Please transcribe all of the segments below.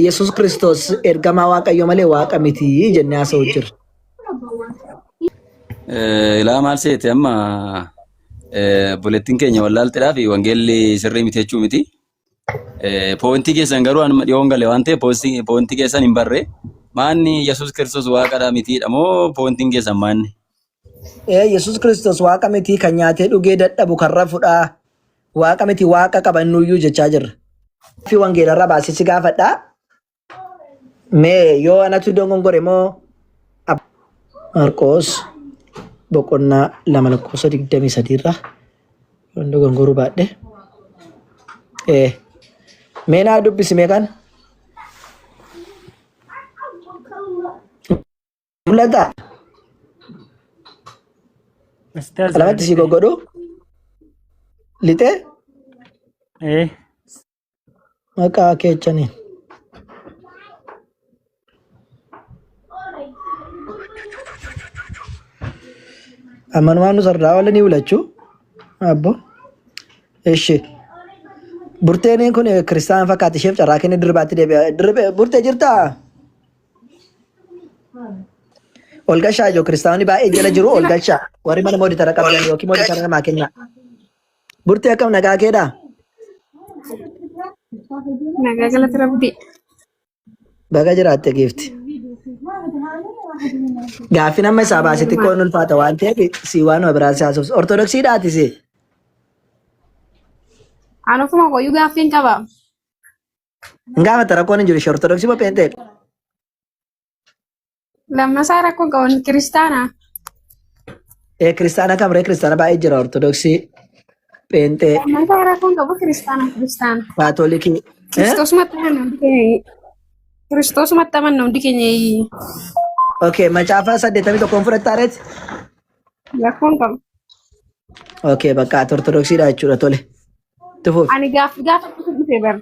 Yesuus Kiristoos ergamaa Waaqayyo malee waaqa miti jennee haasa'u jirra. Ilaa maal seete amma obboleettiin keenya wallaaltedhaa fi wangeelli sirrii miti jechuu miti. Poointii keessan garuu anuma dhiyoon gale waan ta'eef poointii keessan hin barre. Maanni Yesuus Kiristoos waaqadha mitiidha moo poointiin keessan maanni? Yesuus Kiristoos waaqa miti kan nyaatee dhugee dadhabu kan rafudha. Waaqa miti waaqa qabannuyyuu jechaa jirra. Fi wangeelarraa baasee si gaafadha. Mee yoo anatu dogongore moo Marqoos boqonnaa 2 lakkoofsa 23 irraa yoon dogongoruu baadhe. Ee mee naa dubbisi mee kan mul'ata Ustaaz qalamatti si goggodhu lixee Eh, maqaa keechaniin. Ammanumaan nu sardaa wala ni bulachuu. Abbo. Ishi. Burteen kun kiristaan fakkaatti isheef carraa kenne dirbaatti deebi'a. Dirbe burtee jirtaa? Ol gashaa ijoo kiristaanonni baay'ee jala jiru ol gashaa. Warri mana mooditara qabdan yookiin mooditara namaa kennaa. Burtee akkam nagaa keedhaa? Nagaa galata rabbii. Baga jiraatte giifti. Gaaffiin amma isaa baase xiqqoo hin ulfaata waan ta'eef si waanuma biraan si haasofsa. Ortodoksiidhaati si. An ofuma koyyuu gaaffiin qaba. Hin gaafatta rakkoon hin jiru ishee ortodoksii moo pheenxeedha? Lammasaa rakkoon qaban kiristaana. Ee kiristaana kam ree kiristaana baay'ee jira ortodoksii, pheenxee, Lammasaa rakkoon qabu kiristaana kiristaana. kaatolikii. Eh? Kiristoosumatti amanna hundi keenya. Kiristoosumatti amanna hundi keenya. Okay, macaafa 81 fudhattaa reeti? Rakkoon qabu. Okay, bakka ati ortodoksiidha jechuudha tole. Tufuuf. Ani gaaffii gaafachuu dhufe bara.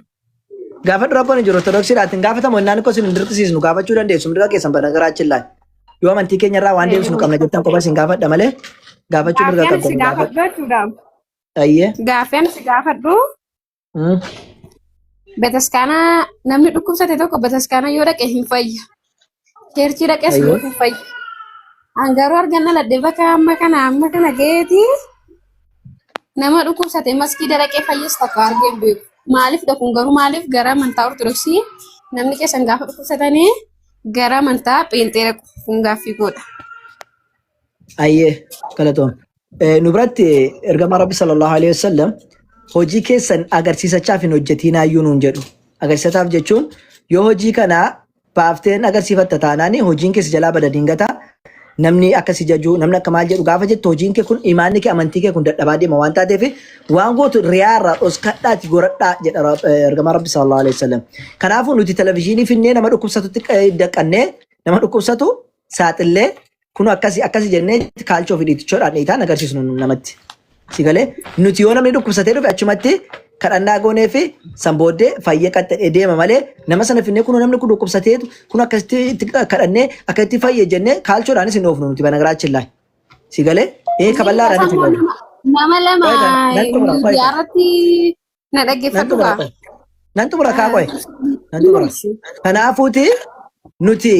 Gaafa dura kun jiru ortodoksiidha ittiin gaafatamu innaan koo isin hin dirqisiisnu gaafachuu dandeessu mirga keessan bana garaachi laal. Yoo amantii keenya irraa waan deebisnu qabna jettan qofa isin gaafadha malee gaafachuu mirga Gaaffii ani si qabdan gaafadhu. gaafadhu jechuudha. Ayyee. Gaaffii ani si gaafadhu bataskaana namni dhukkubsate tokko bataskaana yoo dhaqe hin fayya. Cheerchii dhaqes hin fayya. An garuu argan dhaladhe bakka amma kana ga'eeti nama dhukkubsate maskiida dhaqee fayyas takka argee hin beeku. Maaliif kun garuu maaliif gara amantaa ortodoksii namni keessan gaafa dhukkubsatanii gara amantaa pheenxee dhaqu kun gaaffii koodha. Ayyee galatoom. Nu biratti ergamaa Rabbi sallallahu alaihi wasallam hojii keessan agarsiisachaaf hin hojjetiinaayyuu nuun jedhu. Agarsiisachaaf jechuun yoo hojii kana baafteen agarsiifatta taanaan hojiin kee si jalaa bada dingata. Namni akka si jajuu namni akka maal jedhu gaafa jettu hojiin kee kun imaanni kee amantii kee kun dadhabaa deema waan taateef waan gootu riyaa irraa dhoskadhaati goradhaa jedha ergamaa Rabbi sallallahu alaihi wasallam. Kanaafuu nuti televizyiinii finnee nama dhukkubsatutti daqqannee nama dhukkubsatu saaxillee kun akkasi akkasi jennee kaalchoo fi dhiitichoodhaan dhiitaan agarsiisnu namatti. Si galee nuti yoo namni dhukkubsatee dhufe achumatti kadhannaa goonee fi san booddee fayyee qaxxadhee deema malee nama sana finnee kun namni kun dhukkubsateetu kun akkasitti itti kadhannee akkasitti fayye jennee kaalchoodhaanis hin oofnu nuti banagaraachi laa. Si galee ee kaballaadhaanis hin oofnu. Nama lama Qoy kana nan xumura qoy miidiyaa kana. irratti na Nan dhaggeeffadhu xumura kaa. qoy. Nan xumura kaa qoy. Nan xumura. Kanaafuuti nuti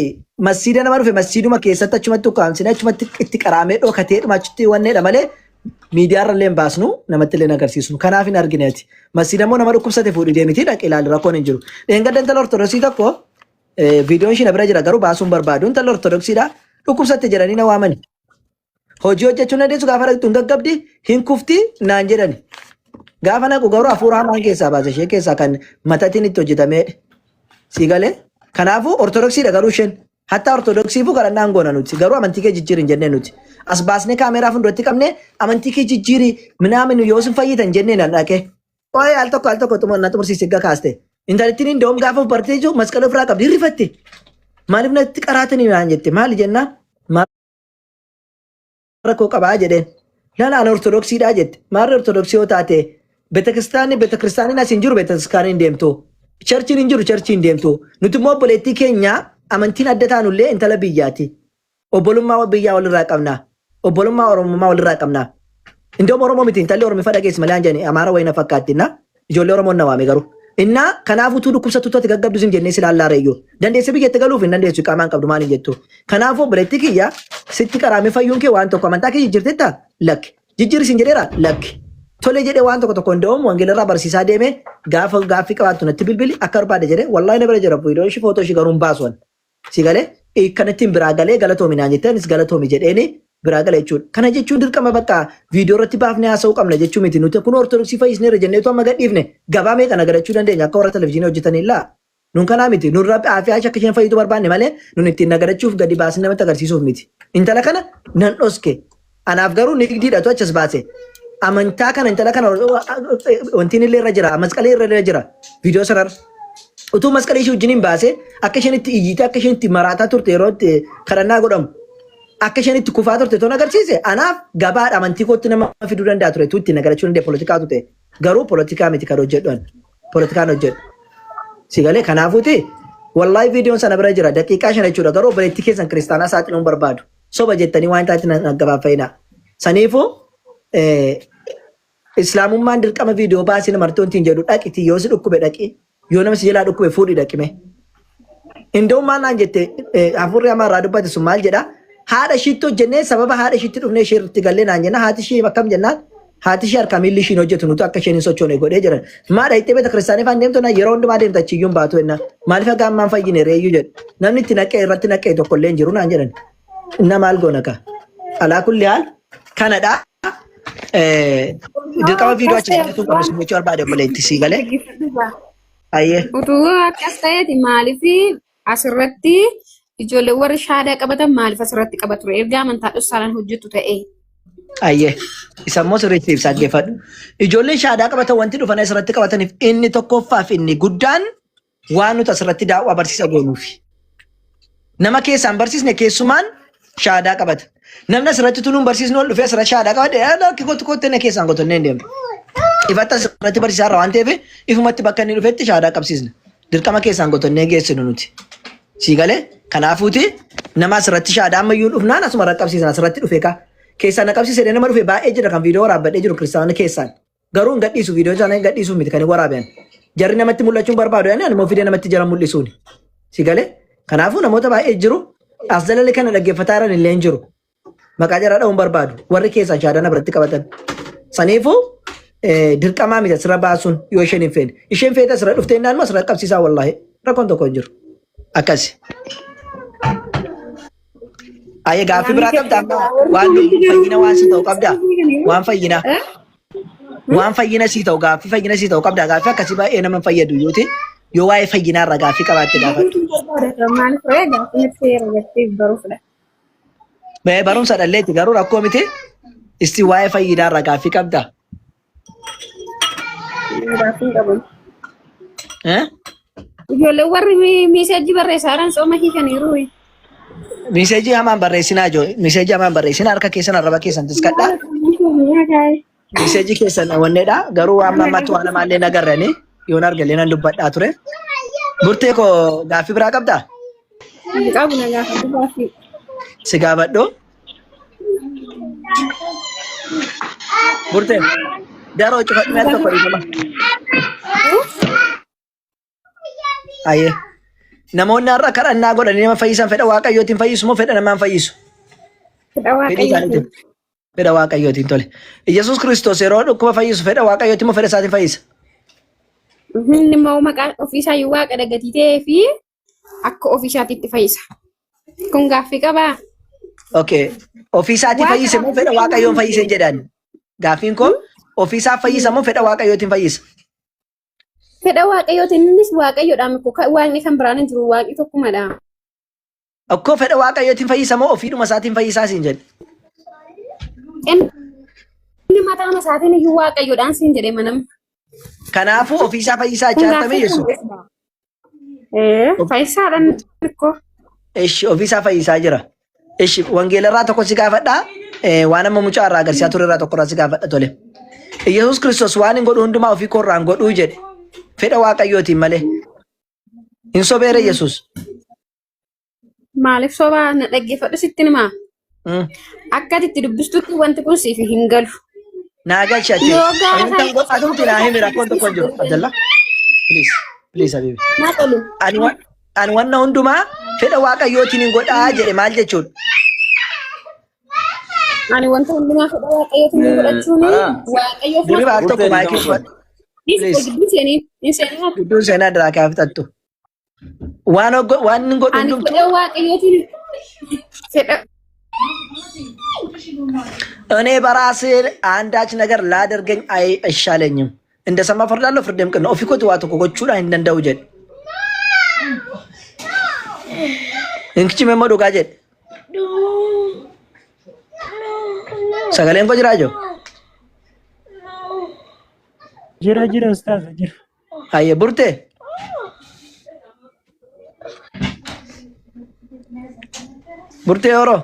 masjiida nama dhufe masjiiduma keessatti achumatti ukkaamsine achumatti itti qaraamee dhokatee dhuma achitti wanneedha malee miidiyaa irra illee hin baasnu namatti illee hin agarsiisnu. Kanaaf hin argine ati. Masjiida immoo nama dhukkubsate fuudhi deemiti dhaqi ilaali rakkoon hin jiru. Dheengadda intala ortodoksii tokko viidiyoon ishii na bira jira garuu baasuu hin barbaadu. Intala ortodoksiidha dhukkubsatte jedhanii na waamani. Hojii hojjechuu hin dandeessu gaafa dhaqxu hin gaggabdi hin kufti naan jedhani. Gaafa naqu garuu hafuura hamaan keessaa baase ishee keessaa kan matatiin itti hojjetameedha. Sii galee? Kanaafuu ortodoksiidha garuu isheen. Hatta ortodoksiifuu kadhannaan goona nuti. Garuu amantii kee jijjiiri hin jennee nuti. As baasnee kaameeraa fuulduratti qabnee amantii kee jijjiiri minaamin yoo sin fayyitan jennee nan dhaqee. Qo'ee al tokko al tokko na xumursiisi gga kaaste. Intalittiin hin da'um gaafa of bartee jiru masqala ofirraa qabdi hin rifatte. Maaliif natti qaraatanii naan jette maali jennaan? Maal rakkoo qabaa jedheen. Lala an ortodoksiidhaa jette. Maarri ortodoksii yoo taate betekiristaanni betekiristaaniin as hin jiru betekiristaaniin hin deemtu. Charchiin hin jiru charchii hin deemtu. Nuti immoo obboleettii keenya amantiin adda taanullee intala biyyaati. Obbolummaa biyyaa walirraa qabna. Obbolummaa Oromummaa walirraa qabna. Indoom Oromoo miti intalli Oromiffa dhageessi malee aan jedhani Amaara wayii na fakkaatti na. Ijoollee Oromoon na waame garuu. Innaa kanaaf utuu dhukkubsattu ati gaggabdu sin jennee si laallaa reeyyoo. Dandeessee biyyatti galuuf hin dandeessu iqaamaa hin qabdu maal hin jettu. Kanaafuu obboleetti kiyya sitti qaraamee fayyuun kee waan tokko amantaa kee jijjiirteetta lakki. Jijjiirri sin jedheera lakki. Tole jedhee waan tokko tokko hin wangeela irraa barsiisaa deeme gaafa gaaffii qabaattu natti bilbili akka barbaade jedhee wallaahi na bira jira viidiyoo ishii footoo ishii garuu hin baasuwan. Si galee kanattiin biraa galee galatoomi naan jettee anis galatoomi jedheeni biraa gale jechuudha. Kana jechuun dirqama bakka viidiyoo irratti baafnee haasa'uu qabna jechuu miti. Nuti kun ortodoksii fayyisneerra jenneetu amma gadhiifne gabaa meeqa nagadachuu dandeenya akka warra televizyiinii hojjetanii laa. Nun kanaa miti. Nun rabbi aafiyaa ishee akka isheen fayyitu barbaanne malee nun ittiin nagadachuuf gadi baasnee namatti agarsiisuuf miti. Intala kana nan dhoske. Anaaf garuu nigdiidhatu achas baase. Amantaa kana intala kana wantiin illee irra jira. Masqalii irra illee jira. Viidiyoo sanarra. Utuu masqalii ishee wajjin hin baase akka isheen itti iyyitee akka isheen itti maraataa turte yeroo itti kadhannaa godhamu. Akka isheen itti kufaa turte toon agarsiise anaaf gabaadha amantii kootti nama fiduu danda'a ture. Tuutti nagadachuu danda'e poolitikaatu ta'e. Garuu poolitikaa miti kan hojjedhu ani. Poolitikaan hojjedhu. Si galee kanaafuuti wallaahi viidiyoon sana bira jira daqiiqaa 5 jechuudha garuu obboleettii keessan kiristaanaa saaxiluun barbaadu. Soba jettanii waan taate na gabaaffainaa. Saniifuu islaamummaan dirqama viidiyoo baasii namartii wanti hin jedhu dhaqiti yoo si dhukkube dhaqi yoo nama si jalaa dhukkube fuudhi dhaqime. Inda'u maal naan jette hafuurri hamaa irraa dubbate sun maal jedha haadha ishiitti hojjennee sababa haadha ishiitti dhufnee ishee irratti gallee naan jenna haati ishii akkam jennaan haati ishii harkaa miilli ishiin hojjetu nuti akka isheen hin sochoone godhee jiran. Maa dhaqxee beeta kiristaanii faan deemtu na yeroo hundumaa deemta achiyyuu hin baatu jenna. Maaliif haga ammaan fayyine reeyyuu jedhu. Namni itti naqee irratti naqee tokko illee hin jiru naan jedhan. Inna maal goona ka. Alaa kulli haal kanadha. Dirqama viidiyoo achi galchuu qabnu sun jechuu barbaade obboleetti sii galee. Ayyee. Utuu akkas ta'eeti maaliif asirratti ijoollee warri shaadaa qabatan maaliif asirratti qabatu ture? Erga amantaa dhossaadhaan hojjettu ta'e. Ayyee. Isa immoo sirriitti ibsaa dhaggeeffadhu. Ijoolleen shaadaa qabatan wanti dhufan asirratti qabataniif inni tokkoffaa fi inni guddaan waan nuti asirratti daawwaa barsiisa goonuufi. Nama keessaan barsiisne keessumaan shaadaa qabata. Namni asirratti tunuun barsiisnu ol dhufee asirratti shaadaa qabate lakki kottu kottu inni keessaan kottu inni hin deemu. Ifatti asirratti barsiisaa irra waan ta'eef ifumatti bakka inni dhufetti shaadaa qabsiisna. Dirqama keessaan gotonnee geessinu nuti. Sii galee kanaafuuti nama asirratti shaadaa ammayyuu dhufnaan asuma irra qabsiisna asirratti dhufee kaa. Keessaan na qabsiisee nama dhufe baay'ee jira kan viidiyoo waraabbadhee jiru kiristaanonni keessaan. Garuu hin gadhiisu viidiyoo isaanii hin gadhiisuuf miti kan hin waraaban. Jarri namatti mul'achuu hin barbaadu yaani animmoo fidee namatti jara mul'isuuni. Si galee? Kanaafuu namoota baay'ee jiru. As jalalee kana dhaggeeffataa jiran illee hin jiru. Maqaa jaraa dha'uun barbaadu. Warri keessaan shaadana biratti qabatan. Saniifuu dirqamaa miti asirra baasuun yoo isheen hin feene. Isheen feete asirra dhuftee innaan asirra qabsiisaa wallaahi. Rakkoon tokko hin jiru. Akkasi. Ayyee gaaffii biraa qabda amma waan lubbuu fayyina waan si ta'u qabda. Waan fayyinaa. Waan fayyina sii ta'u gaaffii fayyina sii ta'u qabda. Gaaffii akkasii baay'ee nama hin fayyadu yoo ta'e yoo waa'ee fayyinaa irraa gaaffii qabaatte gaafadhu. Maal ture gaaffii natti seera jettee baruufidha. Mee barumsa dhalleetti garuu rakkoo miti. Isti waa'ee fayyinaa irraa gaaffii qabda. Gaaffii hin qabu. Eh? Ijoolleen warri miiseejii barreessaa jiran sooma hiikaniiru. Miseejii hamaan barreessinaa ijoo. Miseejii hamaan barreessinaa harka keessan arraba keessan tiskadhaa. Miseejii keessan wanneedha. Garuu amma ammatti waan hamaallee nagarrani. Yoon argallee nan dubbadhaa ture. Burtee koo gaaffii biraa qabdaa? Hin qabu na gaafadhu gaaffii. Si gaafadhu. Burtee. Daroo cufadhu mee al tokko dhiifama. Ayyee. Namoonni har'a kadhannaa godhanii nama fayyisan fedha waaqayyootiin fayyisu moo fedha namaan fayyisu? Fedha Fedhii waaqayyootiin. isaaniitiin. Fedha waaqayyootiin tole. Yesuus Kiristoos yeroo dhukkuba fayyisu fedha waaqayyootiin moo fedha isaatiin fayyisa? Inni immoo maqaa ofiisaa iyyuu waaqa dagatii ta'ee fi akka ofii isaatiitti fayyisa. Kun gaaffii qabaa? Okay. Ofii isaatii Waaqa fayyise moo fedha waaqayyoon fayyise jedhan? Gaaffiin koo ofii isaa fayyisa moo fedha waaqayyootiin fayyisa? Fedha waaqayyootiin innis waaqayyoodha miti. Waaqni kan biraan hin jiru waaqni tokkumadha. Akkoo fedha waaqayyootiin fayyisa moo ofiidhuma isaatiin fayyisaa siin jedhe? Inni mataan isaatiin iyyuu waaqayyoodhaan siin jedhe manam. Kanaafuu ofiisaa fayyisaa Kun jechaa gaaffii Yesuus. kan Ee, fayyisaadhaan ikkoo. Ishi ofiisaa fayyisaa jira. Ishi wangeela irraa tokko si gaafadha. Waan amma mucaa irraa agarsiisaa ture irraa tokko irraa si gaafadha tole. Yesuus Kiristoos waan hin godhu hundumaa ofii koo irraa hin godhuu jedhe. Fedha Waaqayyootiin malee. Hin sobeere Yesuus. Maaliif sobaa na dhaggeeffadhu sitti himaa? Akka ati itti dubbistutti wanti kun siif hin galu. Naa galchi ati. Yoo gaafa Atumti naa himi rakkoon tokko hin jiru. Abdallah. Please, please Habibi. Naa tolu. Ani ani wanna hundumaa fedha Waaqayyootiin hin godhaa jedhe maal jechuudha? Ani wanta hundumaa fedha Waaqayyootiin hin godhachuun Baraa. Waaqayyoof Dirriba al tokko Burtee maayikii dhiifama fudhadhu. Dhiisi Please. gidduu seenii hin seenii. Gidduun seenaa diraa kaa fixattu. Waan waan inni godhu Ani hundumtuu fedha Waaqayyootiin fedha እኔ በራሴ አንዳች ነገር ላደርገኝ አይሻለኝም። እንደሰማ ፈርዳለሁ፣ ፍርዴም ቅን ነው። Ofii kootii waa tokko gochuudhaan hin danda'u jedhe. Inkichi immoo dhugaa jedhe. Sagaleen koo jiraa jiru? Jira jira ustaaza jira. Hayyee burtee? Burtee yeroo?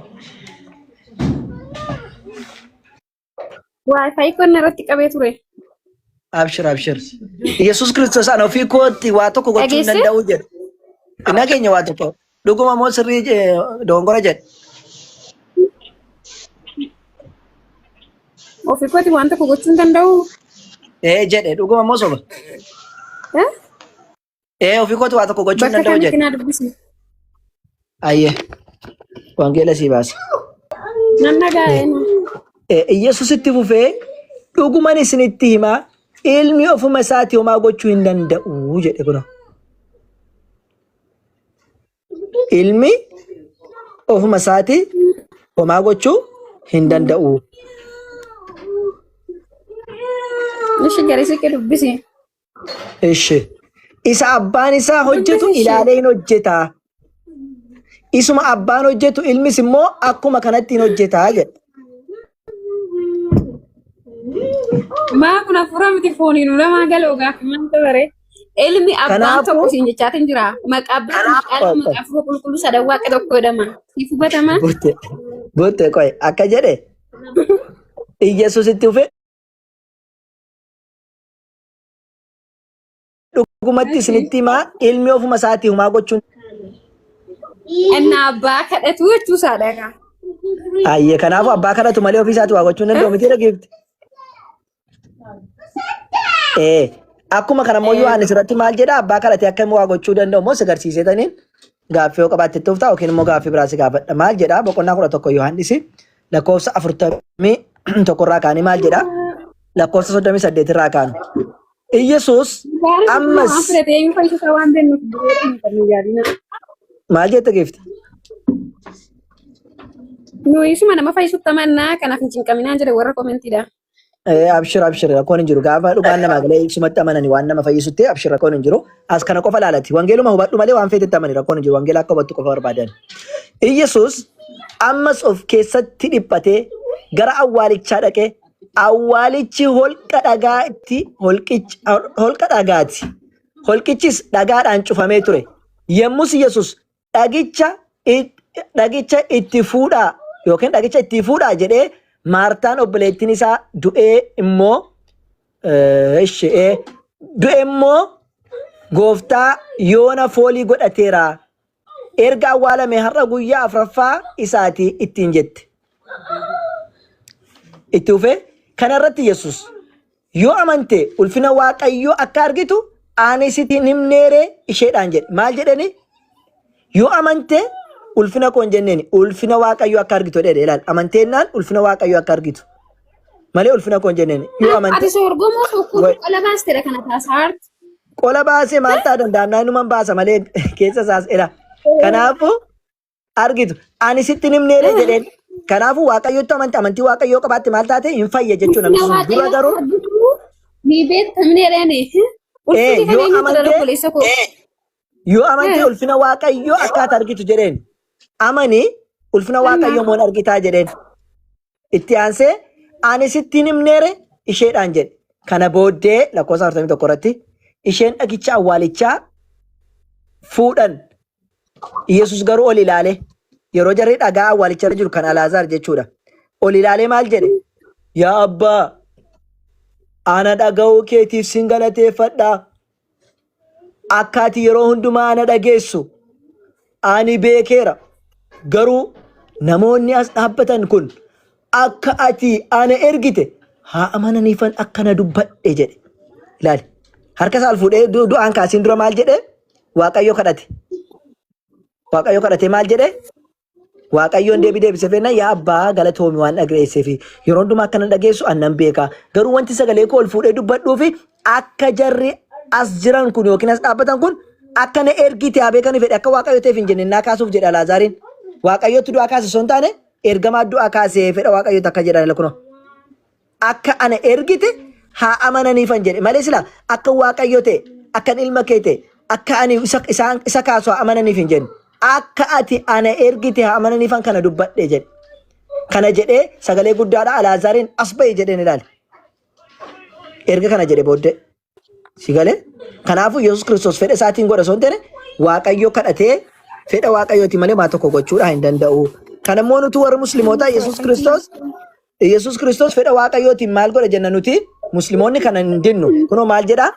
Waayifaayi qonna irratti qabee ture. Abshir abshir. Yesuus Kiristoos ana ofii kootti waa tokko gochuu hin Dhageesse? danda'u jedhe. Nageenya waa tokko. Dhuguma moo sirrii dogongora jedhe. Ofii kooti waan tokko gochuu hin danda'u. Ee jedhe dhuguma moo soba? Eh? Ee ofii kooti waa tokko gochuu hin Bakka danda'u kamitti jedhe. naa dubbisi? Ayyee. Wangeela sii baasa. Nan dhagaa'ee na. Iyyasuus itti fufee dhuguman isinitti himaa ilmi ofuma isaatii homaa gochuu hin danda'u jedhe kunoo. Ilmi ofuma isaatii homaa gochuu hin danda'u. Ishi garii siqee dubbisi. Ishi. Isa abbaan isaa hojjetu Dubbisi ishee. ilaalee hin hojjeta. Isuma abbaan hojjetu ilmis immoo akkuma kanatti hin hojjeta jedhe. Maa kun hafuura miti fooniin ulamaa galoo gaafa maal bare. Ilmi abbaan Kanaafuu tokko siin jechaatiin jira. Maqaa abbaan maqaa maqaa hafuura qulqulluu sadan waaqa tokko jedhama. Siif hubatama? Burte burte qoy akka jedhe Iyyasuus itti fufee dhugumatti isinitti himaa ilmi ofuma isaatii homaa gochuun Inni abbaa kadhatu jechuu isaadha egaa. Ayyee kanaafuu abbaa kadhatu malee ofii isaatii waa gochuu hin danda'u miti dhageefti. Ee akkuma kana immoo Yohaannis irratti maal jedha abbaa kadhatee akka inni waa gochuu danda'u immoo si agarsiisetaniin gaaffii yoo qabaatte itti fuftaa yookiin immoo gaaffii biraa si gaafadha. Maal jedha boqonnaa 11 Yohaannis lakkoofsa 41 irraa kaanii maal jedha lakkoofsa 38 irraa kaanu. Iyyasuus Gaarii kun waan ammas fudhatee eenyu fayyisuusaa waan beeknuuf duree hin qabnu yaadina. maal jette giifti? Nuyi isuma nama fayyisutti amannaa kanaaf hin cinqaminaa jedhe warra koomentiidha. Ee, abshir abshir rakkoon hin jiru gaafa dhugaan namaa galee sumatti amanani waan nama fayyisutti abshir rakkoon hin jiru as kana qofa laalati wangeeluma hubadhu malee waan feetetti amani rakkoon hin jiru wangeela akka hubattu qofa barbaadan. Iyyasuus ammas of keessatti dhiphatee gara awwaalichaa dhaqee awwaalichi holqa dhagaatti holqichi holqa dhagaati. Holqichis dhagaadhaan cufamee ture. Yemmus Yesus dhagicha dhagicha itti fuudhaa yookiin dhagicha itti fuudhaa jedhee Maartaan obboleettiin isaa du'ee immoo ishee du'e immoo gooftaa yoona foolii godhateera. Erga awwaalame har'a guyyaa afraffaa isaati ittiin jette. Itti fufee kanarratti Yesus yoo amante ulfina Waaqayyoo akka argitu ani sitti hin himneeree isheedhaan jedhe. Maal jedheni? Yoo amante ulfina koo hin jenneeni ulfina Waaqayyoo akka argitu jedhe ilaali. Amanteennaan ulfina Waaqayyoo akka argitu malee ulfina koo hin jenneeni. Yoo amante Ati soorgomoo tokko Wai. qola baastedha kana taasaarti. Qola baasee maal ta'a danda'amnaa inuman baasa malee keessa isaas ila. Kanaafuu argitu ani sitti hin himneeree jedheen. Kanaafuu Waaqayyotti amante amantii Waaqayyoo qabaatte maal taate hin fayya jechuu namni Ulfina sun dura Waaqayyoo garuu argitu ni beektamneedhaani. ee Ulfinni kan yoo eenyutu dhala amante obboleessa koo? yoo amante ulfina Waaqayyoo akkaata argitu jedheen amani ulfina Waaqayyoo moon argitaa jedheen. Itti aansee ani sitti hin himneere isheedhaan jedhe. Kana booddee lakkoofsa 41 irratti isheen dhagicha awwaalichaa fuudhan. Yesus garuu ol ilaale. Yeroo jarri dhagaa awwaalicha irra jiru kan Alaazaar jechuudha. Ol ilaalee maal jedhe? Yaa abbaa, ana dhaga'uu keetiif sin galateeffadha. Akka ati yeroo hundumaa ana dhageessu ani beekeera. Garuu namoonni as dhaabbatan kun akka ati ana ergite haa amananiifan akkana dubbadhe jedhe. Ilaali. Harka isaa ol fuudhee du'aan kaasiin dura maal jedhee? Waaqayyo kadhate. Waaqayyo kadhatee maal jedhee? Waaqayyoon deebii deebisee fennaa yaa abbaa galatoomi waan dhageesseef yeroo hundumaa akka na dhageessu an nan beeka. Garuu wanti sagalee koo ol fuudhee dubbadhuu fi akka jarri as jiran kun yookiin as dhaabbatan kun akka na ergite haa beekanii fedhe akka Waaqayyo ta'eef hin jenne naa kaasuuf jedha Alaazaariin. Waaqayyotti du'aa kaase osoo hin taane ergamaa du'aa kaasee fedha Waaqayyooti akka jedhan kunoo. Akka ana ergite haa amananiifan jedhe malee sila akka Waaqayyo ta'e akkan ilma kee ta'e akka ani isa, isaan, isa kaasu haa amananiif hin jenne. Akka ati ana ergite haa amananiifan kana dubbadhe jedhe. Kana jedhee sagalee guddaadha Alaazaariin as ba'i jedheen ilaali. Erga kana jedhe booddee. Si galee? Kanaafuu Yesuus Kiristoos fedha isaatiin godha osoo hin taane Waaqayyo kadhatee fedha Waaqayyooti malee maa tokko gochuudha hin danda'u. Kana immoo nuti warri muslimootaa Yesuus Kiristoos fedha Waaqayyootiin maal godha jenna nuti musliimoonni kana hin dinnu. Kunoo maal jedhaa?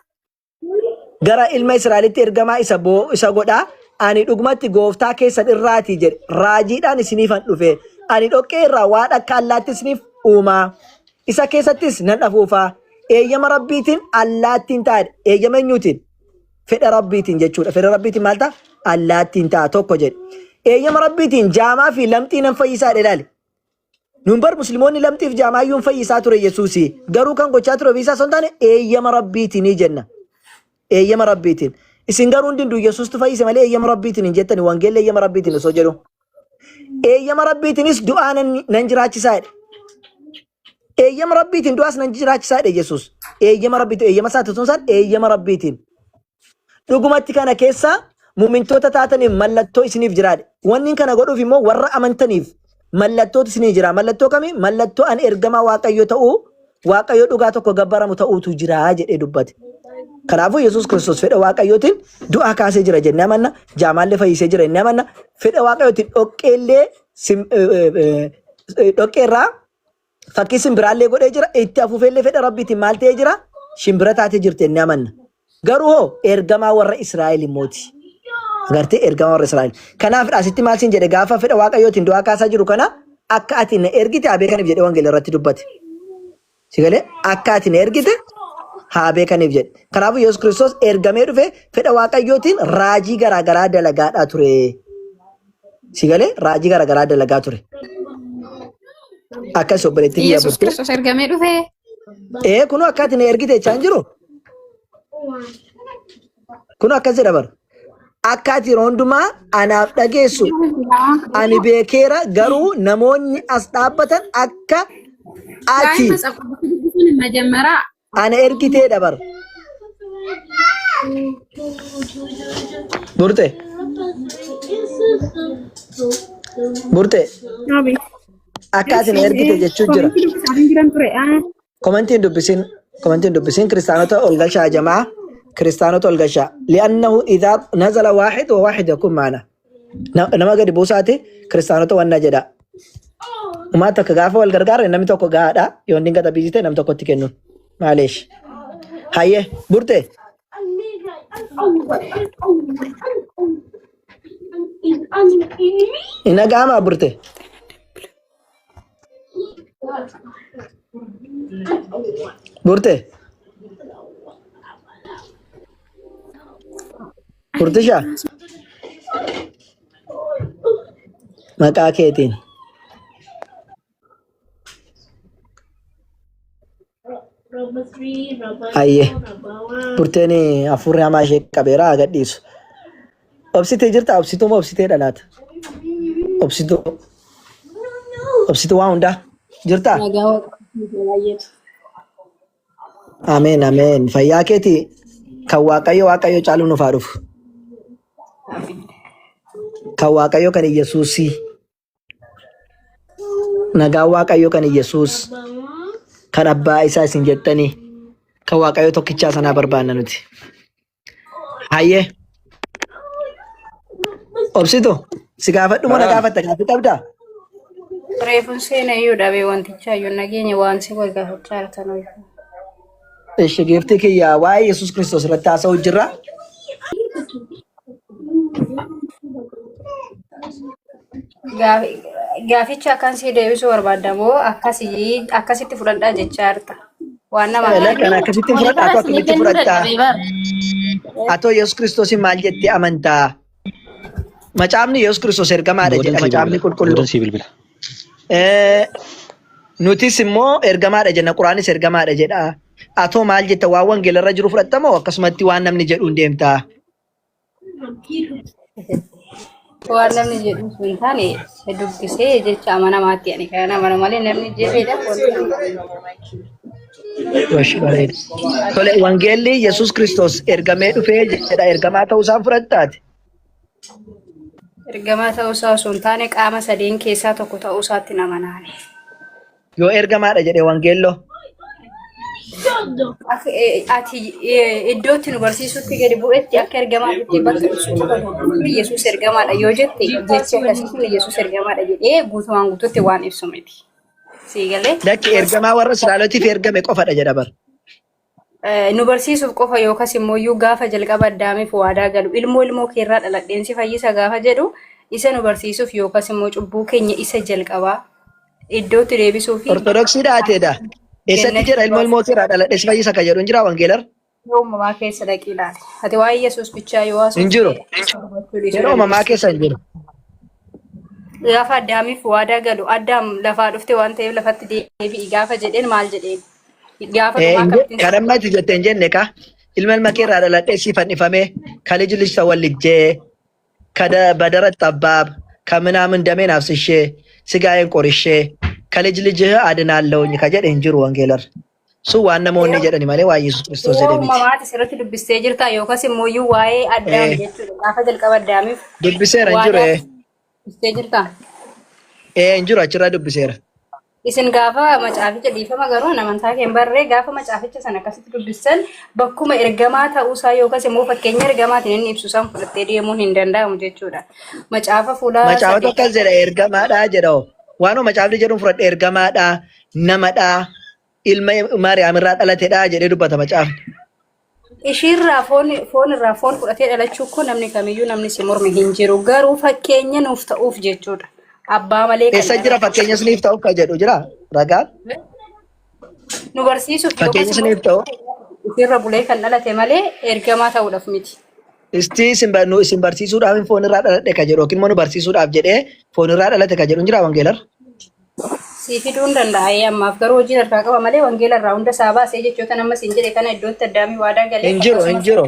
Gara ilma Israa'elitti ergamaa isa boo isa godhaa ani dhugumatti gooftaa keessan irraatii jedhe raajiidhaan isiniifan dhufe ani dhoqqee irraa waan akka allaatti isiniif uumaa isa keessattis nan afuufaa eeyyama rabbiitiin allaattiin ta'a eeyyama eenyuutiin fedha rabbiitiin jechuudha fedha rabbiitiin maal ta'a allaattiin ta'a tokko jedhe eeyyama rabbiitiin jaamaa fi lamxii nan fayyisaa jedhe ilaali Nun bar musliimoonni lamxiif jaamaayyuun fayyisaa ture Yesuusi. Garuu kan gochaa ture ofiisaa osoo hin taane eeyyama rabbiitiin jenna. Eeyyama rabbiitiin. Isin garuu hundinuu Yesuustu fayyise malee eeyyama rabbiitiin hin jettani. Wangeelli eeyyama rabbiitiin osoo jedhu. Eeyyama rabbiitiinis du'aa nan jiraachisaa jedhe. Eeyyama rabbiitiin du'aas nan jiraachisaa jedhe Yesuus. Eeyyama rabbiitiin eeyyama isaati osoo hin taane eeyyama rabbiitiin. Dhugumatti kana keessa mumintoota taataniif mallattoo isiniif jiraadhe. Wanni kana godhuuf immoo warra amantaniif mallattootu isinii jira. Mallattoo kami? Mallattoo ani ergamaa Waaqayyo ta'uu, Waaqayyo dhugaa tokko gabbaramu ta'uutu jira jedhee dubbate. Kanaafuu Yesuus Kiristoos fedha Waaqayyootiin du'aa kaasee jira jennee amanna. Jaamaallee fayyisee jira jennee amanna. Fedha Waaqayyootiin dhoqqeellee dhoqqeerraa fakkii simbiraallee godhee jira. Itti afuufeellee fedha Rabbiitiin maal ta'ee jira? Shimbira taatee jirti jennee amanna. Garuu hoo ergamaa warra Israa'el immooti. Agartee ergamaa warra Israa'el. Kanaaf asitti maal siin jedhe gaafa fedha Waaqayyootiin du'aa kaasaa jiru kana akka ati na ergite haa beekaniif jedhee wangeela irratti dubbate. Si galee akka ati na ergite haa beekaniif jedhe. Kanaafuu Yesuus Kiristoos ergamee dhufe fedha Waaqayyootiin raajii garaagaraa dalagaadhaa ture. Si galee raajii garaagaraa dalagaa ture. Akkas obboleettii kiyya Yesuus burtee. Kiristoos ergamee dhufe. Ee kunoo akka ati na ergite jechaa hin jiru. Kunoo akkas jedha bara. Akka ati yeroo hundumaa anaaf dhageessu ani beekeera garuu namoonni as dhaabbatan akka Waa'ee ati matsaaf qulqulluu dubbisuun majammara ana ergiteedha bara. Burte. Burte. Akka ati na ergite jechuun jira. Komentii dubbisaa hin jiran ture. Komentiin dubbisin komentiin dubbisin kiristaanota ol galchaa jamaa kiristaanota ol galchaa li'annahu idhaa nazala waahid wa waahid yakun maana nama gadi buusaati kiristaanota wanna jedha umaa takka gaafa wal gargaarre namni tokko gahaadha yoo inni gata biizii ta'e nam tokkotti kennuun maaleesh hayyee burte hin dhaga'amaa burte Burte. Burtisha. Maqaa keetiin. Hayyee. Burteen hafuurri hamaa ishee qabeera haa gadhiisu. Obsitee jirta obsituu moo obsitee dhalaata? Obsituu. Obsituu waa hundaa jirtaa? Nagaa waaqayyoo baay'eetu. Ameen ameen. Fayyaa keeti kan Waaqayyo Waaqayyo caalu nuuf haa dhufu. Kan Waaqayyo kan Iyyasuusii. Nagaan Waaqayyo kan Iyyasuus kan abbaa isaa isin jettanii kan Waaqayyo tokkichaa sanaa barbaanna nuti. Hayyee. Obsitu si gaafadhu moo na Naam. gaafatta gaaffii qabdaa? Reefuun seena iyyuu dhabee wantichaa iyyuu nageenya waan si wal gaafachaa jirtan iyyuu. Ishi giiftii kiyya waa'ee Yesuus Kiristoos irratti haasa'u jirra. Gaaficha akkan si deebisuu barbaadda moo akkasii akkasitti fudhadhaa jechaa jirta. Waan namaa Kana galee. akkasitti fudhadha. Monitara Atoo isinii akkamitti kennuu fudhattaa? dadhabee bara. Atoo Yesuus Kiristoosiin maal jettee amantaa? Macaafni Yesuus Kiristoos ergamaadha Boodan jedha sii macaafni bilbila. qulqulluu. Boodan sii bilbila. Nutis immoo ergamaadha jenna Quraanis ergamaadha jedha. Atoo maal jetta waan wangeelarra jiru fudhatta moo akkasumatti waan namni jedhuun deemtaa? Waan namni jedhu sun hin taane dubbisee jecha amanamaatti ani kan amanu malee namni jedheedha wanti Gosh, bareeda. Tole wangeelli Yesuus Kiristoos ergamee dhufee jedha ergamaa ta'uu isaan fudhattaati. Ergamaa ta'uu isaa osoo hin taane qaama sadeen keessaa tokko ta'uu isaatti hin amanaani. Yoo ergamaadha jedhe wangeelloo. Ati iddootti nu barsiisutti gadi bu'etti akka ergamaatti bakka ibsu qofa Yesuus ergamaadha yoo jette jechi akkasii sun Yesuus ergamaadha jedhee guutumaan guututti waan ibsu miti. Sii galee? Lakki ergamaa warra Israa'elotiif ergame qofadha jedha bar. Nu barsiisuuf qofa yookas immoo iyyuu gaafa jalqaba Addaamiif waadaa galu ilmoo ilmoo keerraa dhaladheen si fayyisa gaafa jedhu isa nu barsiisuuf yookas immoo cubbuu keenya isa jalqabaa iddootti deebisuu fi Ortodoksii dhaateedha. Eessatti gannatti jedha ilmoo ilmoo keerraa dhaladhee si fayyisa kan jedhu hin jiraa wangeelar? Uumamaa keessa dhaqii ilaali. Ati waa'ee Yesuus bichaa yoo Hin jiru. haasofte hubachuu dhiisuu Seera uumamaa dandeessa. keessa hin jiru. Gaafa Addaamiif waadaa galu Addaam lafaa dhufte waan ta'eef lafatti deebi'i gaafa jedheen maal jedheen? Gaafa dhumaa akkamittiin Kan amma itti jette hin jenne ka ilma ilma kee irraa dhaladhee si fannifame ከልጅ ልጅ ተወልጄ በደረት ጠባብ ከምናምን ደሜን አፍስሼ ስጋዬን ቆርሼ ከልጅ ልጅህ አድናለሁኝ ከጀደ hin jiru wangeelar sun waan namoonni jedhani malee waan Yesuus Kiristoos Seera jedhe miti. uumamaati sirriitti dubbistee jirta yookaas immoo iyyuu waa'ee Addaam jechuudha. Gaafa jalqaba Addaamiif Dubbiseera hin jiru. waadaa dubbistee jirta. Hin jiru achirraa dubbiseera. Isin gaafa macaaficha dhiifama garuu an amantaa kee hin barree gaafa macaaficha sana akkasitti dubbistan bakkuma ergamaa ta'uusaa yookaas immoo fakkeenya ergamaatiin inni ibsu san fudhattee deemuun hin danda'amu jechuudha. Macaafa fuula Macaafatu sadii akkas jedha ergamaadha jedha. Waanuma macaafni jedhuun fudhadhe ergamaadha namadha ilma Maariyaam irraa dhalatedha jedhee dubbata macaafni. Ishiirraa foon foon irraa foon fudhatee dhalachuu koo namni kamiyyuu namni si morme hin jiru. Garuu fakkeenya nuuf ta'uuf jechuudha. Abbaa malee kan Eessa jira dhalate. fakkeenya isiniif ta'uuf kan jedhu jira ragaan Nu barsiisuuf fakkeenya yookaas immoo isiniif ta'u ishiirra bulee kan dhalate malee ergamaa ta'uudhaaf miti. isti isin nu isin barsiisuudhaaf foon irraa dhaladhe kan jedhu yookiin immoo nu barsiisuudhaaf jedhee foon irraa dhalate kan jedhu hin jira wangeelar. Sii fiduu hin danda'a ammaaf garuu hojii harkaa qaba malee wangeela irraa hunda isaa baasee jechoota nama siin jedhe kana iddootti addaamii waadaa galee Hin jiru hin akkasumas jiru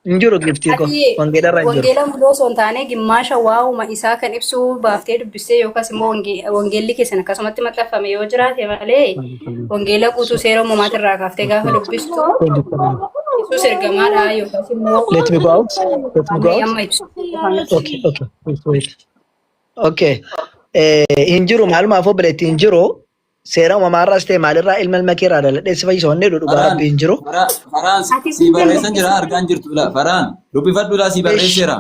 hin jiru giftii koo ati wangeela irra hin jiru. wangeela muluu osoo hin taane gimmaasha waa'uma isaa kan ibsu baaftee dubbistee yookaas immoo wangeelli keessan akkasumatti maxxanfame yoo jiraate malee wangeela guutuu seera uumamaatirraa kaaftee gaafa dubbistu Yesuus ergamaadha yookaas immoo Let me go out. Let me go amma out. amma ibsu qofa miti. Okay, okay. Wait, wait. Okay. Hin jiru maalumaaf obboleetti hin jiru. Seera uumamaarraas ta'e maalirraa ilma ilma keerraa dhaladhee si fayyisa wanni jedhu dhugaa Faraan, rabbii hin jiru. Faraan Ati sii siin barreessan jira dubbisa. argaan jirtu laa. Faraan dubbifadhu laa sii Ish. barreesseera.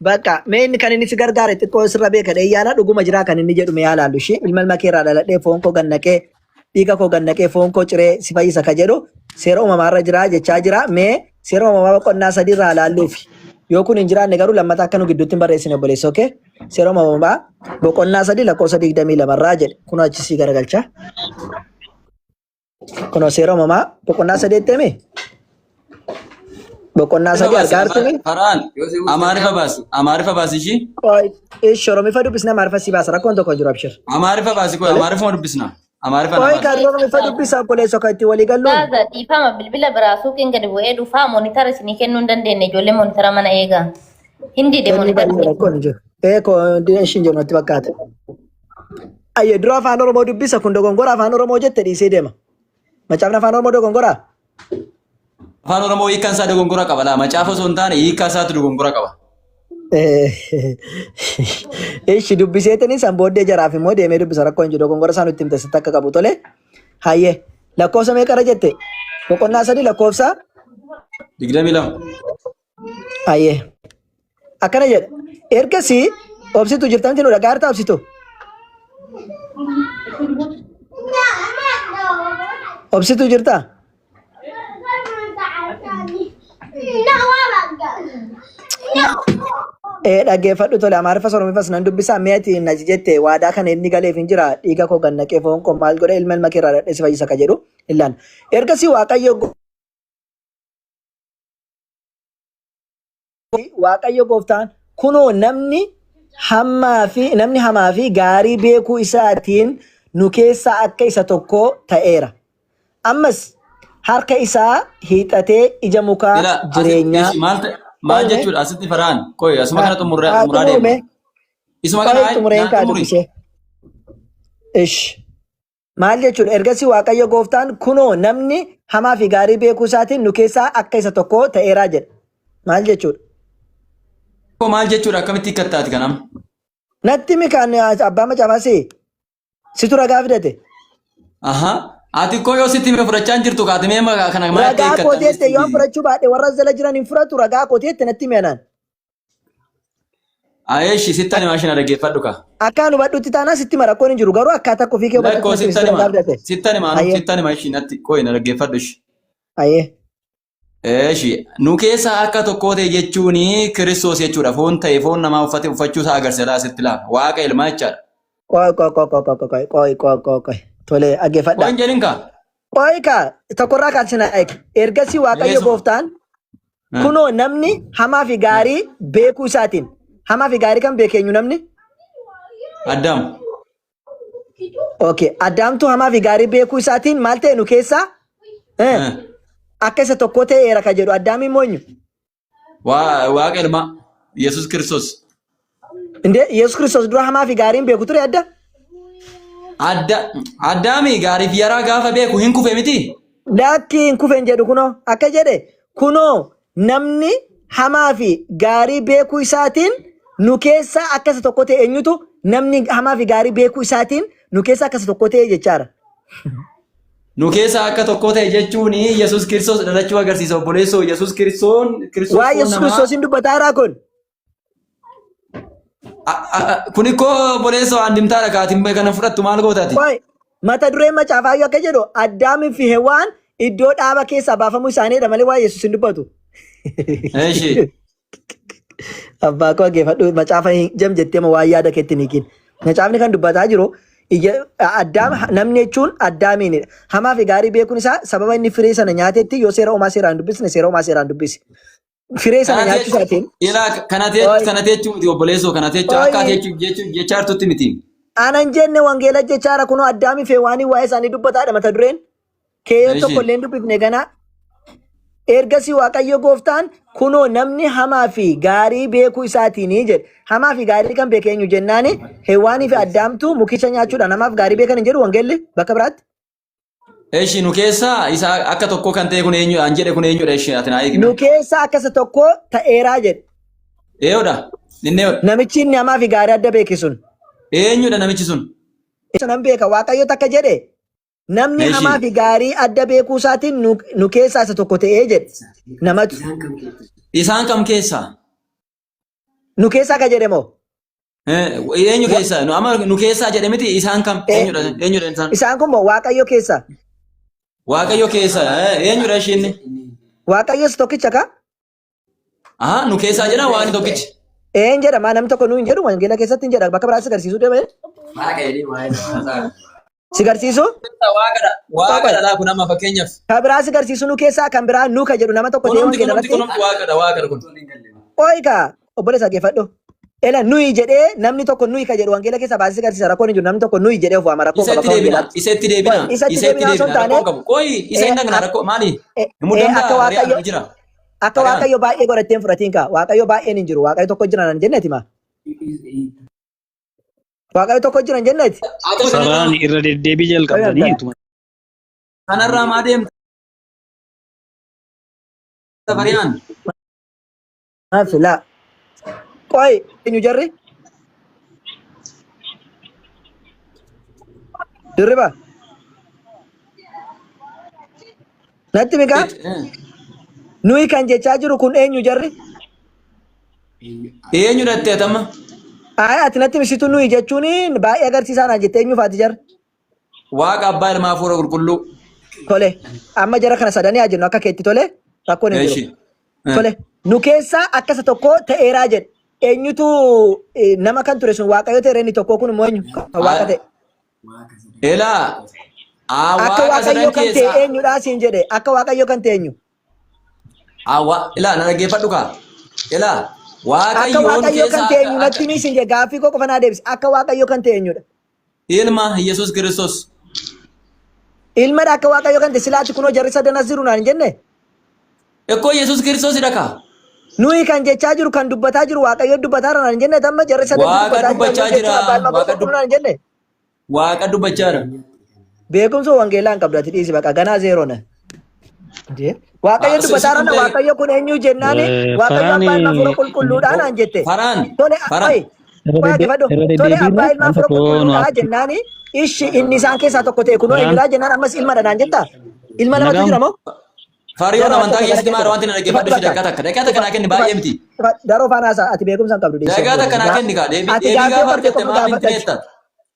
Bakka mee inni kan inni si gargaare xiqqoo sirra beeka dhee yaala dhuguma jiraa kan inni jedhu mee yaa laallu ishee ilma ilma keerraa dhaladhee foon koo gannaqee dhiiga koo gannaqee foon koo ciree si fayyisa ka jedhu seera uumamaarra jiraa jechaa jira mee seera uumamaa boqonnaa sadiirraa laalluufi yoo kun hin jiraanne garuu lammata akka nu gidduutti hin barreessine obboleessa okee seera uumamaa boqonnaa 3 lakkoofsa 22rraa jedhe kunoo achi sii garagalcha kunoo seera uumamaa boqonnaa sadeetti hime boqonnaa Amaariffa 3 baasi argaa jirtumi Faraan Amaariffa baasi Amaariffa baasi ishii Qoy, ishi Oromiffa dubbisna Amaariffa si baasa rakkoon tokko hin jiru abshir. Amaariffa baasi qoy Tole. Amaariffuma dubbisna Amaariffa na Qoy baasi. kan Oromiffa dubbisa obboleessa kan itti walii galluun. Ustaaza dhiifama bilbila biraa suuqiin gadi bu'ee dhufaa monitara isinii kennuu hin dandeenye ijoollee monitara mana eegaa. Hin dide Kennuu monitara. baay'ee rakkoon hin jiru. Ee koo ishiin jiru natti fakkaata. Ayyee dura afaan Oromoo dubbisa kun dogongora afaan Oromoo jette dhiisee deema. Macaafni afaan Oromoo dogongoraa? Afaan Oromoo hiikkaan isaa dogongora qaba laa macaafa osoo hin taane hiikkaa isaatu dogongora qaba. Ishi dubbiseetini san booddee jaraaf immoo deemee dubbisa rakkoo hin jiru dogongora isaa nutti himte sitti akka qabu tole. Hayyee lakkoofsa meeqarra jette? Boqonnaa 3 lakkoofsa 22. Hayyee akkana jedha. Ergasii obsitu jirta miti nu dhagaa jirta obsitu. Obsitu jirta? Ee dhaggeeffadhu tole Amaariffas Oromiffas nan dubbisaa mee ati na jette waadaa kana inni galeef hin jira dhiiga koo gannaqee foon koo maal godhe ilma ilma keerraa dhadhee si fayyisa ka jedhu Illaan. Ergasii Waaqayyo gooftaan kunoo namni hammaa fi namni hamaa fi gaarii beekuu isaatiin nu keessaa akka isa tokkoo ta'eera. Ammas harka isaa hiixatee ija mukaa Ila asitti jireenyaa. ishi maal ta'e maal Qoy mee jechuudha asitti faraan qoy asuma kana xumurraa haa xumuraa xumuru deemna. mee Isuma kana qoy hayi xumureen naa kaa xumuri. dubbisee. Ish. Maal jechuudha? Ergasii Waaqayyo gooftaan kunoo namni hamaa fi gaarii beekuu isaatiin nu keessaa akka isa tokkoo ta'eeraa jedha. Maal jechuudha? Koo maal jechuudha akkamitti hiikkattaati kanam? Natti himi kan abbaa macaafaa si situ ragaa fidate. Aha. Ati koo yoo sitti hime fudhachaa hin jirtu kaati mee kana maal akka Ragaa hiikkattan koo teette yoo an fudhachuu baadhe warra as jala jiran hin fudhatu ragaa koo teette natti himi anaan. Ayeeshi sitti ani maashina dhaggeeffadhu ka. Akka an hubadhutti taanaan sitti hima rakkoon hin jiru garuu akkaataa kofii kee Lakkoo hubadhutti natti himi sitti situ anima ragaa fidate. sitti anima anu Ayyee sitti anima ishii natti qoyi na dhaggeeffadhu ishi. ayyee. Eeshi nu keessa akka tokkoo ta'e jechuun Kiristoos jechuudha foon ta'e foon namaa uffate uffachuu isaa agarsiisa laa sitti laa waaqa ilmaa jechaadha. Qoy qoy qoy qoy qoy qoy qoy qoy qoy qoy tole Qoy dhaggeeffadhaa. hin jedhin kaa. Qoy kaa tokkorraa kaasina eegi. Ergasii Waaqayyo Eesuma. gooftaan kunoo namni hamaa fi gaarii beekuu isaatiin hamaa fi gaarii kan beeke eenyu namni? Addaam. Okay. Addaamtu hamaa fi gaarii beekuu isaatiin maal ta'e nu keessaa? Akka isa tokko ta'eera ka jedhu Addaam immoo eenyu? Waaqa ilmaa Yesuus Kiristoos. Indee Yesuus Kiristoos dura hamaa fi gaarii hin beeku ture adda? Adda Addaami gaarii fi yaraa gaafa beeku hin kufe miti. Lakki hin kufe hin jedhu kunoo akka jedhe kunoo namni hamaa fi gaarii beekuu isaatiin nu keessaa akka isa tokko ta'e eenyutu namni hamaa fi gaarii beekuu isaatiin nu keessaa akka isa tokko ta'e jechaara. Nu keessaa akka tokko ta'e jechuun Yesuus Kiristoos dhalachuu agarsiisa obboleessoo Yesuus Kiristoon Kiristoos Waa foon Yesuus namaa Kiristoosiin dubbataa jiraa kun. Kun ikkoo obboleessoo andimtaadha kaatiin kana fudhattu maal gootaati? Qoy mata dureen macaafaayyuu akka jedhu Addaamii fi Hewaan iddoo dhaaba keessaa baafamuu isaaniidha malee waa Yesuus hin dubbatu. Eeshi. Abbaa koo dhaggeeffadhu macaafa hin jam jettee ma waan yaada keetti hin hiikin. Macaafni kan dubbataa jiru addaam namni jechuun addaamiinidha. Hamaa fi gaarii beekuun isaa sababa inni firee sana nyaatetti yoo seera uumaa seeraan dubbisne seera uumaa seeraan dubbisi. Firee sana Kana nyaachuu isaatiin Ilaa kana Oi. kana jechuu miti obboleessoo kana jechuu akka ati Oi. jechuu jechuu jechaa jirtutti miti. Anan jenne wangeela jechaara kunoo addaamii fi Hewaanii waa'ee isaanii dubbataadha mata dureen. Keeyyata tokko Eeshi. illee hin dubbifne ganaa. Ergasii Waaqayyo gooftaan kunoo namni hamaa fi gaarii beekuu isaatiini jedhe. Hamaa fi gaarii kan beeke eenyu jennaani Hewaanii fi Addaamtu mukicha nyaachuudhaan hamaa fi gaarii beekan hin jedhu wangeelli bakka biraatti. Eeshi nu keessaa isa akka tokkoo kan ta'e kun eenyudha an jedhe kun eenyudha eeshi ati naa eegi. Nu keessaa akka isa tokkoo ta'eeraa jedhe. Eenyudha? Inni eenyudha? Namichi inni hamaa fi gaarii adda beeke sun. Eenyudha namichi sun? Isa nan beeka Waaqayyo takka jedhe namni Eeshi. hamaa fi gaarii adda beekuu isaatiin nu keessaa isa tokko ta'ee jedhe. Namatu Isaan kam keessaa? nu keessaa ka jedhe moo? Eenyu keessaa? Nu amma nu keessaa jedhe miti isaan kam? Eenyudha eenyudha isaan? Isaan kun moo Waaqayyo keessaa? Waaqayyo keessaa eenyudha ishiin? Waaqayyos tokkicha ka? Aha nu keessaa jedha waaqni tokkichi. Een jedha maa namni tokko nu hin jedhu wangeela keessatti hin jedha bakka biraas si garsiisuu deema. Si garsiisuu? Waaqadha waaqadha laa kun amma fakkeenyaaf. Kan biraa si garsiisuu nu keessaa kan biraa nu ka jedhu nama tokko ta'ee Kunumti wangeela kunumti irratti. kunumti waaqadha waaqadha kun. Ooyi kaa obboleessa dhaggeeffadhu. Ela nuyi jedhee namni tokko nuyi ka jedhu wangeela keessaa baasee si garsiisa rakkoon hin jiru namni tokko nuyi jedhee of waama rakkoo Isa qaba itti akka deebina wangeelaatti. isa itti deebina Qoy, isa itti isa itti deebina osoo hin deebina taane rakkoon qabu. Qoyi isa hin dhaqna rakkoo maali? akka Muddamtaa ari'aan waaqayyo jira. akka Ari'aan. waaqayyo baay'ee godhattee hin fudhatiin kaa waaqayyo baay'een hin jiru waaqayyo tokko jira nan jenneeti maa waaqayyo tokko jira hin jenneeti. Haa ta'u Saraan kanarraa irra deddeebii jalqabdanii ituma kanarraa maa deemta Fariyaan? Maaf laa. Qoy eenyu jarri? Dirriba. Natti mikaa? Nuyi kan jechaa jiru kun eenyu jarri? Eenyu dhattee atama? Ayi ati natti misitu nuyi jechuun baay'ee agarsiisaa naan jette eenyu faati jarri? Waaqa abbaa ilmaa hafuura qulqulluu. Tole. Amma jara kana sadanii haa jennu akka keetti tole. Rakkoon hin jiru. Eeshi. Tole. Nu keessaa akka isa tokko ta'eeraa jedhe. Eenyutu nama kan ture sun waaqayyo ta'eera inni tokko kun immoo eenyu? Kan waaqa ta'e. Elaa Aa, Akka Waaqa sadan Waaqayyoo kan ta'e keessaa eenyudha siin jedhe. Akka Waaqayyoo kan ta'e eenyu? Aa, ilaa na dhaggeeffadhu kaa. Ilaa Akka Waaqayyoon Waaqayyoo kan keessaa ta'e akka eenyu akka natti himi siin jedhe. Gaaffii koo qofa naa deebisi. Akka Waaqayyoo kan ta'e eenyudha? Ilma Yesuus Kiristoos. Ilmadha akka Waaqayyoo kan ta'e silaati kunoo jarri sadan as jiru naan hin jenne? Ekkoo Yesuus Kiristoosidha kaa. Nuyi kan jechaa jiru kan dubbataa jiru Waaqayyo dubbataa jira naan hin jenne tamma jarri sadan Waaqa dubbataa jiran dubbachaa jechuun jira. abbaa ilma Waaqa qulqulluu naan hin jenne? Waaqa dubbachaa jira. Beekumsa wangeelaa hin qabdu ati dhiisi baqa ganaa zeeroo na. Waaqayyo dubbataa jira Waaqayyo kun eenyu jennaani Waaqayyo Faraan abbaa ilma hafuura qulqulluudhaa naan jette. Faraan. Tole Faraan. oi irra qoy dhaggeeffadhu. irra Tole deddeebiirra abbaa ilma al hafuura tokko nu qulqulluudhaa jennaani ishi inni isaan keessaa tokko ta'e kunoo Faraan eenyudhaa jennaan ammas ilmadha naan jetta. Ilma lamatu nagaamu jira moo? Fariyoon Daroo al amantaa tokko gara keessatti maal keessa wanti na dhaggeeffadhu cufadhu ishee bakka. daqiiqaa takka. Daqiiqaa takka naa kenni baay'ee miti. Daroo faana haasaa ati beekumsa hin qabdu dhiisee Daqiiqaa takka naa obboleessa. kenni kaa. Deebii Ati deebii gaaffii gaafa qabde argatte qofa maaf hin gaafadha. tineetta?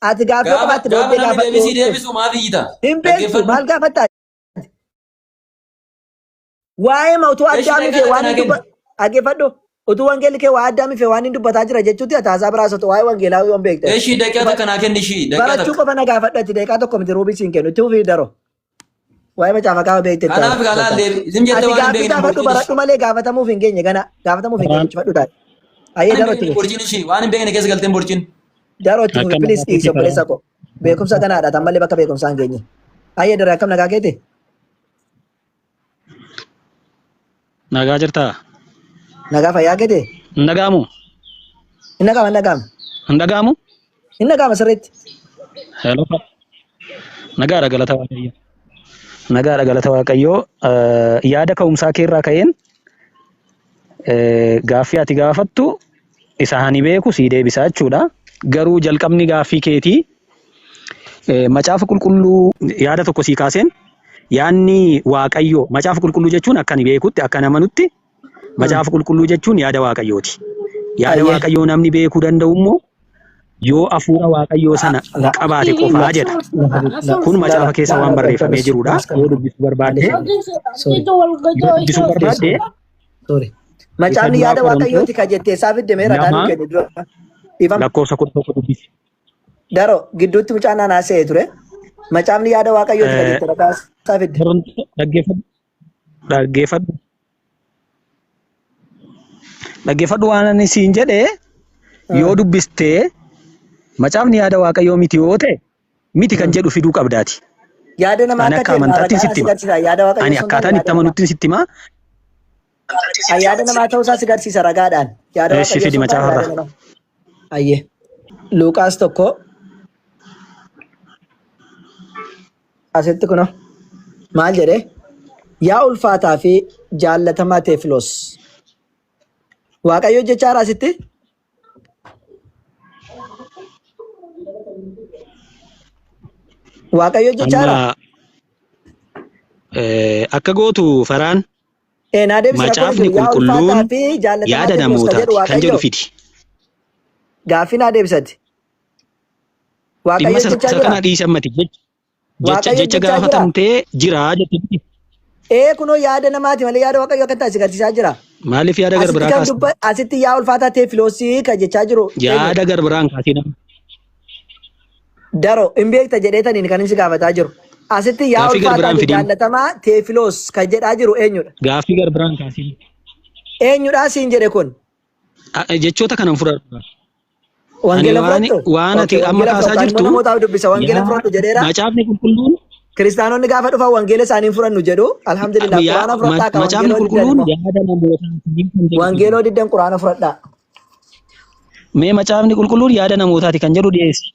Ati gaaffii Gaafa qofaatti gaafa booddee namni deebisii gaafadhu. deebisu maaf iyyita? Hin beektu Dhaggeeffadhu. maal gaafatta? Waa'ee ma utuu Eshi addaamii daqiiqaa fee waan takka naa hin dubba kenni. dhaggeeffadhu. Utuu wangeelli kee waa addaamii fee waan hin dubbataa jira jechuutti ati haasaa biraa soto waa'ee wangeelaa yoon beekte. Eshi daqiiqaa takka naa kenni ishii daqiiqaa Barachuu takka. qofa na gaafadhu ati daqiiqaa tokko miti ruubii siin kennu itti fufii daro. Waa'ee macaafa qaama beekte itti Kanaaf kaa laal haasofta. deebi. Isin jettee Ati waan hin gaaffii beekne gaafadhu borciin ishii. baradhu malee gaafatamuuf hin geenye gana gaafatamuuf hin Faraan geenye cufadhu taate. Ayyee Waan hin daroo itti beekne fufi. borciin ishii. Waan hin beekne keessa galteen borciin. Daroo itti fufi akkam please nagaa dhiisi keetii obboleessa Faraan koo. Beekumsa ganaadha tan malee bakka beekumsaa hin geenye. Ayyee daree akkam nagaa keeti? Nagaa jirtaa? Nagaa fayyaa keeti? Hin dhaga'amu? Hin dhaga'ama hin dhaga'ama. Hin dhaga'amu? Hin dhaga'ama sirriitti. Hello. Nagaadha galata Waaqayyoo. Nagaadha galata Waaqayyoo. Yaada ka'umsaa keerraa ka'een gaaffii ati gaafattu isa ani beeku sii deebisa jechuudha. Garuu jalqabni gaaffii keetii macaafa qulqulluu yaada tokko sii kaaseen yaadni Waaqayyoo macaafa qulqulluu jechuun akka ani beekutti akka ani amanutti macaafa qulqulluu jechuun yaada Waaqayyooti. Yaada Ayyee. Waaqayyoo namni beekuu danda'u immoo yoo hafuura Waaqayyoo sana La qabaate qofaa jedha. la Kun la macaafa keessa la waan la barreeffamee jirudha. Yoo dubbisuu barbaadde Sorry. yoo dubbisuu barbaadde Sorry. isa Macaafni duraa yaada Qorontos Waaqayyooti ka jettee isaa fidde mee ragaa nuu 2 kenni dura. Dhiifama. lakkoofsa 11 dubbisi. Daro gidduutti mucaan naanaa se'ee ture. Macaafni yaada Waaqayyooti ka jette ragaa isaa fidde. Qorontos dhaggeeffadhu dhaggeeffadhu dhaggeeffadhu waan ani siin jedhe yoo dubbistee macaafni yaada Waaqayyoo miti yoo ta'e miti kan jedhu fiduu qabdaati. Yaada namaa Ani akka akka ta'e amantaattiin ragaa sitti si hima. garsiisa. Yaada Waaqayyoo Ani osoo hin taane akkaataan itti yaada namaa. amanuttiin sitti hima. Yaada namaa ta'uusaa si garsiisa ragaadhaan. Yaada Eessi Waaqayyoo fidi osoo hin taane macaafarraa. yaada namaa. Ayyee. Luuqaas 1 asitti kunoo maal jedhee? Yaa ulfaataa fi jaallatamaa Teefiloos. Waaqayyo jechaa jira asitti? Waaqayyo jechaa jira? Amma akka gootu faraan Ee naa deebisi rakkoon macaafni jiru. Yaa ulfaataa qulqulluun fi jaallatamaa yaada Teefiloos ka jedhu namootaati kan jedhu Waaqayyo fidi. gaaffii naa deebisati. Dhimma Waaqayyo isa jechaa isa jira? kana dhiisi ammati jecha jecha Waaqayyo jecha jechaa jira? gaafatamtee jira jette miti. Ee kunoo yaada namaati malee yaada Waaqayyo akka hin taane si garsiisaa jira. Maaliif yaada Asitti garbiraa kan kaasta? dubba asitti yaa ulfaataa Teefiloosii kan jechaa jiru eenyu? Yaada garbiraan kaasii nama. Daro hin beekta jedheetaniin kan inni si gaafataa jiru. Asitti yaa Gaaffii ulfaataa garbiraan fi fidiin. jaallatamaa Teefiloos kan jedhaa jiru eenyudha? Gaaffii garbiraan kaasii. Eenyudha siin jedhe kun? Jechoota kanan fudhadhu. Ani Wangeela waan fudhattu? waan ati Okay, amma wangeela kaasaa fudhattu. Ani immoo jirtu namootaaf dubbisa. Wangeela yaa fudhadhu jedheera. macaafni qulqulluun Kiristaanonni gaafa dhufan wangeela isaanii hin fudhannu jedhu. Alhamdulillah yaa quraana fudhadhaa ka macaafni wangeeloo diddan qulqulluun immoo. yaada namootaati kan jedhu fidi. Wangeeloo diddan quraana fudhadhaa. Mee macaafni qulqulluun yaada namootaati kan jedhu dhiyeessi.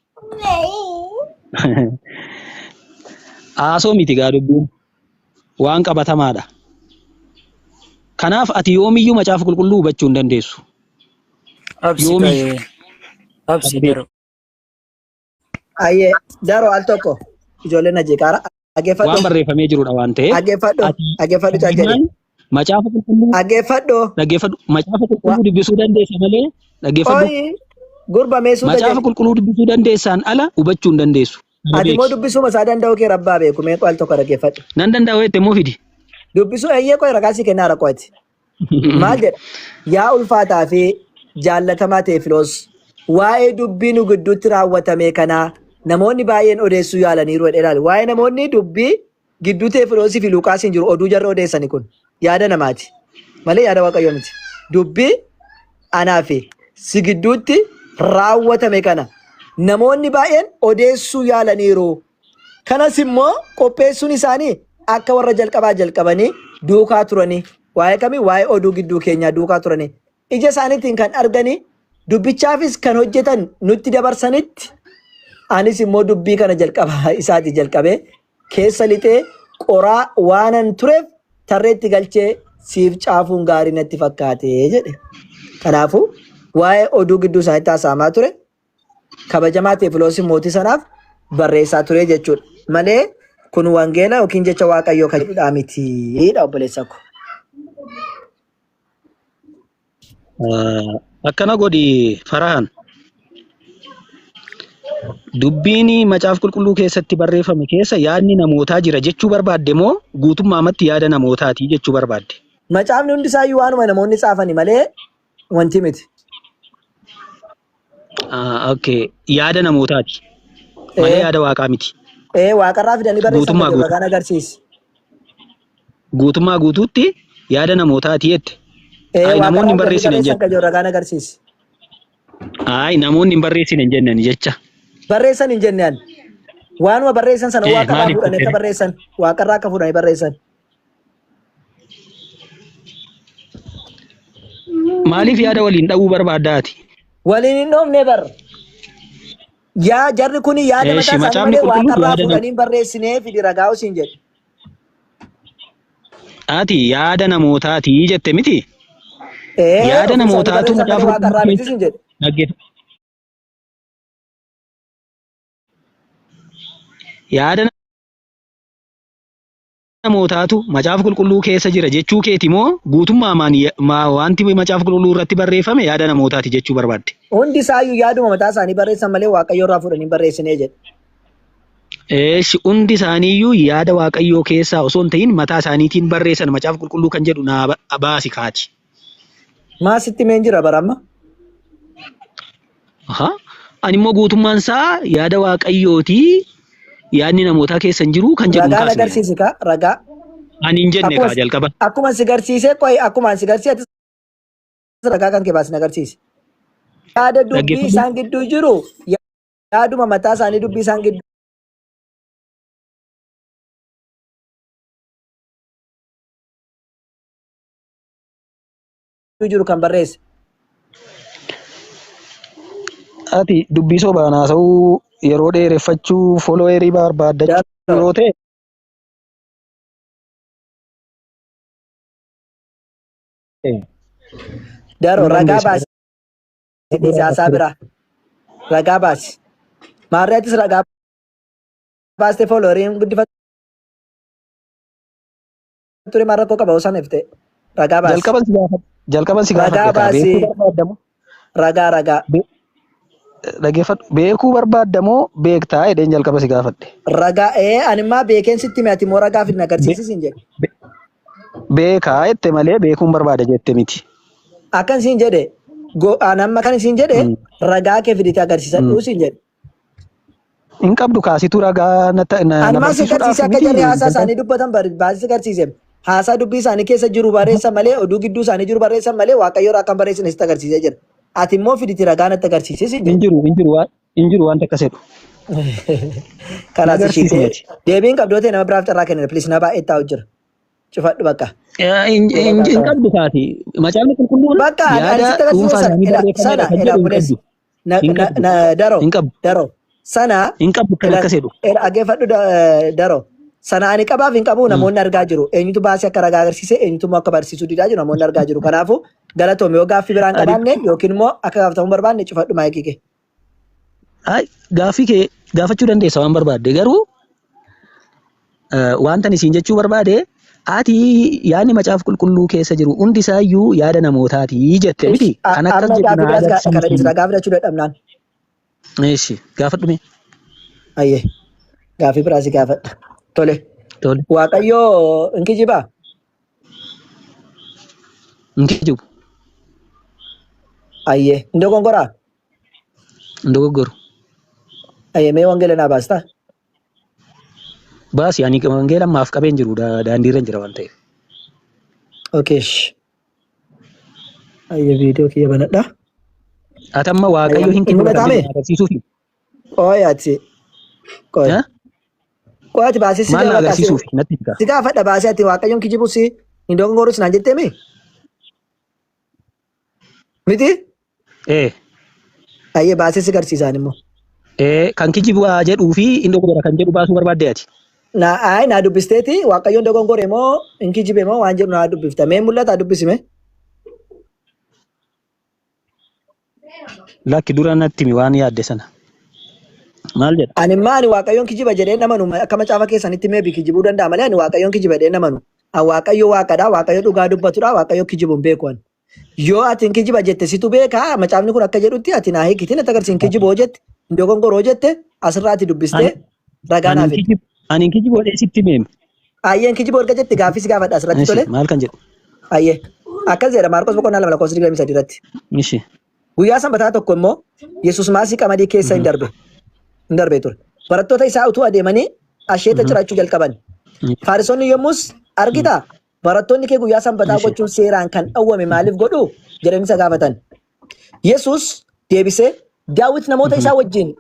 Haasoo miti gaa dubbiin waan qabatamaadha. Kanaaf ati yoomiyyuu macaafa qulqulluu hubachuu hin dandeessu. Absi Yoomiyyuu. ka'ee. Absi Kana beeki. garuu. Ayyee daroo al tokko ijoolleen na jeeqaara. Dhaggeeffadhu. Waan barreeffamee jirudha waan ta'eef Dhaggeeffadhu. ati Dhaggeeffadhu caal jedhi. himaan macaafa qulqulluu Dhaggeeffadhu. dhaggeeffadhu macaafa Wa qulqulluu dubbisuu dandeessa malee dhaggeeffadhu Qoyi gurba mee suuta macaafa jedhi. qulqulluu dubbisuu dandeessaan ala hubachuu hin dandeessu. Kana Ati immoo beeki. dubbisuma isaa danda'u kee rabbaa beeku mee al tokko dhaggeeffadhu. Nan danda'a jette immoo fidi. Dubbisuu eeyyee qoyi ragaa sii kennaa rakkoo ati. Maal jedha? Yaa ulfaataa fi jaallatamaa Teefiloos, waa'ee dubbii nu gidduutti raawwatame kanaa namoonni baay'een odeessuu yaalaniiru jedhee ilaali. Waa'ee namoonni dubbii gidduu Teefiloosii fi Luuqaasiin jiru oduu jarri odeessani kun yaada namaati malee yaada Waaqayyoo miti. Dubbii anaa fi si gidduutti raawwatame kana namoonni baay'een odeessuu yaalaniiru. Kanas immoo qopheessuun isaanii akka warra jalqabaa jalqabanii duukaa turanii waa'ee kamii waa'ee oduu gidduu keenyaa duukaa turanii ija isaaniitiin kan arganii dubbichaafis kan hojjetan nutti dabarsanitti anis immoo dubbii kana jalqaba isaati jalqabee keessa lixee qoraa waanan tureef tarreetti galchee siif caafuun gaarii natti fakkaate jedhe. Kanaafuu waa'ee oduu gidduu isaaniitti haasa'amaa ture kabajamaa Teefiloosii mootii sanaaf barreessaa ture jechuudha. Malee kun wangeela yookiin jecha Waaqayyoo kan jedhudha mitiidha obboleessa ko. Akkana godhi Farahan. Dubbiin macaafa qulqulluu keessatti barreeffame keessa yaadni namootaa jira jechuu barbaadde moo guutummaamatti yaada namootaati jechuu barbaadde? Macaafni hundi isaayyuu waanuma namoonni tsaafani malee wanti miti. Okay. Yaada namootaati malee yaada waaqaa miti. Ee waaqarraa fidanii barreessan Guutummaa gadi guutuu. ragaan agarsiisi. Guutummaa guutuutti yaada namootaati jette. Ee Ayi namoonni waaqarraa hin fidanii barreessine hin barreessan jenne. gadi ragaan agarsiisi. Ayi namoonni hin barreessine hin jenne jecha. Barreessan hin jenne ani. Waanuma barreessan sana waaqarraa Maaliif fuudhanii akka jettee? barreessan waaqarraa akka fuudhanii barreessan. Maaliif yaada waliin dha'uu barbaadda ati? Waliin hin dhoofne bar. Yaa jarri kun yaada Eeshi mataa isaanii macaafni malee qulqulluun waaqarraa yaada fuudhanii hin barreessinee fidi ragaa usiin jedhe. ati yaada namootaati jette miti? Ee Yaada ofii isaanii namootaatu barreessan malee macaafa qulqulluu waaqarraa miti keessa siin jedhe. dhaggeeffadhu. Yaada namootaatu macaafa qulqulluu keessa jira jechuu keeti moo guutummaa wanti macaafa qulqulluu irratti barreeffame yaada namootaati jechuu barbaadde? Hundi isaayyuu yaaduma mataa isaanii barreessan malee waaqayyo irraa fuudhanii hin barreessinee jedhe. Eeshi hundi isaaniiyyuu yaada waaqayyoo keessaa osoo hin ta'in mataa isaaniitiin barreessan macaafa qulqulluu kan jedhu naa baasi kaati. Maa sitti meen jira bara amma? Aha. Ani immoo guutummaan isaa yaada waaqayyooti yaadni namootaa keessa hin jiru kan jedhu hin Ragaan kaasne. agarsiisi kaa ragaa. Ani hin jenne Akkuma kaa jalqaba. akkuma si garsiisee qoy akkuma si garsiise atis ragaa kan kee baasi na agarsiisi. Yaada dubbii Dhaggeeffadhu. isaan gidduu jiru yaaduma mataa isaanii dubbii isaan gidduu jiru kan barreesse. Ati dubbii sobaan haasa'uu yeroo dheereffachuu foloowerii barbaaddachuu Daroo yoo ta'e daroo hin ragaa dandeessa. baasi siyaasaa biraa ragaa baasi. Maarree atis ragaa baastee fooloweriin guddifatu ture maal rakkoo qaba osoo ifte ragaa baasi. Jalqaban si gaafadhe. Jalqaban si Ragaa gaafadhe kaa baasi beekuu barbaaddamoo ragaa ragaa dhaggeeffadhu beekuu barbaaddamoo beektaa jedheen jalqaba si gaafadhe. ragaa ee animmaa beekeen sitti hime ati immoo ragaa fidna agarsiisis hin jedhe. Beekaa jette malee beekuun barbaada jette miti. Akkan siin jedhe an amma kan siin jedhe ragaa kee fidite agarsiisadhu siin jedhe. Hin qabdu kaasitu ragaa na na Anumaa si barsiisuudhaaf garsiise akka miti jarri haasaa jalqaba. isaanii dubbatan baasii si garsiise. Haasaa dubbii isaanii keessa jiru barreessan malee oduu gidduu isaanii jiru barreessan malee waaqayyo irraa kan barreessan sitti agarsiisee jira. Ati immoo fiditi ragaa natti agarsiisi siin Hin jedhe. jiru hin jiru waan hin jiru wanta akkas jedhu. Na Kanaas agarsiisi ishiittee ati. deebiin qabdoo ta'e nama biraaf carraa kennina. Please na baay'ee taa'u jira. Cufadhu bakka. Hin Yeroo hin kaan hin qaba. qabdu kaati. Macaafni qulqulluun Bakka ani yaada sitti agarsiise dhuunfaa sana isaanii ila barreeffamedha sana kan ila jedhu hin obboleessa qabdu. na Hin na qabdu. na daro Hin qabdu. daro sana Hin qabdu kan ila akkas jedhu. ila dhaggeeffadhu daro sana ani qabaaf hin qabu namoonni argaa jiru eenyutu baasee akka ragaa agarsiise eenyutu immoo akka barsiisuu didaa jiru namoonni argaa jiru kanaafuu galatoome yoo gaaffii biraan Ani qabaanne yookiin immoo akka gaafatamuu barbaanne cufadhu maayikii kee. Ay, gaaffii kee gaafachuu dandeessa waan barbaadde garuu wanta ani siin jechuu barbaade ati yaadni macaafa qulqulluu keessa jiru hundi isaayyuu yaada namootaati jette miti kan akkas Amma jedhu gaaffii na biraas kana dhiisi agarsiisi. ragaa fudhachuu dadhabnaan. Eeshi gaafadhu mee Ayyee gaaffii biraas gaafadha. Tole tole waaqayyoo hin kijibaa? hin kijibu Ayyee hin dogongoraa? hin dogoggoru. Ayyee mee wangeela naa baastaa? Baasi ani wangeela ammaaf qabeen jiru daandiirra hin jira waan ta'eef. Okay. Ish. Ayyee viidiyoo kiyya banadha. Ati amma Waaqayyo Ayyee hin hin kijiba kan mul'ataa jedhu mee? na agarsiisuufi. Qoy ati. Qoy. Eh? Qoy ati baasee si Maal na gaafadha. agarsiisuufi natti himta. Si gaafadha baasee ati Waaqayyoon kijibus hin dogongorus naan jettee mee? Miti? Ee. Ayyee baasee si agarsiisaan immoo. Ee kan kijibu haa jedhuu fi hin dogongora kan jedhu baasuu barbaadde ati. Na ayi naa dubbisteeti Waaqayyoon dogongore moo hin kijibe moo waan jedhu naa dubbifta. Mee mul'ata dubbisime. Lakki dura natti himi waan yaadde sana. Maal jedha? Ani immoo ani Waaqayyoon kijiba jedhee hin amanu akka macaafa keessanitti meebi kijibuu danda'a malee ani Waaqayyoon kijiba jedhee hin amanu. Ani Waaqayyo Waaqadha, Waaqayyo dhugaa dubbatudha, Waaqayyo kijibu hin beeku ani. Yoo ati hin kijiba jette situ beeka, macaafni kun akka jedhutti ati naa hiikiti natti agarsiisi hin kijibu hoo jette, hin dogongoro hoo jette asirraa ati dubbistee Ani ragaa ani naa hin fidde. kijibu ani hin kijibu jedhee sitti himeem. Ayyee hin kijibu erga jette gaaffii si gaafadha asirratti Ishi tole. maal kan jedhu? Ayyee akkas jedha Maarqos boqonnaa 2 lakkoofsa 23 irratti. Ishi. Guyyaa sanbataa tokko immoo Yesuus maasii qamadii keessa hin darbe. Hin darbe ture. Barattoota isaa utuu adeemanii asheeta cirachuu jalqaban. Faarisonni yommus argitaa barattoonni kee guyyaa sanbataa Ishi. gochuun seeraan kan dhowwame maaliif godhu jedhanii isa gaafatan. Yesuus deebisee Daawit namoota isaa wajjin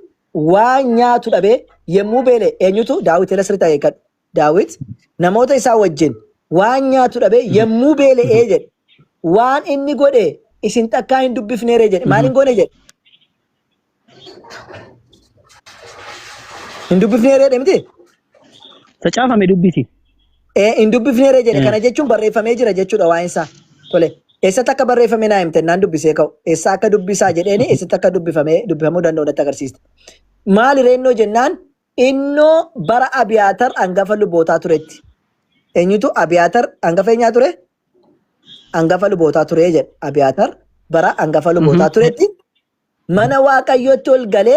waan nyaatu dhabee yommuu beele eenyutu Daawit ela sirriitti akeekkadhu. Daawit namoota isaa wajjin waan nyaatu dhabee yommuu beela'ee jedhe waan inni godhe isin takkaa hin dubbifneeree jedhe maal hin goone jedhe hin dubbifneeree jedhe miti Facaafame dubbisi. Ee, hin dubbifneeree jedhe kana jechuun barreeffamee jira jechuudha waa'een isaa tole eessatti akka barreeffame naa himte naan dubbisee ka'u eessa akka dubbisaa jedheeni eessatti akka dubbifamee dubbifamuu danda'u natti agarsiiste maali reennoo jennaan Innoo bara Abiyaatar angafa lubootaa turetti. Eenyutu Abiyaatar angafa eenyaa ture? Angafa lubootaa ture jedha. Abiyaatar bara angafa lubootaa turetti mana Waaqayyootti ol galee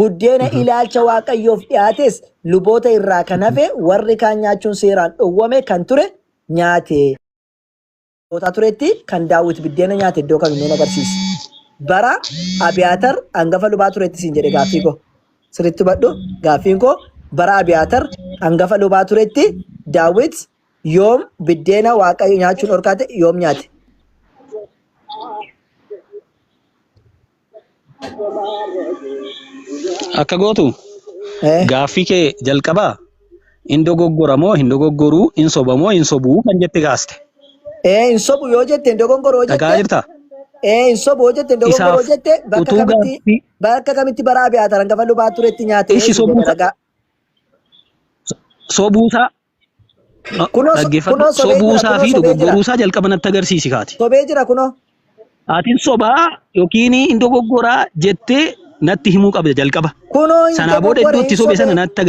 buddeena ilaalcha Waaqayyoof dhiyaates luboota irraa kan hafe warri kaan nyaachuun seeraan dhowwame kan ture nyaate. Lubootaa turetti kan Daawit biddeena nyaate iddoo kami mee agarsiisi. Bara Abiyaatar angafa lubaa turetti siin jedhe gaaffii koo. Sirriitti hubadhu gaaffiin koo bara Abiyaatar angafa lubaa turetti Daawit yoom biddeena Waaqayyo nyaachuun dhorkaa ta'e yoom nyaate? Akka gootu Eh, gaaffii kee jalqabaa hin dogoggora moo hin dogoggoruu hin soba moo hin sobuu kan jette kaaste. eh, hin sobu yoo jette hin dogongoroo Dhaga'aa jette jirtaa? eh, hin sobu yoo jette hin dogongoroo Isaaf jette bakka utuu kamitti gaaffii bakka kamitti bara Abiyaatar angafa lubaa turetti nyaate ishi siin jedhe sobuusa ragaa. sobuusaa Kunoo dhaggeeffadhu kunoo sobee jira sobuusaa kunoo fi sobee jira dogoggoruusaa jalqaba natti agarsiisi kaati. sobee jira kunoo. Atiin sobaa yookiin hin dogoggoraa jettee natti himuu qabda jalqaba. Kunoo hin Sanaa booda dogoggore iddoo hin itti sobe sana sobee. natti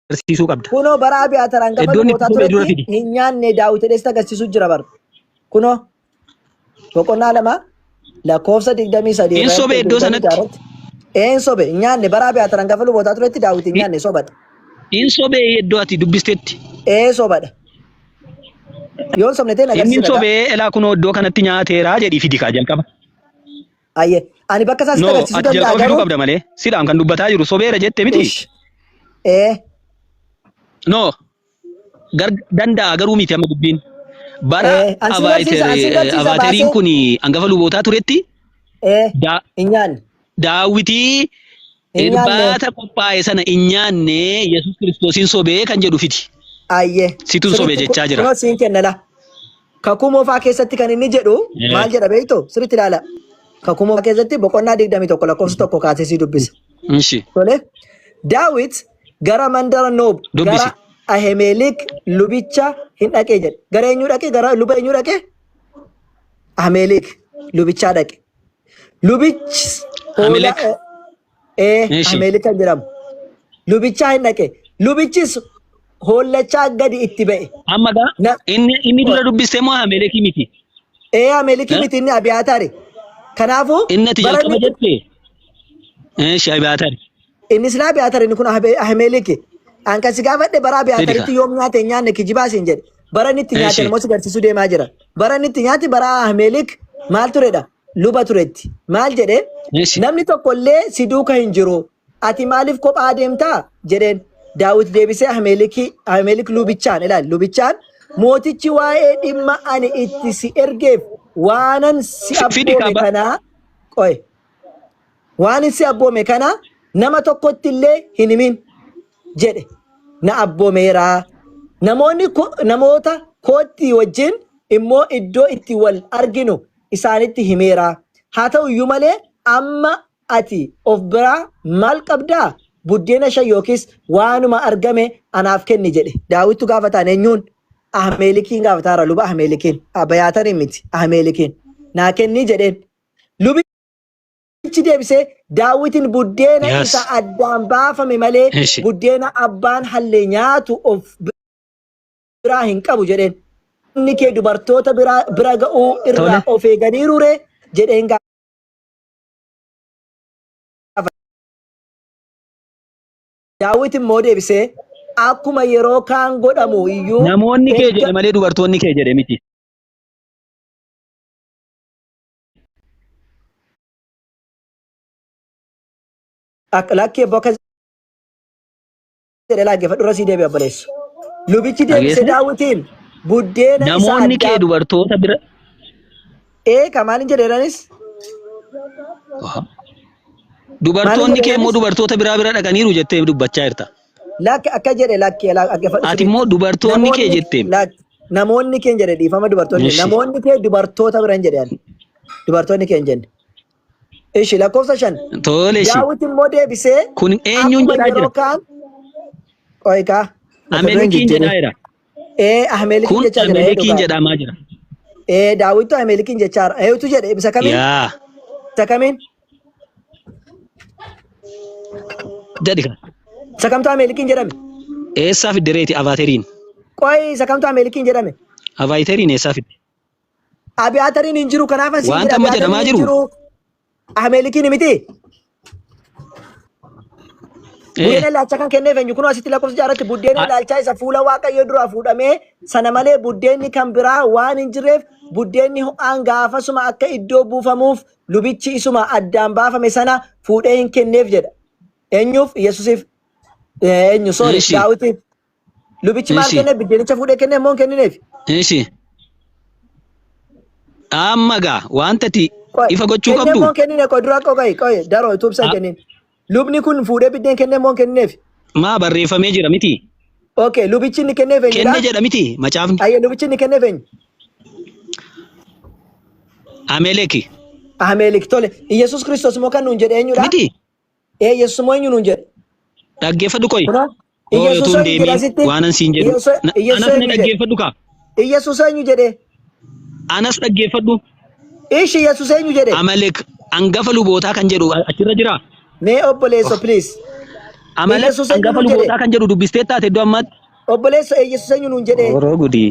agarsiisuu qabda. Kunoo bara Abiyaatar hangafa Iddoo inni itti lubootaa sobe dura turetti fidi. hin nyaanne Daawit jedhee sitti agarsiisuu jira bara. Kunoo boqonnaa 2 lakkoofsa 23 Hin sobe irratti iddoo 26 sanatti. irratti. Ee hin sobe hin nyaanne bara Abiyaatar hangafa lubootaa turetti Daawit hin nyaanne sobadha. Hin sobe iddoo ati dubbistetti. Ee sobadha. Yoo hin sobne ta'e na Inni agarsiisi hin ragaa. sobee elaa kunoo iddoo kanatti nyaateeraa jedhii fidi kaa jalqaba. Ayyee ani bakka isaa sitti No, agarsiisuu ati danda'a jalqaba fiduu garuu qabda malee. Sidhaan kan dubbataa jiru sobeera jette miti. ish. Ee No, gar danda'a garuu miti amma dubbiin. Bara ee an sin barsiisa an sin barsiisa Abaateriin baasee kun hangafa lubootaa turetti ee daa- hin nyaanne daawwitii hin nyaanne irbaata qophaa'e sana hin nyaanne Yesuus Kiristoosiin sobee kan jedhu fidi. ayyee Situn sobe sirriitti jechaa jira. kunoo siin kennala. Kakuu moofaa keessatti kan inni jedhu maal jedha beektu sirriitti ilaala. Kakuu moofaa keessatti boqonnaa 21 lakkoofsa 1 kaasee sii dubbisa. Ishi. Tole. Daawit gara mandara Noob Dubbisi. gara Ahimelik lubicha hin dhaqee jedhe. Gara eenyuu dhaqe? Gara luba eenyuu dhaqe? Ahimelik lubichaa dhaqe. Lubichi hoolaa Ahimelek. ee Ishi. Ahimelik kan jedhamu. Lubichaa hin dhaqe. Lubichis hoollachaa gadi itti ba'e. Amma gaa Na, inni inni dura dubbiste moo Ahimelekii miti? ee Ahimelikii Eh? miti inni Abiyaataari. Kanaafuu Inni ati bara jalqaba inni jette Ishi Abiyaatari. inni silaa Abiyaataar inni kun Ahimeleki. An kan si gaafadhe bara Fidi Abiyaataritti kaa. yoom nyaate hin nyaanne kijibaa siin jedhe. Bara inni itti nyaate Ishi. immoo si garsiisuu deemaa jira. Bara inni itti nyaate bara Ahimelik maal turedha? Luba turetti. Maal jedhe? Eshi. Namni tokko illee si duuka hin jiru. Ati maaliif kophaa deemtaa? Jedheen. Daawit deebisee Ahimelik lubichaan ilaali lubichaan mootichi waa'ee dhimma ani itti si ergeef waanan si Fidi abboome qaba. kanaa qoy waan si abboome kana nama tokkotti illee hin himin jedhe na abboomeera. Namoonni namoota kootti wajjin immoo iddoo itti wal arginu isaanitti himeera. Haa ta'u iyyuu malee amma ati of biraa maal qabdaa? Buddeena 5 yookiis waanuma argame anaaf kenni jedhe. Daawittu gaafataan eenyuun? Ahmeelikiin gaafataara luba Ahmeelikiin. Abayaatariin miti Ahmeelikiin. Naa kenni jedheen. Lubichi deebisee Daawitin buddeena isa addaan baafame malee Eshi. buddeena abbaan hallee nyaatu of biraa hin qabu jedheen. Inni kee dubartoota bira ga'uu irraa Tole. of eeganiiru ree jedheen gaafate. Daawit immoo deebisee akkuma yeroo kaan godhamu iyyuu Namoonni kee erga jedhe malee dubartoonni kee jedhe miti. Lakkii abbaa akkas jedhe laaggeeffadhu irra sii deebi'a obboleessu. Lubichi deebisee Dhageesse? Daawitiin buddeena isa Namoonni kee addaa dubartoota bira ee ka maalin jedheeranis maalin dubartoonni kee immoo jedheeranis dubartoota biraa bira dhaqaniiru jettee dubbachaa jirta. Lakki akka jedhe lakki dhaggeeffadhu Ati sirriitti. immoo dubartoonni kee Namoonni jetteem. lakki namoonni kee hin jedhe dhiifama dubartoonni Ishi. namoonni kee dubartoota bira hin jedhe ani. Dubartoonni kee hin jenne. Ishi lakkoofsa 5. Tole ishi. Daawit immoo deebisee Kun eenyuun akkuma jedhaa yeroo jira? kaan qoykaa mata dureen Amelekiin jijjiirin. jedhaa jira. Ee Ahmeelikiin Kun jechaa jira ee Amelekiin dhugaa. jedhamaa jira. Ee Daawittu Ahmeelikiin jechaa jira. Eetu jedhe isa kamiin? Yaa. Isa kamiin? Jedhi kana. Isa kamtu Ameelikiin jedhame? Eessaa fidde reeti avaateriin? Qoy isa kamtu Ameelikiin jedhame? Avaateriin eessaa fidde? Abiyaatariin hin jiru kanaaf asiin jedha Wanta amma Abiyaatariin jedhamaa hin jiru jiru. Ameelikiin miti. Eh, Buddeena ilaalchaa kan kenneef eenyu kunoo asitti lakkoofsa jaaratti buddeena a- ilaalchaa isa fuula Waaqayyoo duraa fuudhamee sana malee buddeenni kan biraa waan hin jirreef buddeenni ho'aan gaafasuma akka iddoo buufamuuf lubichi isuma addaan baafame sana fuudhee hin kenneef jedha. Eenyuuf? Yesusiif. Eenyu? Sorry, Ishi. Daawitiif. Lubichi maal Ishi. kenneef? Biddeenicha fuudhee kenneef moo hin kennineef? Ishi. Amma gaa wanta ati Qoy, ifa gochuu kenneef qabdu moo hin kennine? Qoy dura qoy qoy daroo utuu ibsa hin kennin. Lubni kun fuudhee biddeen kenneef moo hin kennineef? maa barreeffamee jira miti. Okay, lubichi inni kenneef eenyudha? Kenne jedha miti macaafni. Ayyee lubichi inni kenneef eenyu? Ameleki Amelik tole. Iyyasuus Kiristoos immoo kan nuun jedhe eenyudha? miti. Ee Yesuus immoo eenyu nuun jedhe? Dhaggeeffadhu qoy. Kunoo Koo Iyyasuus utuu hin eenyu jedhe deemiin asitti? waanan siin jedhu. Iyyasuus Anas na eenyu jedhe? dhaggeeffadhu kaa. Iyyasuus eenyu jedhe? Anas dhaggeeffadhu. Ishi Yesuus eenyu jedhe? Amalek hangafa lubootaa kan jedhu achirra jiraa? Mee obboleesso please. Amalek Iyyasuus eenyu hangafa nuun jedhe? lubootaa kan jedhu dubbistee taate iddoo ammaatti. Obboleesso Iyyasuus eenyu nuun jedhe? Oroo gudii.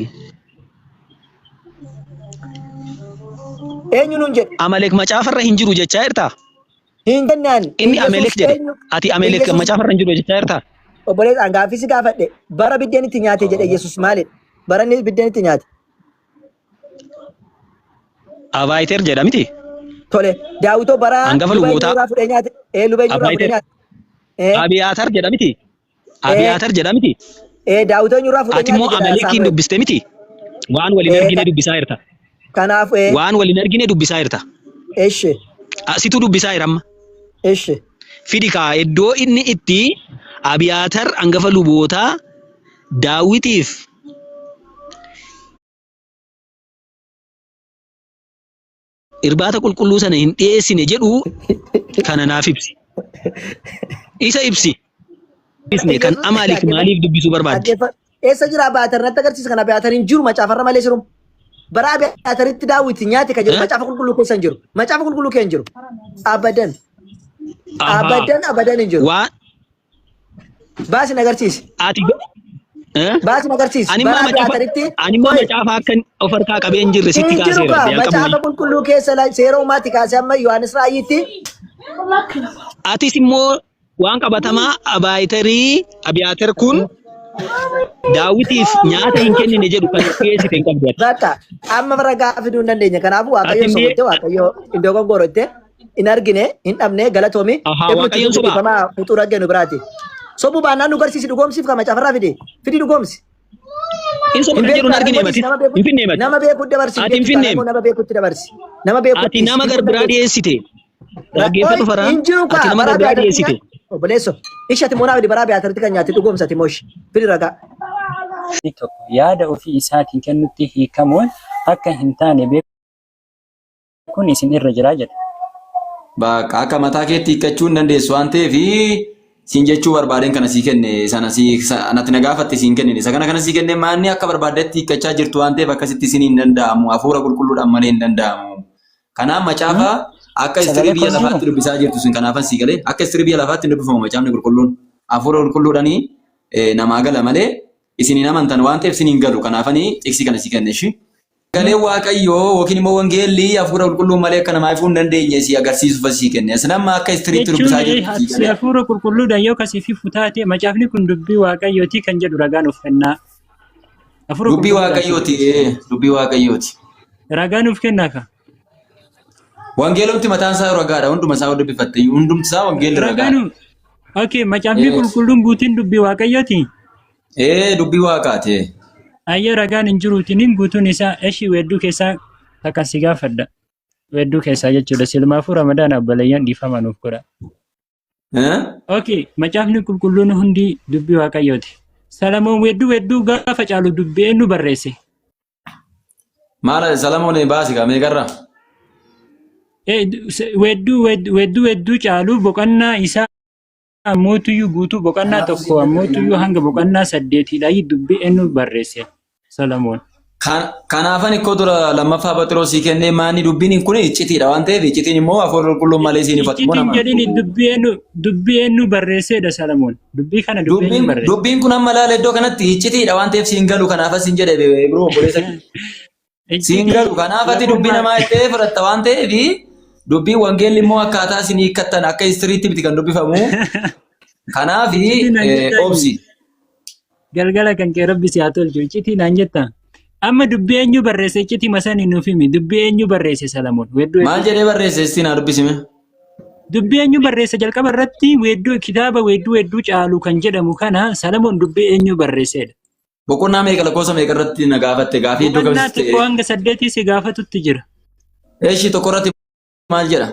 Eenyu nuun jedhe? Amalek macaafarra hin jiru jechaa jirtaa? Hin jennaan Inni Iyyasuus Amalek jedhe. eenyu? Ati Amalek Iyyasuus macaafarra hin jiru jechaa jirtaa? obboleessa an gaaffii si gaafadhe bara biddeen itti nyaate jedhe Iyyasuus maalidha? Bara inni biddeen itti nyaate. Abaayiter jedha miti. Tole daawitoo bara Hangafa luba lubootaa. eenyurraa fudhee nyaate? Ee luba eenyurraa fudhee Abaayiter. nyaate? Ee Abiyaatar jedha miti. ee Abiyaatar jedha miti. ee daawitoo eenyurraa fudhee Ati nyaate immoo jedha Amalekiin Saamu'eel. dubbiste miti. Waan waliin Ee argine dubbisaa jirta. kanaaf ee Waan waliin argine dubbisaa jirta. eshi Situ dubbisaa jira amma. eshi Fidi kaa iddoo inni itti Abiyaatar hangafa lubootaa Daawitiif irbaata qulqulluu sana hin dhiyeessine jedhu kana naaf ibsi. Isa ibsi. Ibsne kan Yesuus Amaalik dhaggeeffadhu maaliif dubbisuu barbaadde? dhaggeeffadhu. Eessa jira Abiyaatar natti agarsiisa kan Abiyaatar hin jiru macaafarra malee sirum. Bara Abiyaataritti Daawit nyaate kan jedhu Eh? macaafa qulqulluu keessa hin jiru. Macaafa qulqulluu keessa hin jiru. Abadan Ahaa. abadan abadan hin jiru. Waan Baasi na agarsiisi. ati eh? Baasi na agarsiisi. Ani immoo Bara macaafa Abiyaataritti ani immoo qoy macaafa akka of harkaa qabee hin jirre sitti hin jiru kaaseera kaa jalqabuma. macaafa qulqulluu keessa seera uumaatti kaasee amma Yohaannis Raayyiitti Atis immoo waan qabatamaa Abaayitarii Abiyaatar kun Daawitiif nyaata hin kennine jedhu kan dhiyeessite hin qabdu ati. Bakka amma ragaa fiduu hin dandeenya. Kanaafuu Ati Waaqayyoon hin sobotte Waaqayyoo iddoo gongorotte hin argine hin dhabne galatoomi. Ahaa, Ibnu Waaqayyoon tutuu sobaa. dhiifamaa fuxuu raggee nu biraati. Sobuu baannaan nu garsiisi dhugoomsiif kan macaafarraa fide. Fidi dhugoomsi. Hin soba Hin kan jedhu beektu hin taanaan argine godhisi mati. nama Hin beekutti finne mati. nama beekutti dabarsi hin Ati hin beektu finne. taanaan immoo nama beekutti dabarsi. Nama Ati beekutti nama beekuu gar biraa dandeessu. dhiyeessite. Dhaggeeffatu Oi, faraan. hin jiru Ati kaa nama gar baraa biraa biyaatarti dhiyeessite. nyaate. Obboleesso, ishati immoo naa fidi baraa biyaatarti kan nyaate dhugoomsati mooshi. Fidi ragaa. Tokko yaada ofii isaatiin kennutti hiikamuun akka hin taane beekuun isin irra jira jedha. Bakka akka mataa keetti hiikkachuu hin dandeessu waan ta'eef siin jechuu barbaadeen kana sii kenne sana sii anatti na gaafatte siin kennine isa kana kana sii kenne maanni akka barbaaddetti hiikkachaa jirtu waan ta'eef akkasitti isin hin danda'amu hafuura qulqulluudhaan malee hin danda'amu. Kanaaf macaafa akka istirii Sagalee biyya koo hin lafaatti jiru? dubbisaa jirtu sun kanaafan sii galee akka istirii biyya lafaatti hin dubbifamu macaafni qulqulluun hafuura qulqulluudhaanii namaa gala malee isin hin amantan waan ta'eef isin hin galu kanaafanii xiqsii kana sii kenne ishii. Sagaleen Waaqayyoo yookiin immoo wangeelli hafuura qulqulluun malee akka namaa ifuu hin dandeenye si agarsiisuuf asii kenne. Isin amma akka istiriitti Jechuun dubbisaa jirtu sii ati galee. hafuura qulqulluudhaan yoo kasiif ifu taate macaafni kun dubbii Waaqayyooti kan jedhu ragaa nuuf kennaa. Hafuura Dubbii qulqulluudhaan si Waaqayyooti. dubbisa. Dubbii Waaqayyooti. Ragaa nuuf kennaa ka. Wangeelumti mataan isaa ragaadha. Hunduma isaa dubbifatte hundumti isaa wangeelli Ragaa ragaadha. nuuf. Okay, macaafni Ee, qulqulluun guutuun dubbii Waaqayyooti. Dubbii Waaqaati. Ayyee ragaan hin jiruutiin guutuun isaa eshii weedduu keessaa takka si gaafadha. Weedduu keessaa jechuudha. Silmaafuu Ramadaan abbalayyaan dhiifama nuuf godha. Eh? Okay, macaafni qulqulluun hundi dubbii Waaqayyooti. Salamoon weedduu weedduu gaafa caalu dubbii eenyu barreesse? Maal Salamoon baasi kaa meeqarraa? Weedduu weedduu weedduu caalu boqonnaa isaa ammootuyyuu guutuu boqonnaa 1 ammootuyyuu hanga boqonnaa 8dha dubbii eenyu barreesse Salamoon. Kanaafan ikkoo dura lammaffaa Phaxiroosii kennee maanni dubbiin kun iccitiidha waan ta'eef iccitiin immoo hafuura qulqulluun malee siin ifatu immoo Iccitiin nama. jedhin dubbii eenyu dubbii eenyu barreesseedha Salamoon. Dubbii kana dubbii eenyu Dubbiin barreesse? dubbiin kun amma laala iddoo kanatti iccitiidha waan ta'eef siin galu kanaafas siin jedhe biroo obboleessa kiyya. Siin Iccitii galu kanaaf ati dubbii lammummaa namaa jettee fudhatta waan ta'eef dubbiin wangeelli immoo akkaataa isin hiikkattan akka histiriitti miti kan dubbifamu. Kanaaf iccitii naan jettaa obsi. Galgala kan kee rabbi si haa tolchu iccitii naan jettaa. Amma dubbii eenyu barreesse iccitii masanii nuuf himi dubbii eenyu barreesse Salamoon weedduu Maal hedduu. jedhee barreesse istiin haa dubbisime. Dubbii eenyu barreesse jalqaba irratti weedduu kitaaba weedduu hedduu caalu kan jedhamu kana Salamoon dubbii eenyu barreessedha. Boqonnaa meeqa lakkoofsa meeqa irratti na gaafatte gaafii iddoo Boqonnaa kamsitti 1 hanga 8 si gaafatutti jira. Eshi tokko irratti maal jedha?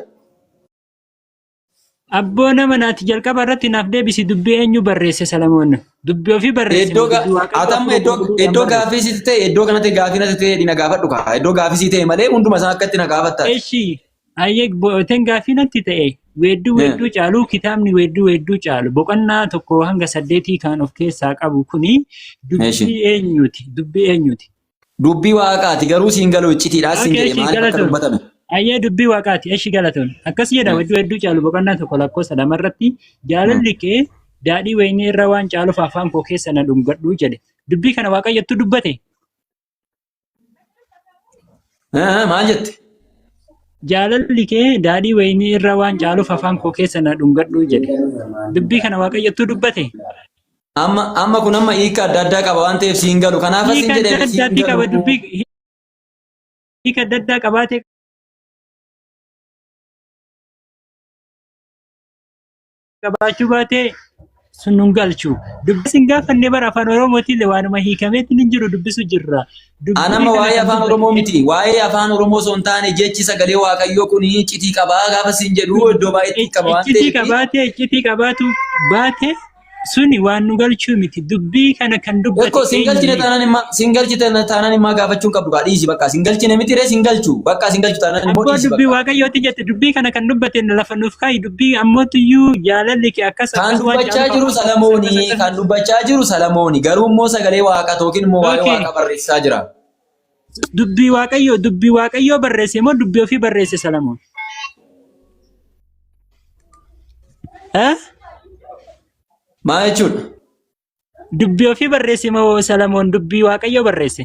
Abboo nama naati jalqaba irratti naaf deebisi dubbii eenyu barreesse Salamoon? Dubbii ofii barreesse Iddoo moo dubbii Waaqayyoo atamma hafuura iddoo qulqulluudhaan iddoo barreesse? gaafii sitti ta'e iddoo kanatti gaafii natti ta'e na gaafadhu kaa iddoo gaafii sii ta'e malee hunduma isaa akkatti na gaafattaati. Eshi ayyee bo'ooteen gaafii natti ta'e weedduu weedduu caalu kitaabni weedduu weedduu caalu boqonnaa 1 hanga 8 kan of keessaa qabu kuni Eshi. dubbii eenyuti? Dubbii eenyuti? Dubbii waaqaati garuu siin galu iccitiidhaa siin Okay, jedhe eshi maaliif akka galatoon. dubbatame? Ayyee dubbii waaqaati. Eshi galatoon. Akkas jedha weedduu hedduu caalu boqonnaa 1 lakkoofsa 2 irratti jaalalli kee daadhii wayinii irra waan caaluuf afaan koo keessa na dhungadhu jedhe. Dubbii kana Waaqayyottu dubbate. Maal jette? Jaalalli kee daadhii wayinii irra waan caaluuf afaan koo keessa na dhungadhu jedhe. Dubbii kana Waaqayyottu dubbate. Amma amma kun amma hiika adda addaa qaba waan ta'eef siin galu. Kanaaf siin Hiika jedhee adda siin addaatti qaba galu. dubbii hiika adda addaa qabaate qabaachuu baate sun nun galchu. Dubbii sin gaafanne bara afaan Oromootiin waanuma hiikameetti hin jiru dubbisu jirra. Dubbii An amma kana waa'ee kan afaan dubbate Oromoo miti. Waa'ee afaan Oromoo osoo hin taane jechi sagalee Waaqayyoo kun iccitii qabaa gaafa siin jedhu iddoo baay'eetti qaba waan iccitii ta'eef. qabaate iccitii qabaatu baate suni waan nu galchuu miti. Dubbii kana kan dubbate Ekkoo sin galchine eenyu? taanaan immaa sin galchite taanaan immaa gaafachuu hin qabdu kaa dhiisi bakka sin galchine miti ree sin galchu bakka sin galchu taanaan immoo Abboo dhiisi dubbii bakka. Waaqayyooti jette dubbii kana kan dubbate lafa nuuf kaa'i dubbii ammootuyyuu jaalalli kee akkas Kan akkas waan dubbachaa caaluuf jiru akkas akkas Salamooni akkas. kan dubbachaa jiru Salamooni garuu immoo sagalee waaqa yookiin immoo waa'ee Okay. waaqa barreessaa jira. Dubbii Waaqayyoo dubbii Waaqayyoo barreesse moo dubbii ofii barreesse Salamoon? Eh? Maal jechuudha? Dubbii ofii barreesse moo Salamoon dubbii Waaqayyoo barreesse?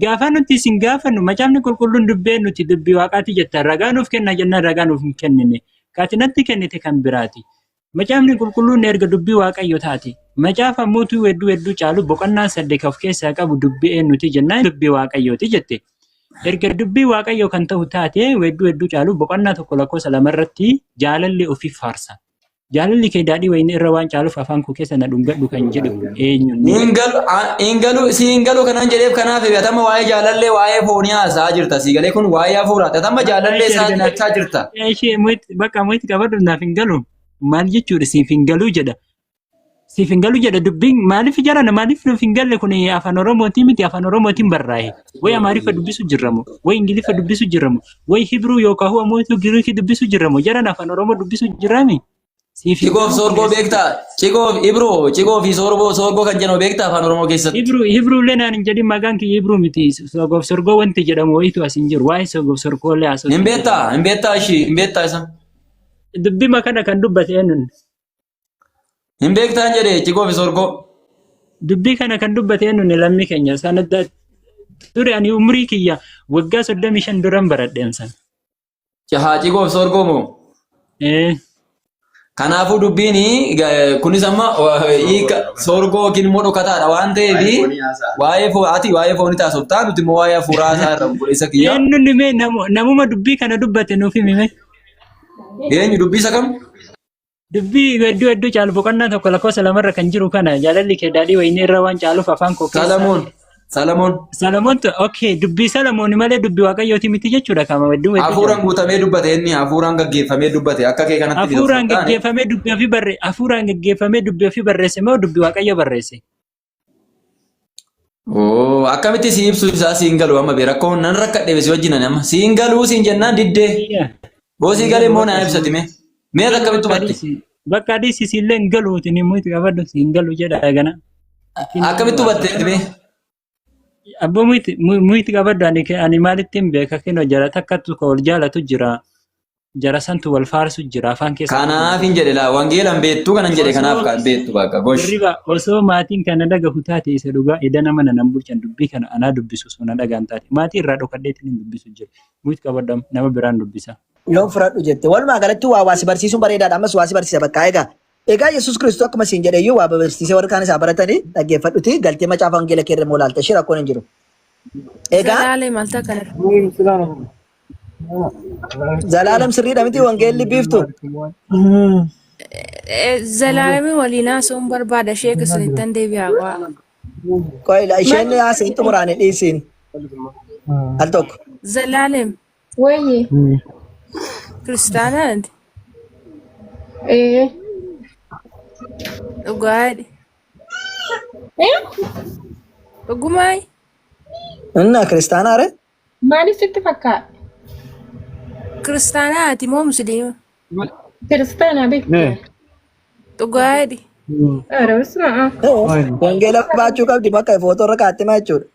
Gaafa nuti isin gaafannu macaafni qulqulluun dubbee nuti dubbii Waaqaati jettan ragaa nuuf kenna jennaan ragaa nuuf hin kennine. Kaati natti kennite kan biraati. Macaafni qulqulluun erga dubbii Waaqayyo taate Macaafa mootuu hedduu hedduu caalu boqonnaa 8 of keessaa qabu dubbii eenyuti jennaan dubbii Waaqayyooti jette. Erga dubbii Waaqayyoo kan ta'u taate hedduu hedduu caalu boqonnaa 1 lakkoofsa 2 irratti jaalalli ofii faarsa. Jaalalli kee daadhii wayinii irra waan caaluuf afaan koo keessa na dhungadhu kan jedhu eenyunni? Hin galu, hin galu, si hin galu kanan jedheef kanaaf atama waa'ee jaalallee waa'ee foonii haasa'aa jirta. Si galee kun waa'ee hafuuraati. Atama jaalallee isaa jechaa jirta. Ishee bakka mo'itti qabadhu naaf hin galu. Maal jechuudha siif hin galu jedha. Siif hin galu jedha dubbiin maaliif jarana maaliif nuuf hin galle kun afaan Oromootiin miti afaan Oromootiin barraa'e. Wayi Amaariffa dubbisu jirramu, wayi Ingiliffa dubbisu jirramu, wayi Hibruu yookaan ammoo Giriikii dubbisu jirramu jarana afaan Oromoo dubbisu jirrami. Siif hin Cigoof galu soorgoo beektaa? Cigoof Ibroo, cigoo fi soorgoo soorgoo kan jedhamu beektaa afaan Oromoo keessatti? Hibruu Hibruu illee naan hin jedhin maqaan kiyya Hibruu miti. Sogoof sorgoo wanti jedhamu wayitu as hin jiru. Waa'ee sogoof sorgoo illee haasoftu Hin hin jiru. beektaa? Hin beektaa ishii? Hin beektaa isa? Dubbima kana kan dubbate eenyuun? Hin beektaan jedhe cigoo fi sorgoo. Dubbii kana kan dubbate eenyuun lammii keenya sana ture ani umrii kiyya waggaa 35 duran baradheen sana. Haa cigoo fi sorgoo moo? Eh, Kanaafuu dubbiin kunis amma hiika sorgoo yookiin immoo dhokataadha waan ta'eef waa'ee ati waa'ee foonii taasoftaa nuti immoo waa'ee hafuuraa isaa irra obboleessa kiyya. Eenyuun mee namuma dubbii kana dubbate nuuf himi mee? Eenyu dubbii isa kam? Dubbii hedduu hedduu caalu boqonnaa 1 lakkoofsa 2rra kan jiru kana jaalalli kee daadhii wayinii irra waan caaluuf afaan koo keessa. Salamoon. Salamoon. Salamoon okay dubbii Salamoon malee dubbii Waaqayyooti miti jechuudha kama hedduu hedduu Hafuuraan caalu. guutamee dubbate inni hafuuraan gaggeeffamee dubbate akka kee kanatti miti osoo Hafuuraan hin taane. gaggeeffamee dubbii ofii barre hafuuraan gaggeeffamee dubbii ofii barreesse moo dubbii Waaqayyo barreesse? Oo akkamitti si ibsu isaa siin galu amma bee rakkoon nan rakkadhe si wajjin ani amma siin galuu siin jennaan diddee Iyya. boo sii Hin galee galu immoo bakka naa ibsati siin mee mee galu akkamitti bakka hubatte dhiisi bakka dhiisi siillee hin galuuti ni muyti qabadhu siin galu jedha gana. Ittiin akkamitti haasofta. hubatte mee Abboo muyti muyti qabadhu ani maalitti hin beeka kinoo jara takkattu ka wal jaalatu jira. Jara santu wal faarsu jira afaan keessa Kanaaf hin jedhe laa wangeelan beektuu kanan jedhe kanaaf Osoo kan beektu bakka gosh. hirriba osoo maatiin kana dhagahu taate isa dhugaa edana mana nan bulchan dubbii kana anaa dubbisu osoo na dhagaan taate maatii irraa dhokadheetiin hin dubbisu jira. Mute qabadhu nama biraan dubbisa. Yoon fudhadhu jette. Walumaa galatti waa waa si barsiisuun bareedaadha. Ammas waa si barsiisa bakka egaa. Egaa Yesuus Kiristoos akkuma siin jedhe iyyuu waa barsiisee warri kaan isaa baratanii dhaggeeffadhuti galtee macaafa wangeela kee irra immoo ilaalta ishee rakkoon hin jiru. Egaa Zalaalee malta kana. Zalaalam sirriidha miti wangeelli biiftu. Zalaalamii waliin haasa'uun barbaada sheeka isinittan deebi'aa waa. Qoy isheen haasa'in xumuraan hin dhiisiin. Al tokko. Zalaalem Wayye. kiristaanaa ati Ee. dhugaa jedhi. Eh? Dhugumaay Inna kiristaanaa ree? Maaliif sitti fakkaata? Kiristaanaa ati moo musliima? Kiristaanaa beekti. Dhugaa jedhi. ኧረ በስመ አብ። Wangeela baachuu qabdi bakka footoo irra kaa'atte maa jechuudha.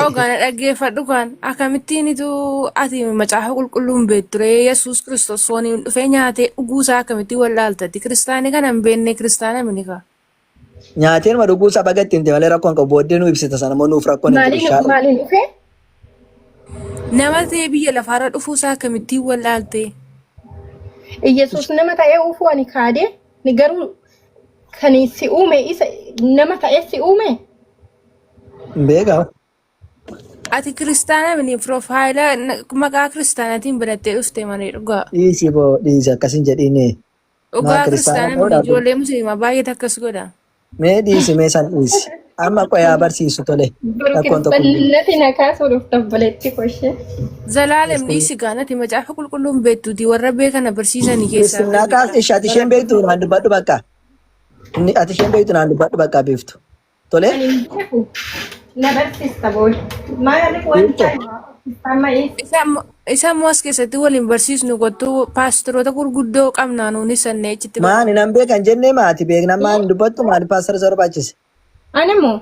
Ogaa na dhaggeeffadhu kan akkamittiin ituu ati macaafa qulqulluu hin beektu ree Yesuus Kiristoos fooniin dhufee nyaatee dhuguu isaa akkamittiin wallaaltati kiristaanii kana hin beekne kiristaana mini kaa. Nyaateen ma dhuguu isaa baga itti himte malee rakkoon qabu booddee nu ibsita sana immoo nuuf rakkoon hin jiru Maaliin inshallah. maaliin dhufee? Nama ta'ee biyya lafaarra dhufuu isaa akkamittiin wallaalte? Iyyasuus nama ta'ee uufuu ani kaadee ni garuu kan si uume isa nama ta'ee si uume Hin beekaa. Ati kiristaana mini piroofaayila maqaa kiristaanaatiin banattee dhufte malee dhugaa. Dhiisi boo dhiisi akkas hin jedhiini. Maa Dhugaa kiristaana kiristaana mini ta'uudhaaf ijoollee musliimaa baay'eetu akkas godha. mee dhiisi mee san dhiisi. Amma qoyaa barsiisu tole Burukis rakkoon tokko hin jiru. ballati na kaasuu dhufta obboleetti koshee. Zalaalem dhiisi gaanati macaafa qulqulluun beektuuti warra beekana barsiisanii keessaa Kiristinnaa kaas bahi. ishi ati isheen beektu naan dubbadhu bakka. Inni ati isheen beektu naan dubbadhu bakka beektu. Tole Ani hin beeku. Na barsiista booda. Maaliif beektu. wanta amma eessa? Isa immoo as keessatti waliin barsiisnu kottu paasteroota gurguddoo qabnaa nuunis sannee achitti Maani baranna. nan beekan jennee maati beeknan maani dubbattu maali paastara isa barbaachise. Ana moo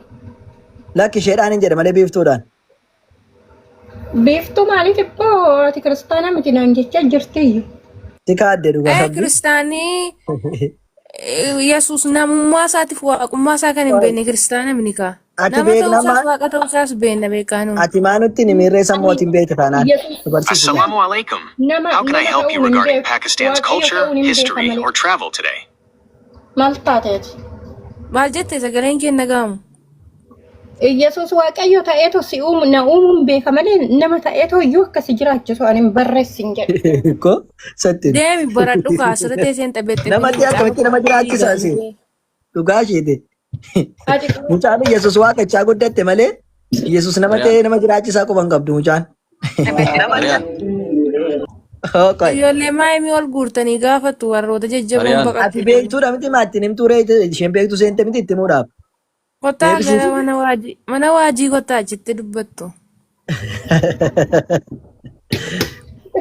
Lakki isheedhaan hin jedhe malee biiftuudhaan. beektuu maaliif ibboo ati kiristaana miti naan jechaa jirtiyyu. Si kaadde dhugaa Ee rabbi. kiristaanii Yesuus namummaa isaatiif waaqummaa isaa kan hin beekne kiristaana mini kaa. Ati Nama ta'uu beeknan isaas maa waaqa ta'uu isaas beekna beekaa nuun. ati maa nutti hin miirree sammuu Ani ati hin beekte taanaan Yesuus nu barsiisu gaa. Assalamu alaikum. nama How can I nama help ta'uu you hin regarding beeku. Pakistan's Waaqayyo culture, ta'uun hin beeka history, malee. or travel today? Maal taateeti? Maal jette sagaleen kee hin dhaga'amu. Yesuus Waaqayyo ta'eetu si uumu na uumuun beeka malee nama ta'eetu iyyuu akka si jiraachisu ani hin barreessin jedhe. Ko satti. Deemi baradhu kaa asirra teessee hin xabeexxee Nama ta'e akkamitti nama jiraachisa asii? Dhugaa isheeti. Ati Mucaan Yesuus waaqachaa guddatte malee Yesuus nama ta'ee nama jiraachisaa quba hin qabdu mucaan. Mariyaan. Hooqoi. Ijoollee maayimii ol guurtanii gaafattu warroota jajjaboon Mariyaan. Ati baqattu. beektuudha miti maattiin himtuu ree isheen beektu seente miti itti himuudhaaf. Kottaa Deebisiif. gara mana waajii mana waajii kottaa achitti dubbattu.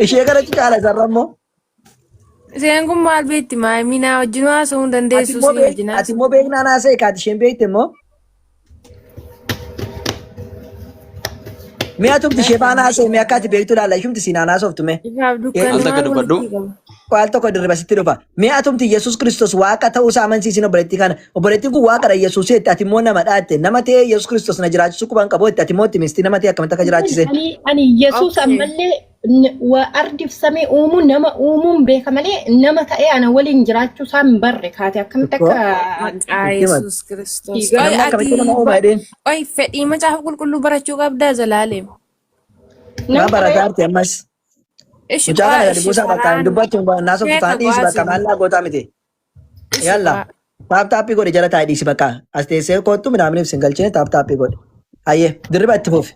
Ishee kana caala isarra immoo. Isheen kun maal beekti maayimii naa wajjin haasa'uu hin Ati dandeessu immoo si beek wajjin ati haasa'u. immoo beeknaan haasa'e kaati isheen beekte immoo. Mi'a tumti ishee faana haasa'e mi'a akka ati beektu ilaalla ishumti siinaan haasoftu mee. Ifaaf Al dukkanni takka maal dubbadhu. walitti qaba? Waal tokko dirriba sitti dhufa. Mi'a tumti Yesuus Kiristoos waaqa ta'uu isaa amansiisin obboleettii kana. Obboleettiin kun waaqadha Yesuus jette ati immoo nama dhaatte. Nama ta'ee Yesuus Kiristoos na jiraachisuu quban qabu jette ati immoo itti misti nama ta'e akkamitti akka jiraachise. Ani ani Yesuus Okay. ammallee waa ardiif samii uumuu nama uumuun beeka malee nama ta'ee ana waliin jiraachuu isaa hin barre kaate akkamitti Tokko akka Maqaa itti himatu. Yesuus Kiristoos. Dhiiga Oi Namni ati akkamitti nama uuma jedheen. oi fedhii macaafa qulqulluu barachuu qabdaa Zalaaleem. Maa nama barataa ta'ee jirti ammas. Ishi Mucaa qo'aa kana gadi ishi buusaa bakka hin karaan dubbattu naasoftu sheeka taan dhiisi qo'aa bakka sirri. maallaa gootaa miti. Ishi Yalla. qo'aa. Taap taappii godhe jala taa'ee dhiisi bakka. As teessee kottu midhaamni ibsin galchine taap taappii godhe. Hayyee dirriba itti fufi.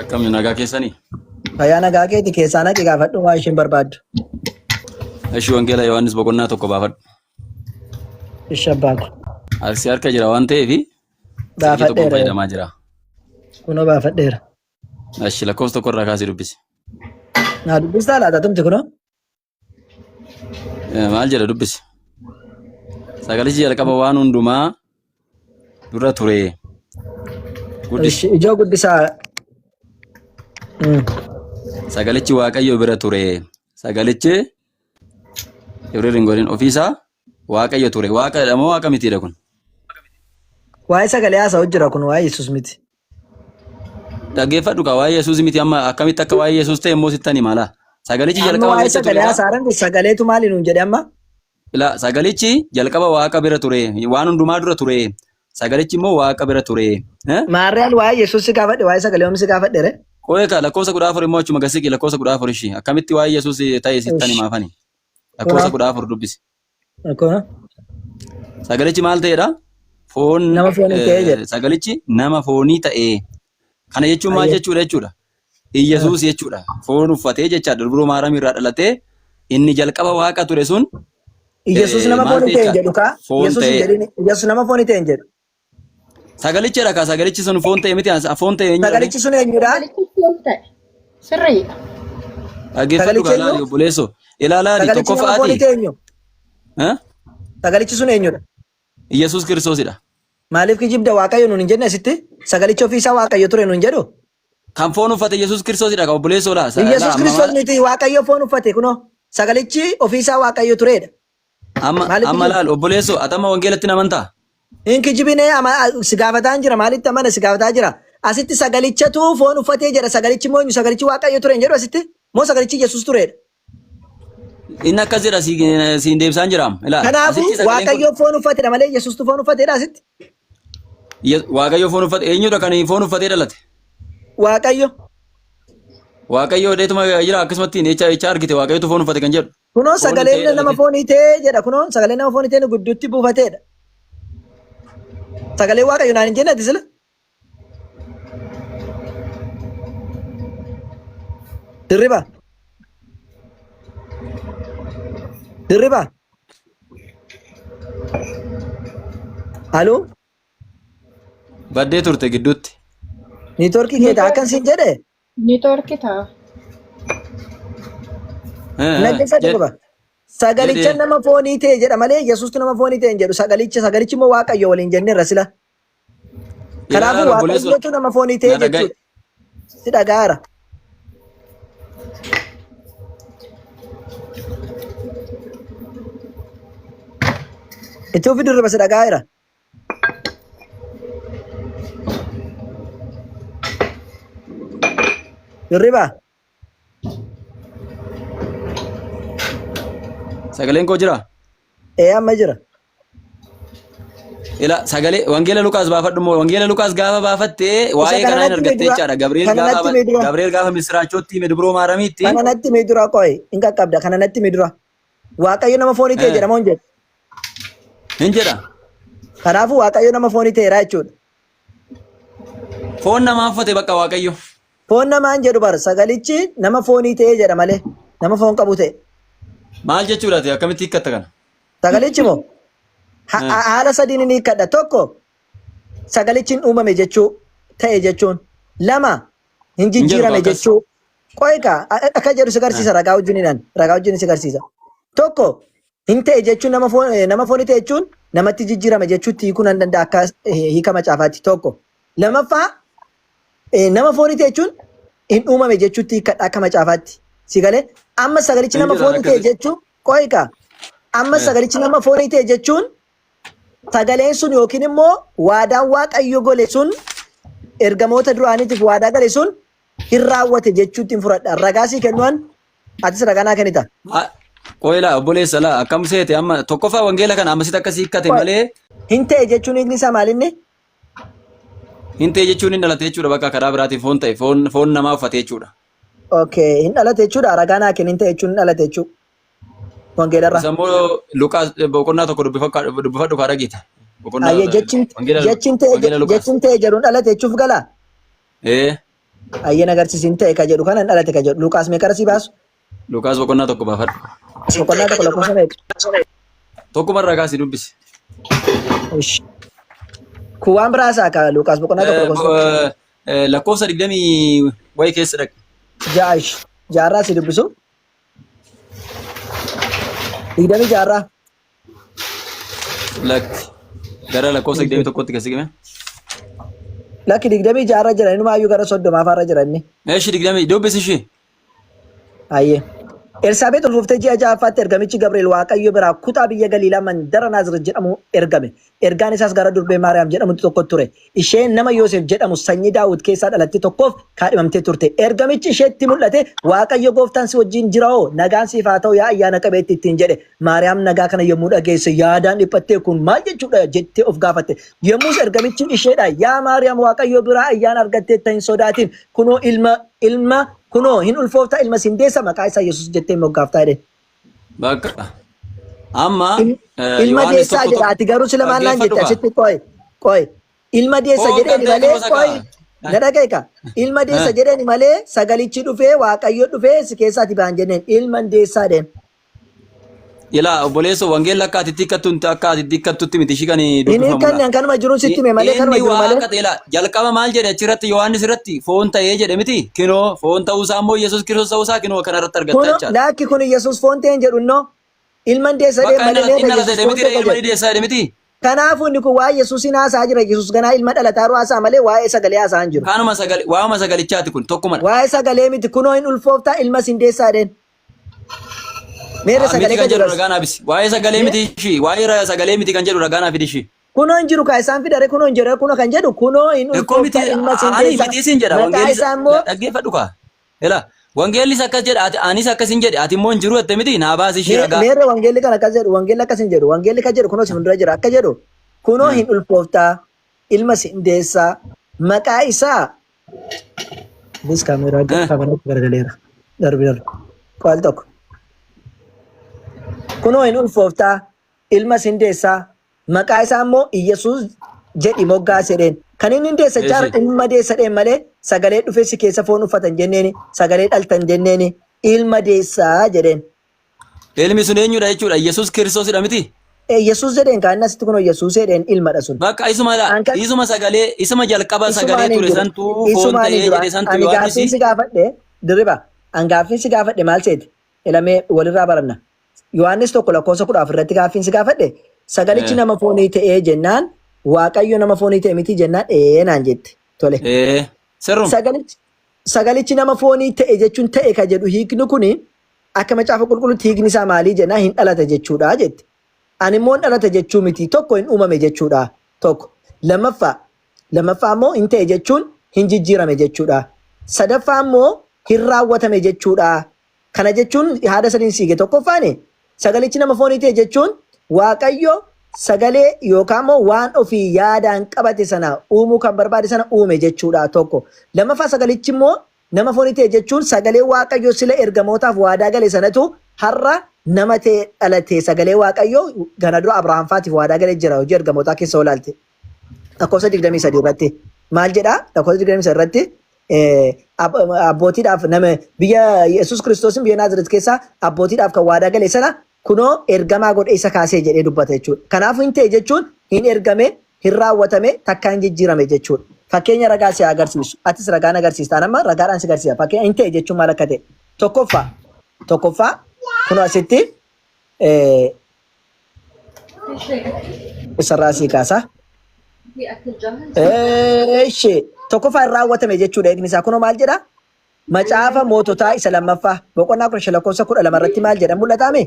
Akkam nagaa keessanii? Fayyaa nagaa keeti keessaa naqi gaafadhu waa isheen barbaaddu. Ishii wangeela Yohaannis boqonnaa tokko baafadhu. Ishi abbaa ko. Asii harka jira waan ta'eef silkii tokkoon Baafadheera. fayyadamaa jira. Kunoo baafadheera. Ashi lakkoofsa tokko irraa kaasii dubbisi. Naa dubbistaa laata tumti kunoo? Maal jedha dubbisi. Sagalichi jalqaba waan hundumaa dura ture. Guddisi. Ishi ijoo guddisaa. Sagalichi Waaqayyo bira ture. Sagalichi Ibriir hin godhin ofiisaa Waaqayyo ture. Waaqa jedha moo waaqa mitiidha kun? Waa'ee sagalee haasa'u jira kun waa'ee Yesuus miti. Dhaggeeffadhu kaa waa'ee Yesuus miti amma akkamitti akka waa'ee Yesuus ta'e immoo sittan hima laa. Sagalichi Amma jalqaba waa'ee meesha ture sagalee laa. haasa'aa jiran sagaleetu maali nuun jedhe amma? Ilaa sagalichi jalqaba waaqa bira ture waan hundumaa dura ture. Sagalichi immoo waaqa bira ture. Eh? Maarreen waa'ee Yesuus si gaafadhe waa'ee sagalee oom si gaafadhe re? Qo'ee kaa lakkoofsa 14 immoo achuma gasiqi lakkoofsa 14 ishii akkamitti waa'ee Yesuus ta'e sittan Ish. himaafani. Lakkoofsa Kunoo. 14 dubbisi. Akkuma Sagalichi maal ta'edha? Foon nama foonii ta'ee jedha. sagalichi nama foonii ta'ee. Kana jechuun maal Ayyee. jechuudha jechuudha? Iyyasuus jechuudha. Foon uffatee jechaadha. Durbiroo Maariyaam irraa dhalatee inni jalqaba waaqa ture sun Iyyasuus nama maal foonii ta'e ta'e hin jechaadha? jedhu kaa. Foon Iyyasuus hin ta'ee. jedhin. Iyyasuus nama foonii ta'e hin jedhu. Sagalichidha kaa sagalichi sun foon ta'e miti foon ta'e eenyudha? Sagalichi sun eenyudha? Sagalichi foon ta'e. Sirriidha. Dhaggeeffadhu Sagalichi kaa laali eenyu? obboleessoo. Ilaalaali Sagalichi nama tokkoffaa foonii ati. ta'e eenyu? Sagalichi sun eenyudha? Iyyasuus Kiristoosidha. Maaliif kijibda Waaqayyo nuun hin jenne asitti? Sagalichi ofii isaa Waaqayyo ture nuun jedhu? Kan foon uffate Yesuus Kiristoosidha kan obboleessoo laa. Iyyasuus Kiristoos miti Waaqayyo foon uffate kunoo. Sagalichi ofii isaa Waaqayyo turedha. Amma Maaliif amma kijibda? laal obboleessoo ati amma wangeelatti hin amantaa? Hin kijibine ama si gaafataa hin jira maalitti amana si gaafataa jira. Asitti sagalichatu foon uffatee jedha sagalichi moo eenyu sagalichi Waaqayyo ture hin jedhu asitti moo sagalichi Yesuus turedha. Inni akkas jedha siin deebisaan jiraam. Ilaal Kanaafuu asitti sagaleen kun Waaqayyo foon uffatedha malee Yesuustu foon uffatedha asitti. Waaqayyo foon uffate eenyudha kan foon uffatee dhalate? Waaqayyo. Waaqayyo dheetuma jira akkasumatti jecha jecha argite Waaqayyotu foon uffate kan jedhu. Kunoo Foon ta'ee sagaleen nama dhalate. foonii ta'ee jedha kunoo sagaleen nama foonii ta'ee nu gidduutti buufateedha. Sagalee Waaqayyo naan hin jenne ati sila. Dirriba. Dirriba. Aloo. Baddee turte gidduutti. Niitoorkii keeta akkan siin jedhe. Niitoorkii ta'a. Naggeessa dirriba. Sagalicha Jedhee. nama foonii ta'e jedha malee Yesuustu nama foonii ta'e hin jedhu. Sagalicha sagalichi immoo Waaqayyo waliin jenneerra sila. Kanaafuu Ilaala obboleessoo. Waaqayyotu nama foonii ta'e Na dhaga'i. jechuudha. Si dhaga'aara. Itti ofi dirriba si dhaga'aara. Dirriba. Sagaleen koo jira? Ee amma jira. Ila sagalee wangeela Luqaas baafadhu immoo wangeela Luqaas gaafa baafatte Isa waa'ee kana kanaa hin natti himi argatte dura. jechaadha. Gabri'eel Kana gaafa natti himi dura. Gabri'eel gaafa misiraachootti hime dubroo Maaramiitti. Kana natti himi dura qoy. Hin qaqqabda. Kana natti himi dura. Waaqayyo nama foonii ta'e jedhama hin jedhu. Hin jedha. Kanaafuu Waaqayyo nama foonii ta'eera jechuudha. Foon namaa uffate bakka Waaqayyo. Foon namaa hin jedhu bar sagalichi nama foonii ta'ee jedha malee nama foon qabu ta'e. Maal jechuudha ati akkamitti hiikkatta kana? Sagalichi moo haala sadiin ni hiikkadha. Tokko sagalichi hin uumame jechuu ta'e jechuun. Lama hin Hin jedhu jijjiirame akkas. jechuu. Qoy kaa akka jedhu si garsiisa ragaa wajjiniidhaan ragaa wajjin si garsiisa. Tokko hin ta'e jechuun nama foon nama foonii ta'e jechuun namatti jijjiirame jechuutti hiikuu nan danda'a akka hiika macaafaatti tokko. Lamaffaa nama foonii ta'e jechuun hin uumame jechuutti hiikadha akka macaafaatti. Si galee amma sagalichi Hin nama jedhan foonii ta'e akkasi. jechuun qoy kaa amma sagalichi nama foonii ta'e jechuun sagaleen sun yookiin immoo waadaan Waaqayyo gole sun ergamoota duraaniitiif waadaa gale sun hin raawwate jechuutti hin fudhadha. Ragaa sii kennuan atis ragaa naa kennita. Qoy laa obboleessa laa akkam seete amma tokkoffaa wangeela kana ammasitti akka hiikkate Qoy malee hin ta'e jechuun hiikni isaa maalinni? hin ta'e jechuun hin dhalate jechuudha bakka karaa biraatiin foon ta'e foon foon namaa uffate jechuudha. Okay, hin dhalate jechuudha. Ragaa naa kenni hin ta'e jechuun hin dhalate jechuudha. Wangeelarraa. Isa immoo Luqaas boqonnaa tokko dubbifadhu dubbifadhu kaa dhageeta. Boqonnaa Ayyee jechiin wangeela jechiin ta'e wangeela Luqaas. jechiin ta'e jedhuun dhalate jechuuf galaa? Ee Ayyeen agarsiisin ta'e ka jedhu kana hin dhalate ka jedhu. Luqaas meeqarra sii baasu? Luqaas boqonnaa tokko baafadhu. Boqonnaa tokko lakkoofsa meeqa? Tokkuma irraa kaasii dubbisi. Ish. Kun waan biraa isaa ka Luqaas boqonnaa tokko lakkoofsa Lakkoofsa digdamii wayi keessa dhaqi. ja'a ish. Jaarraa si dubbisu. Digdamii jaarraa. Lakki gara lakkoofsa 21tti gad siqime. Lakki digdamii jaarra jira inumaayyuu gara 30 faarra jira inni. Eeshi digdamii dubbisi ishii. Ayyee. Elsaabeet ulfooftee ji'a ja'affaatti ergamichi Gabri'eel Waaqayyo biraa kutaa biyya Galiilaa mandara Naazreet jedhamu ergame. Ergaan isaas gara durbee Maariyaam jedhamutti tokkotti ture. Isheen nama Yoosef jedhamu sanyii Daawit keessaa dhalatte tokkoof kaadhimamtee turte. Ergamichi isheetti mul'ate, Waaqayyo gooftaan si wajjin jira'oo, nagaan siif haa ta'u yaa ayyaana qabeetti ittiin jedhe. Maariyaam nagaa kana yommuu dhageesse yaadaan dhiphattee kun maal jechuudha jettee of gaafatte. Yommus ergamichi isheedhaan, Yaa Maariyaam Waaqayyo biraa ayyaana argatteetta hin sodaatin, kunoo ilma ilma kunoo hin ulfoofta ilma sin deessa maqaa isaa Yesuus jettee moggaaftaa jedheen. Bakka. Amma Il- Ilma Yohaannis deessaa tokko jedha tokko ati garuu sila maal naan dhaggeeffadhu jette kaa. asitti qoy qoy ilma deessa Foon kan jedheeni ta'e malee gosa qoy kaa. na dhaga'i ka ilma deessa jedheeni malee sagalichi dhufee waaqayyo dhufee si keessaati ba'an jenneen ilma hin deessaa jedheen. Ilaa obboleesso wangeelli akka ati itti hiikkattu akka ati itti hiikkattutti miti ishii kan Hin dubbifamudha. hiikkanne an kanuma jiruun sitti hime malee kanuma Inni jiru malee. waaqa ta'e ilaa jalqaba maal jedhe achirratti Yohaannis irratti foon ta'ee jedhe miti kinoo foon ta'uusaa immoo Yesuus Kiristoos ta'uusaa kinoo kana irratti argatta Kun jechaadha. laakki kun Yesuus foon ta'een jedhu innoo ilma hin deessa Bakka jedheen inni malee dhalate meeqa inni Yesuus dhalate foon miti ta'e ilma ni jedhu. deessaa jedhe miti. Kanaafuu inni kun waa'ee Yesuusiin haasa'aa jira. Yesuus ganaa ilma dhalataaru haasa'a malee waa'ee sagalee haasa'aa hin jiru. Kanuma sagalee waa'uma sagalichaati kun tokkumadha. Waa'ee sagalee miti kunoo hin ulfooftaa ilma sin deessaa jedheen. Meerre Miti sagalee kan kan jedhu jedhu ragaa naaf ibsi. Waa'ee sagalee miti ishii waa'ee sagalee miti kan jedhu ragaa naaf fidi ishii. Kunoo hin jiru kaa isaan fidare kunoo hin jedhu kunoo kan jedhu kunoo hin Ekkoo miti ulfoofta ilma sin ani deessaa. miti isin jedha Maqaa wangeelli isaa immoo dhaggeeffadhu kaa. Ela wangeellis akkas jedha ati anis akkas hin jedhe ati immoo hin jiru jette miti naa baasi ishii ragaa. Meerre wangeelli kan akkas jedhu wangeelli akkas hin jedhu wangeelli kan jedhu kunoo si fuuldura jira akka jedhu kunoo hin ulfooftaa ilma sin deessaa maqaa isaa This camera kameratti garagaleera darbi darbi qoal tokko kunoo hin ulfooftaa ilma sin deessaa maqaa isaa immoo Iyyasuus jedhi moggaasi jedheen. Kan inni hin deessa jechaa Eeshi. ilma deessa dheen malee sagalee dhufee si keessa foon uffatan jenneeni sagalee dhaltan jenneeni ilma deessaa jedheen. Ilmi sun eenyudha jechuudha? Yesuus Kiristoosidha miti? Yesuus jedheen kaan inni asitti kunoo Yesuus jedheen ilmadha sun. Bakka isuma An kan isuma sagalee isuma jalqaba sagalee isumaan hin ture jiru. santu foon Isumaan hin ta'ee jiru. jedhe santu Ani gaaffiin Yohaannisi. si gaafadhe dirriba. An gaaffiin si gaafadhe maal seeti? Ilamee walirraa baranna. Yohaannis 1 lakkoofsa 14 irratti gaaffiin si gaafadhe sagalichi nama foonii ta'ee jennaan Waaqayyo nama foonii ta'e miti jennaan ee naan jette. Tole. Ee sirrum. Sagalichi sagalichi nama foonii ta'e jechuun ta'e ka jedhu hiikni kuni akka macaafa qulqulluutti hiikni isaa maalii jennaan hin dhalata jechuudha jette. Ani immoo hin dhalata jechuu miti tokko hin uumame jechuudha tokko. Lammaffaa lammaffaa immoo hin ta'e jechuun hin jijjiirame jechuudha. Sadaffaa immoo hin raawwatame jechuudha. Kana jechuun haada sadiin siige. Tokkoffaan sagalichi nama foonii ta'e jechuun Waaqayyo Sagalee yookaan immoo waan ofii yaadaan qabate sana uumuu kan barbaade sana uume jechuudha tokko. Lammaffaa sagalichi immoo nama foonii ta'e jechuun sagalee Waaqayyoo sila ergamootaaf waadaa gale sanatu har'a nama ta'e dhalate sagalee Waaqayyoo kana dura Abrahaam faatiif waadaa gale jira hojii ergamootaa keessa olaalte. Lakkoofsa 23 irratti maal jedha? Lakkoofsa 23 irratti abbootiidhaaf nama biyya Yesuus Kiristoosin biyya Naazireet keessaa abbootiidhaaf kan waadaa gale sana kunoo ergamaa godhee isa kaasee jedhee dubbata jechuudha. Kanaafuu hin ta'e jechuun hin ergame, hin raawwatame, takkaa hin jijjiirame jechuudha. Fakkeenya ragaa si haa agarsiisu. Atis ragaan agarsiista. An amma ragaadhaan si agarsiisa. Fakkeenya hin ta'e jechuun maal akka ta'e. Tokkoffaa tokkoffaa kunoo asitti isarraa sii kaasa. Eeshi tokkoffaa hin raawwatame jechuudha eegni isaa. Kunoo maal jedha? Macaafa moototaa isa lammaffaa boqonnaa 15 lakkoofsa 12 irratti maal jedha mul'ataame?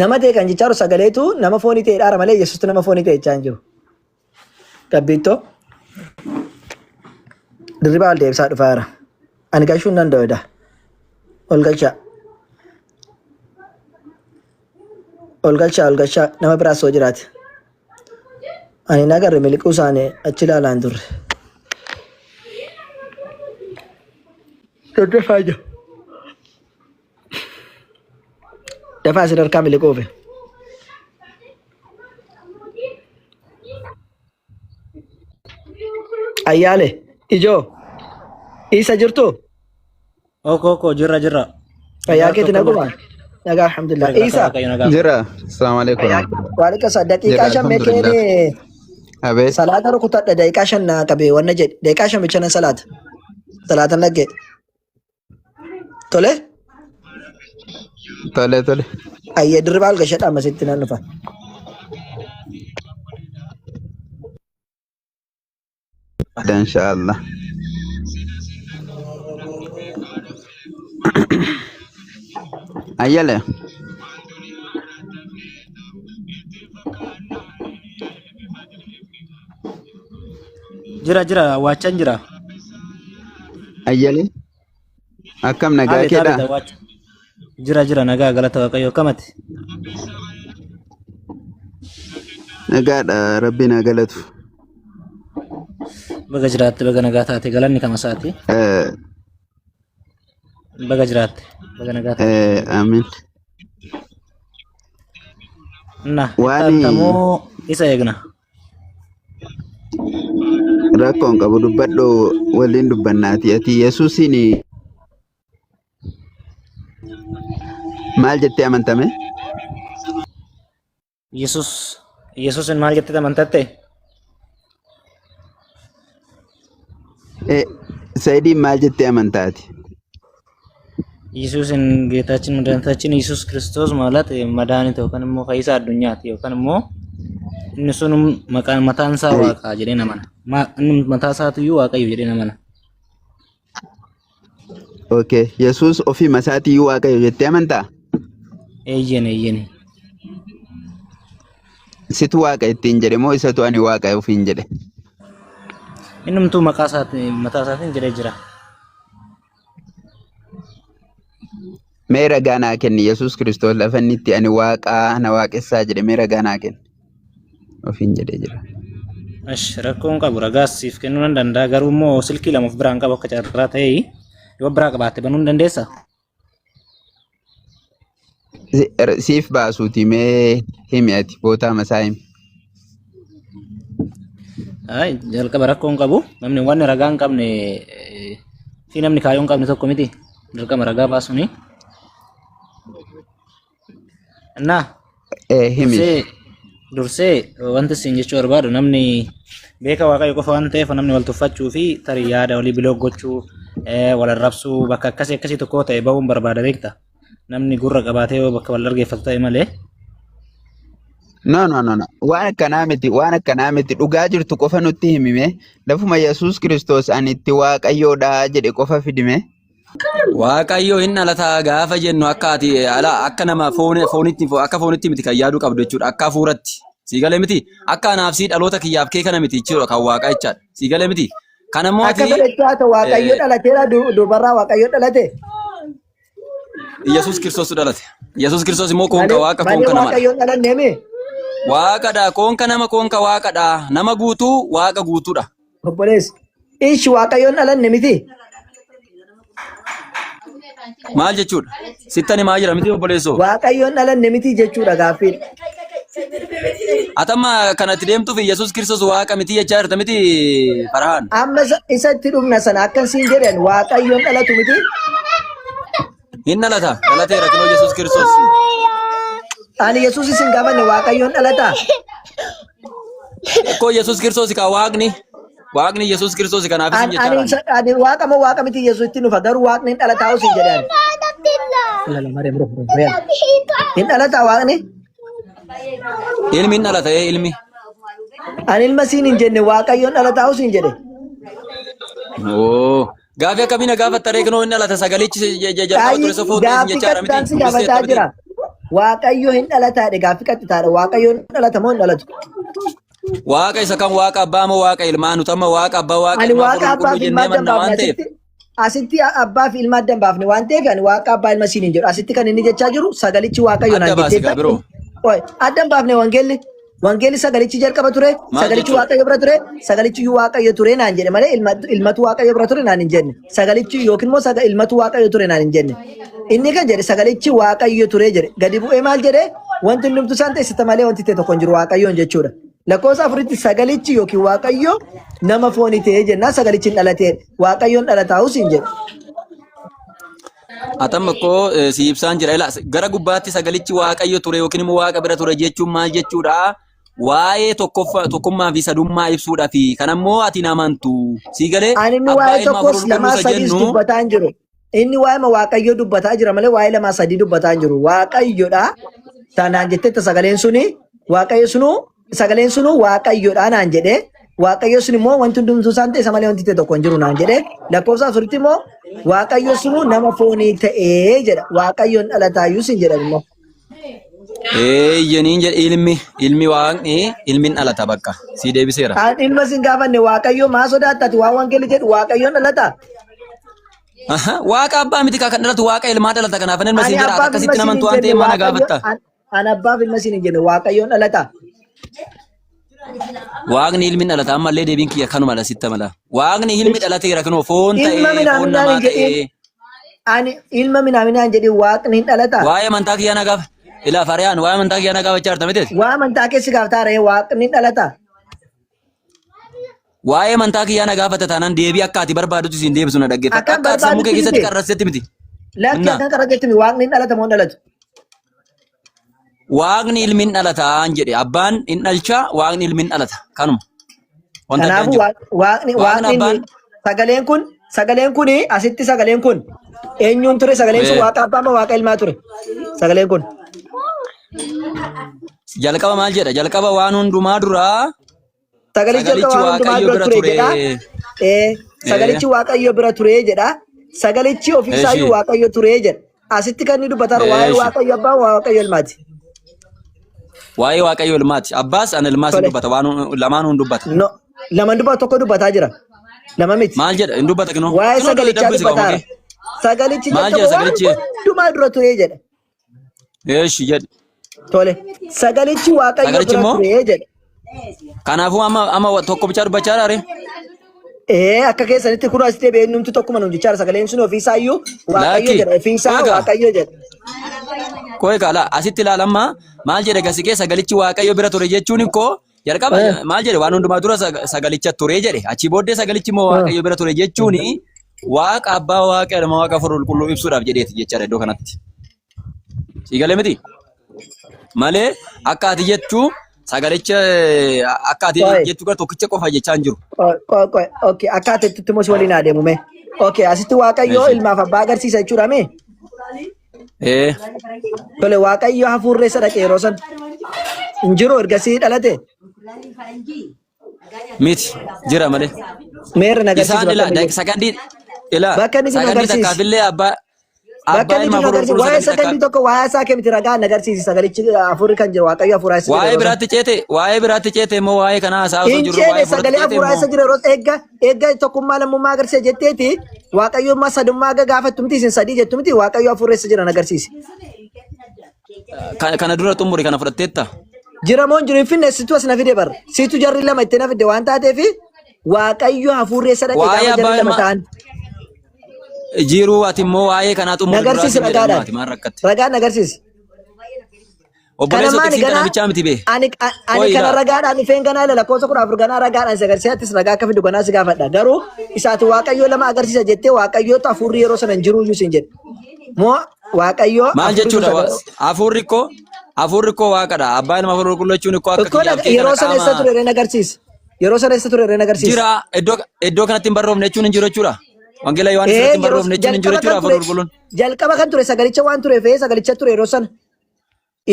Nama ta'e kan jechaa jiru sagaleetu nama foonii ta'e dhaara malee Yesuustu nama foonii ta'e jechaa hin jiru. Gabbiittoo dirribaa ol deebisaa dhufaa jira. Ani gashuu hin danda'u edaa. Ol galchaa. Ol galchaa ol galchaa nama biraas yoo jiraate. Ani hin agarre miliquu isaanii achi ilaalaa hin turre. Daddafaa jira. Dafaa isin harkaa miliquufi. Ayyaale ijoo isa jirtu Oko oko jirra jirra. fayyaa Jaartu keeti akkam naguma jirta? nagaa alhamdulillah Jira galata isa Waaqayyo nagaa. Jira. Assalamu alaikum warahmatullahi. waalika sa Jira daqiiqaa shan mee alhamdulillah. keeni Abeet. salaata rukutadha daqiiqaa shan naa qabe wanna jedhe daqiiqaa shan bicha nan salaata salaatan dhagge tole Tole tole. ayyee dirribaa ol gashadha ammasitti nan dhufa. Inshaallah. Ayyale. Jira jira waachan jira. Ayyale. Akkam nagaa Abeet keedha? abeet awwaacha. Jira jira nagaa galata Waaqayyo akkamati. Nagaadha rabbiin haa galatu. Baga jiraatte baga nagaa taate galanni kama isaati. Baga jiraatte baga nagaa taate. Amiin. Na itti Waan aantamoo isa eegna. Rakkoon qabu dubbadhu waliin dubbannaati. Ati Yesuusiin maal jettee amantame? Yesuus Yesuusin maal jettee amantatte? Sa'idiin maal jettee amantaati? Yesuusin ጌታችን መድኃኒታችን ኢየሱስ ክርስቶስ ማለት መድኃኒት yookaan immoo fayyisaa addunyaati yookaan immoo inni sun maqaan mataan isaa waaqa jedhee namana. Inni mataa isaatiyyuu waaqayyo jedhee namana. Okay. Yesuus ofii isaatiiyyuu waaqayyo jettee amantaa? Eeyyeen eeyyeen. Situ waaqa ittiin jedhe moo isatu ani waaqa ofiin jedhe? Innumtuu maqaa isaatiin mataa isaatiin jedhee jira. Mee ragaa naa kenni Yesuus Kiristoos lafa inni itti ani waaqaa na waaqessaa jedhe mee ragaa naa kenni ofiin jedhee jira. Ash rakkoon qabu ragaas siif kennuu nan danda'a garuu immoo silkii lama of biraan qabu akka carraa ta'e yoo biraa qabaatte banuu hin dandeessaa? Siif baasuuti mee himi ati bootaa masaa himi. Ay jalqaba rakkoon qabu namni waan ragaa hin qabne fi namni kaayyoo hin qabne tokko miti dirqama ragaa baasuuni. Innaa Himi. dursee dursee wanti isin jechuu barbaadu namni beeka waaqayyo qofa waan ta'eef namni wal tuffachuu fi tarii yaada walii biloo gochuu wal arrabsuu bakka akkasii akkasii tokko ta'e ba'uun barbaada beekta. Namni gurra qabaatee yoo bakka wal dhaggeeffatu ta'e malee. No, no, no, no. Waan akkanaa miti, waan akkanaa miti. Dhugaa jirtu qofa nutti himime. Lafuma Yesuus Kiristoos ani itti Waaqayyoodha jedhe qofa fidime. Waaqayyo hin dhalataa gaafa jennu akka ati ala akka nama foon foonitti akka foonitti miti kan yaaduu qabdu jechuudha. Akka hafuuratti. Sii galee miti. Akka anaaf sii dhaloota kiyyaaf kee kana miti jechuudha kan waaqaa jechaadha. Sii galee miti. Kana immoo Akka ati fedhetti haa ta'u Waaqayyo dhalateera dubarraa Waaqayyo dhalate. Yesuus Kiristoostu dhalate. Yesuus Kiristoos immoo koonka Malee waaqa malee koonka namadha. Waaqayyoon dhalanne mee? Waaqadha koonka nama koonka waaqadha. Nama guutuu waaqa guutuudha. Obboleessi. Ishi Waaqayyoon dhalanne miti. Maal jechuudha? Sittan himaa jira miti obboleessoo? Waaqayyoon dhalanne miti jechuudha gaaffiin. Atamma kanatti deemtuuf Yesuus Kiristoos waaqa miti jechaa jirta miti Farhaan. Amma isa itti dhumna sana akkan siin jedhan Waaqayyoon dhalatu miti. Hin dhalata. Dhalateera kinoo Yesuus Kiristoos. Ani Yesuus isin gaafanne Waaqayyoon dhalata. Koo Yesuus Kiristoos kaa waaqni. Waaqni Yesuus Kiristoos kanaaf isin Ani jechaa ani jiraan. ani waaqa moo waaqa miti Yesuus itti dhufa garuu waaqni hin dhalataa osoo jedhan. Lala maree muruu muruu muruu. Hin dhalataa waaqni. Ilmi hin dhalata ee ilmi. Ani ilma siin hin jenne Waaqayyoon dhalataa osoo hin jedhe. Oo. Gaafii akkamii na gaafatta ree kinoo hin dhalata sagalichi jalqaba ture sofoo ta'e isin Gaaffii jechaa jira miti. qaxxitaan si Dubbisteetta gaafataa miti. jira. Waaqayyo hin dhalataadhe gaaffii qaxxitaadha. Waaqayyo hin dhalata moo hin dhalatu? Waaqa isa kan waaqa abbaa moo waaqa ilmaa nuti amma waaqa abbaa waaqa Ani ilmaa waaqa qulqulluu abbaa fi ilmaa jennee adda hin manna baafne waan ta'eef. asitti asitti abbaa fi ilma adda hin baafne waan ta'eef ani waaqa abbaa ilma siin hin jedhu. Asitti kan inni jechaa jiru sagalichi Waaqayyo Adda naan baasi jetteetta. gaa biroo. Oi, adda hin baafne wangeelli. Wangeelli sagalichi jalqaba ture, Maal sagalichi jechuudha? Waaqayyo bira ture, sagalichi iyyuu Waaqayyo ture naan jedhe malee ilmatu Waaqayyo bira ture naan hin jenne. Sagalichi yookiin immoo ilmatu Waaqayyo ture naan hin jenne. Inni kan jedhe sagalichi Waaqayyo ture jedhe. Gadi bu'ee maal jedhe? Wanti hundumtu isaan teessita malee wanti ta'e tokko hin jiru Waaqayyoon jechuudha. Lakkoofsa afuritti sagalichi yookiin Waaqayyo nama foonii ta'ee jennaan sagalichi hin dhalatee Waaqayyoon dhalataa'us hin jedhe. Atamma koo si ibsaan jira. Ilaa gara gubbaatti sagalichi waaqayyo ture yookiin immoo waaqa bira ture jechuun maal jechuudha? Waa'ee tokkoffaa tokkummaa fi sadummaa ibsuudha fi kan ammoo ati hin amantu. Sii galee Ani inni abbaa waa'ee ilma tokkos hafuura lamaa qulqulluu isa sadiis jennu dubbataa hin jiru. Inni waa'ee Waaqayyoo dubbataa jira malee waa'ee lamaa sadii dubbataa hin jiru. Waaqayyodha. Tanaan jetteetta sagaleen suni Waaqayyo sunuu sagaleen sunuu Waaqayyodha naan jedhee Waaqayyo sun immoo wanti hundumtuu isaan ta'e isa malee wanti ta'e tokko hin jiru naan jedhee lakkoofsa afuritti immoo Waaqayyo sunuu nama foonii ta'ee jedha. Waaqayyoon dhalataayyuu sin jedhan immoo. Eeyyaniin jedhe ilmi ilmi waaqni ilmi hin dhalata bakka sii deebiseera. An ilma sin gaafanne Waaqayyo maa sodaatta ati waan wangeelli jedhu Waaqayyoon dhalataa? Aha, Waaqa abbaa miti kan dhalatu waaqa ilmaa dhalata kanaaf ilma Ani siin jedha ati abbaaf ilma akkasitti siin namantu hin waan jenne ta'eef mana Waaqayyo gaafatta. an abbaaf ilma siin hin jenne Waaqayyoon dhalata. Waaqni ilmi dhalata ammallee deebiin kiyya kanuma dha sitti amala. Waaqni ilmi dhalateera kunoo foon Ilma ta'ee foon minaaminaan namaa hin jedhin ta'ee. ani ilma minaaminaan jedhin Waaqni hin dhalata. Waa'ee amantaa kiyyaa na gaafa. Ilaa Fariyaan waa'ee amantaa kiyyaa na gaafachaa jirta miti. Waa amantaa keessi gaaftaa ree Waaqni hin dhalata. Waa'ee amantaa kiyyaa na gaafata taanaan deebii akka ati barbaadutti siin deebisu na dhaggeeffadhu. Akkan Akka ati sammuu kee barbaadutti keessatti miti. qarrassetti miti. Lakki Innaa. akkan qarrassetti miti Waaqni hin dhalata moo hin dhalatu? Waaqni ilmi hin dhalataan jedhe abbaan hin dhalcha waaqni ilmi hin dhalata kanuma. Wanta addaan Kanaafuu jiru. waaqni Waaqni waaqni abbaan sagaleen kun asitti sagaleen kun eenyuun ture sagaleen sun waaqa abbaa moo waaqa ilmaa ture sagaleen kun jalqaba maal jedha jalqaba waan hundumaa duraa Sagalichi sagalichi jalqaba waan hundumaa waaqayyo dura bira ture ture. jedha. Sagalichi Waaqayyo bira ture jedha. Sagalichi ofiisaayyuu Waaqayyo ture jedha. Asitti kan inni dubbataa jiru waa'ee Waaqayyo abbaa Waaqayyo ilmaati. Waa'ee Waaqayyo ilmaati. Abbaas ana ilmaas hin dubbata. Waan lamaan hin dubbata. No, lama dubbata tokko dubbataa jira. Lama miti. Maal jedha? Hin dubbata kinoo. Waa'ee Kinoo sagalichaa dubbisi dubbataa qaama jira. Sagalichi Maal jalqaba jedha waan sagalichi? hundumaa dura ture jedha. Eeshi jedhi. Tole. Sagalichi Waaqayyo Sagalichi bira immoo? ture jedha. Kanaafuu amma amma tokko bichaa dubbachaa jira ree? Ee akka keessanitti kun asitti deebi'ee innumti tokkuma nuun jechaa jira. Sagaleen sun ofiisaayyuu Waaqayyo Lakki. jedha. Ofiisaa Egaa. Waaqayyo jedha. Koo egaa laa asitti ilaalamma maal jedhe gasikee sagalichi Waaqayyo bira ture jechuun koo jalqaba maal jedhe waan hundumaa dura sagalicha ture jedhe achii booddee sagalichi immoo Waaqayyo bira ture jechuun Waaqa abbaa Waaqa ilma Waaqa hafuura qulqulluu ibsuudhaaf jedheeti jechaadha iddoo kanatti. Sii galee miti? Malee akka ati jettu sagalicha akka ati Qoy. jettu gara tokkicha qofa jechaa hin jiru. Qoy, qoy, qoy. Okay, akka ati jettutti immoo si waliin haa deemu mee. Okay, asitti Waaqayyo Eeshi. ilmaaf abbaa agarsiisa jechuudha mee? Ee Tole, Waaqayyo hafuurri eessa dhaqe yeroo san? Hin jiru ergasii dhalate? Miti jira malee. Meerra na agarsiisi Isaan bakka ilaa inni jiru. sakandii ilaa Bakka inni jiru na sakandii agarsiisi. takkaafillee abbaa Bakka abbaa inni ilma jiru na hafuura agarsiisi. qulqulluu Waa'ee sakandii takkaa sakandii tokko waa'ee isaa kee miti ragaa na agarsiisi. Sagalichi hafuurri kan jiru Waaqayyo hafuuraa isa jira waa'ee yeroo san. biraatti ceete waa'ee biraatti ceete immoo waa'ee kanaa haasa'aa osoo Hin jirru ceene waa'ee hafuuratti sagalee ceete hafuuraa immoo isa jira yeroo eegga eegga tokkummaa lammummaa agarsiisa jetteeti. Waaqayyo immoo sadummaa aga gaafattu miti isin sadii jettu miti Waaqayyo hafuurri eessa jira na agarsiisi. Kana dura xumuri kana fudhatteetta? Jira moo hin jiru hin finne situ as na fide bar. Situ jarri lama itti na fide waan taateef Waaqayyo hafuurri eessa dhaqe Waa'ee gaafa abbaa jarri lama ilmaa ta'an. jiruu ati immoo waa'ee kanaa Na xumuri duraa agarsiisi siin jedhe amma ragaadhaan. ati maal rakkatte? Ragaan na agarsiisi. Kana Obboleessoo maali tiksiin kana ganaa bichaa miti bee. ani Qoyi kana ilaa. ragaadhaan dhufeen ganaa ila lakkoofsa 14 ganaa ragaadhaan si agarsiisa attis ragaa akka fidu ganaa si gaafadha. Garuu isaati Waaqayyoo lama agarsiisa jettee Waaqayyootu hafuurri yeroo sana hin jiru iyyuu siin jedhe. Moo Waaqayyoo Maal hafuurri sun jechuudha? sana Hafuurri koo waaqadha. Abbaa ilma hafuura qulqulluu jechuun koo akka Ikkoo kiyyaaf kee kana yeroo sana eessa qaama ture reen agarsiisa. Yeroo sana eessa ture reen agarsiisa. jira iddoo kanatti hin barroofne jechuun hin jiru jechuudha. Wangeela Yohaannis irratti Ee hin yeroo barroofne jechuun hin jiru jalqaba jechuudha kan hafuurri ture qulqulluun. jalqaba kan ture sagalicha waan tureef ee sagalicha ture yeroo sana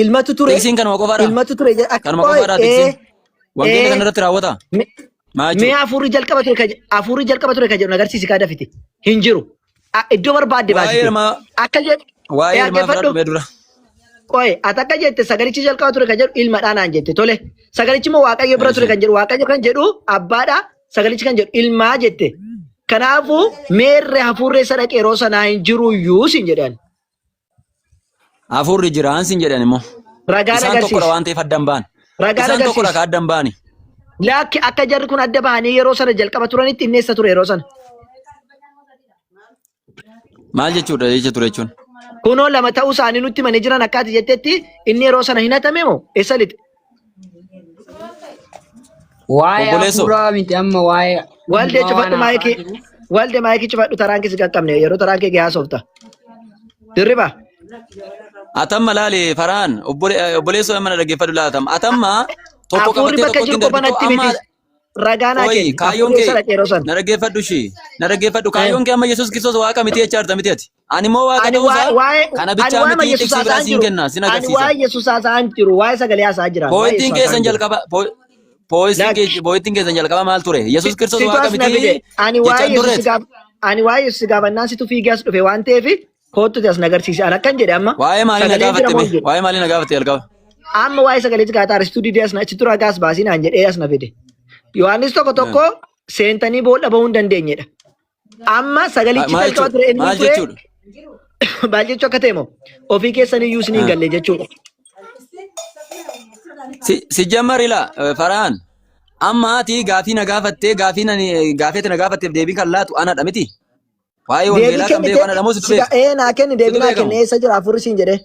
ilmatu ture Tiksiin kanuma qofaadha. ilmatu ture akka Kanuma qoy qofaadha ee tiksiin. Wangeelli ee kana irratti raawwata. Maal mee jechuudha? hafuurri jalqaba ture kan hafuurri jalqaba ture kan jedhu na agarsiisi kaa dafite hin jiru. Iddoo barbaadde Waa'ee baasite. ilmaa Akka jedhu waa'ee ee ilmaa dhaggeeffadhu. fudhadhu mee dura. Qoy ati akka jette sagalichi jalqaba ture kan jedhu ilmadhaa naan jette tole. Sagalichi immoo Waaqayyo bira ture kan jedhu Waaqayyo kan jedhu abbaadha sagalichi kan jedhu ilmaa jette. Kanaafuu meerre hafuurri eessa dhaqe yeroo sanaa hin jiruyyuu siin jedhan. Hafuurri jiraan siin jedhan immoo. Ragaan Isaan tokkodha agarsiisi. waan ta'eef adda hin ba'an. Ragaan Isaan tokkodha agarsiisi. ka adda hin ba'ani. Lakki akka jarri kun adda bahanii yeroo sana jalqaba turanitti inni eessa ture yeroo sana? Maal jechuudha jecha ture jechuun? Kunoo lama ta'uu isaanii nutti himanii jiran akka ati jettetti inni yeroo sana hin hatame moo eessa lixe? Waa'ee Obboleessoo. hafuuraa miti amma waa'ee Waldee dhugaa waan cufadhu haasa'aa maayikii. jiru. Waldee maayikii cufadhu taraan kee si qaqqabne yeroo taraan kee gahaa soofta. Dirriba. Atamma laali Farhaan obboleessoo mana dhaggeeffadhu laatam. Atamma tokko Hafuurri qabattee bakka tokkotti jiru hin qofa darbitoo natti amma miti. Ragaa naa Qoyi kenni. kaayyoon Hafuurri kee eessa dhaqe yeroo sana? na dhaggeeffadhu ishii na dhaggeeffadhu kaayyoon kee amma Yesuus Kiristoos waaqa miti jechaa jirta miti ati. Ani immoo waaqa Ani ta'uusaa waa'ee waa'ee kana ani bichaa waa'ee miti Yesuus tiksii biraa haasa'aan siin jiru. kenna sin Ani agarsiisa. waa'ee Yesuus haasa'aan jiru. Waa'ee sagalee haasa'aa jira. Waa'ee Pooyintiin Yesuus haasa'aan keessan jiru. jalqaba pooyintiin Lakki. pooyintiin keessan jalqaba maal ture? Yesuus Kiristoos Situ waaqa as na miti fide. Ani jechaa waa'ee hin Yesuus turreeti. gaaf ani waa'ee Yesuus gaafannaan situ fiigee as dhufe waan ta'eef koottute as na agarsiise. Ani akkan jedhe amma Waa'ee maalii na sagaleen jira gaafatte moo mee? hin jiru? Waa'ee maalii na gaafatte jalqaba? Amma waa'ee sagalee si gaafata aristuu didee as na situ ragaas baasii naan jedhee as na fide. Yohaannis tokko tokko seentanii boolla bahuu hin dandeenyedha. Amma sagalichi Maal jalqaba jechuudha? ture inni Maal ture jechuudha? maal jechuu akka ta'e moo ofii keessan iyyuu isin hin galle jechuudha. Si jammar ila Farhaan amma ati gaafii na gaafattee gaafii nani gaafii ati na gaafatteef deebii kan laatu anadha miti. Waa'ee Deebii wangeelaa kan kennite beeku anadha moo situ si beeka? ee naa kenni deebii Situ naa beekamu. kenne eessa jira hafuurri siin jedhee.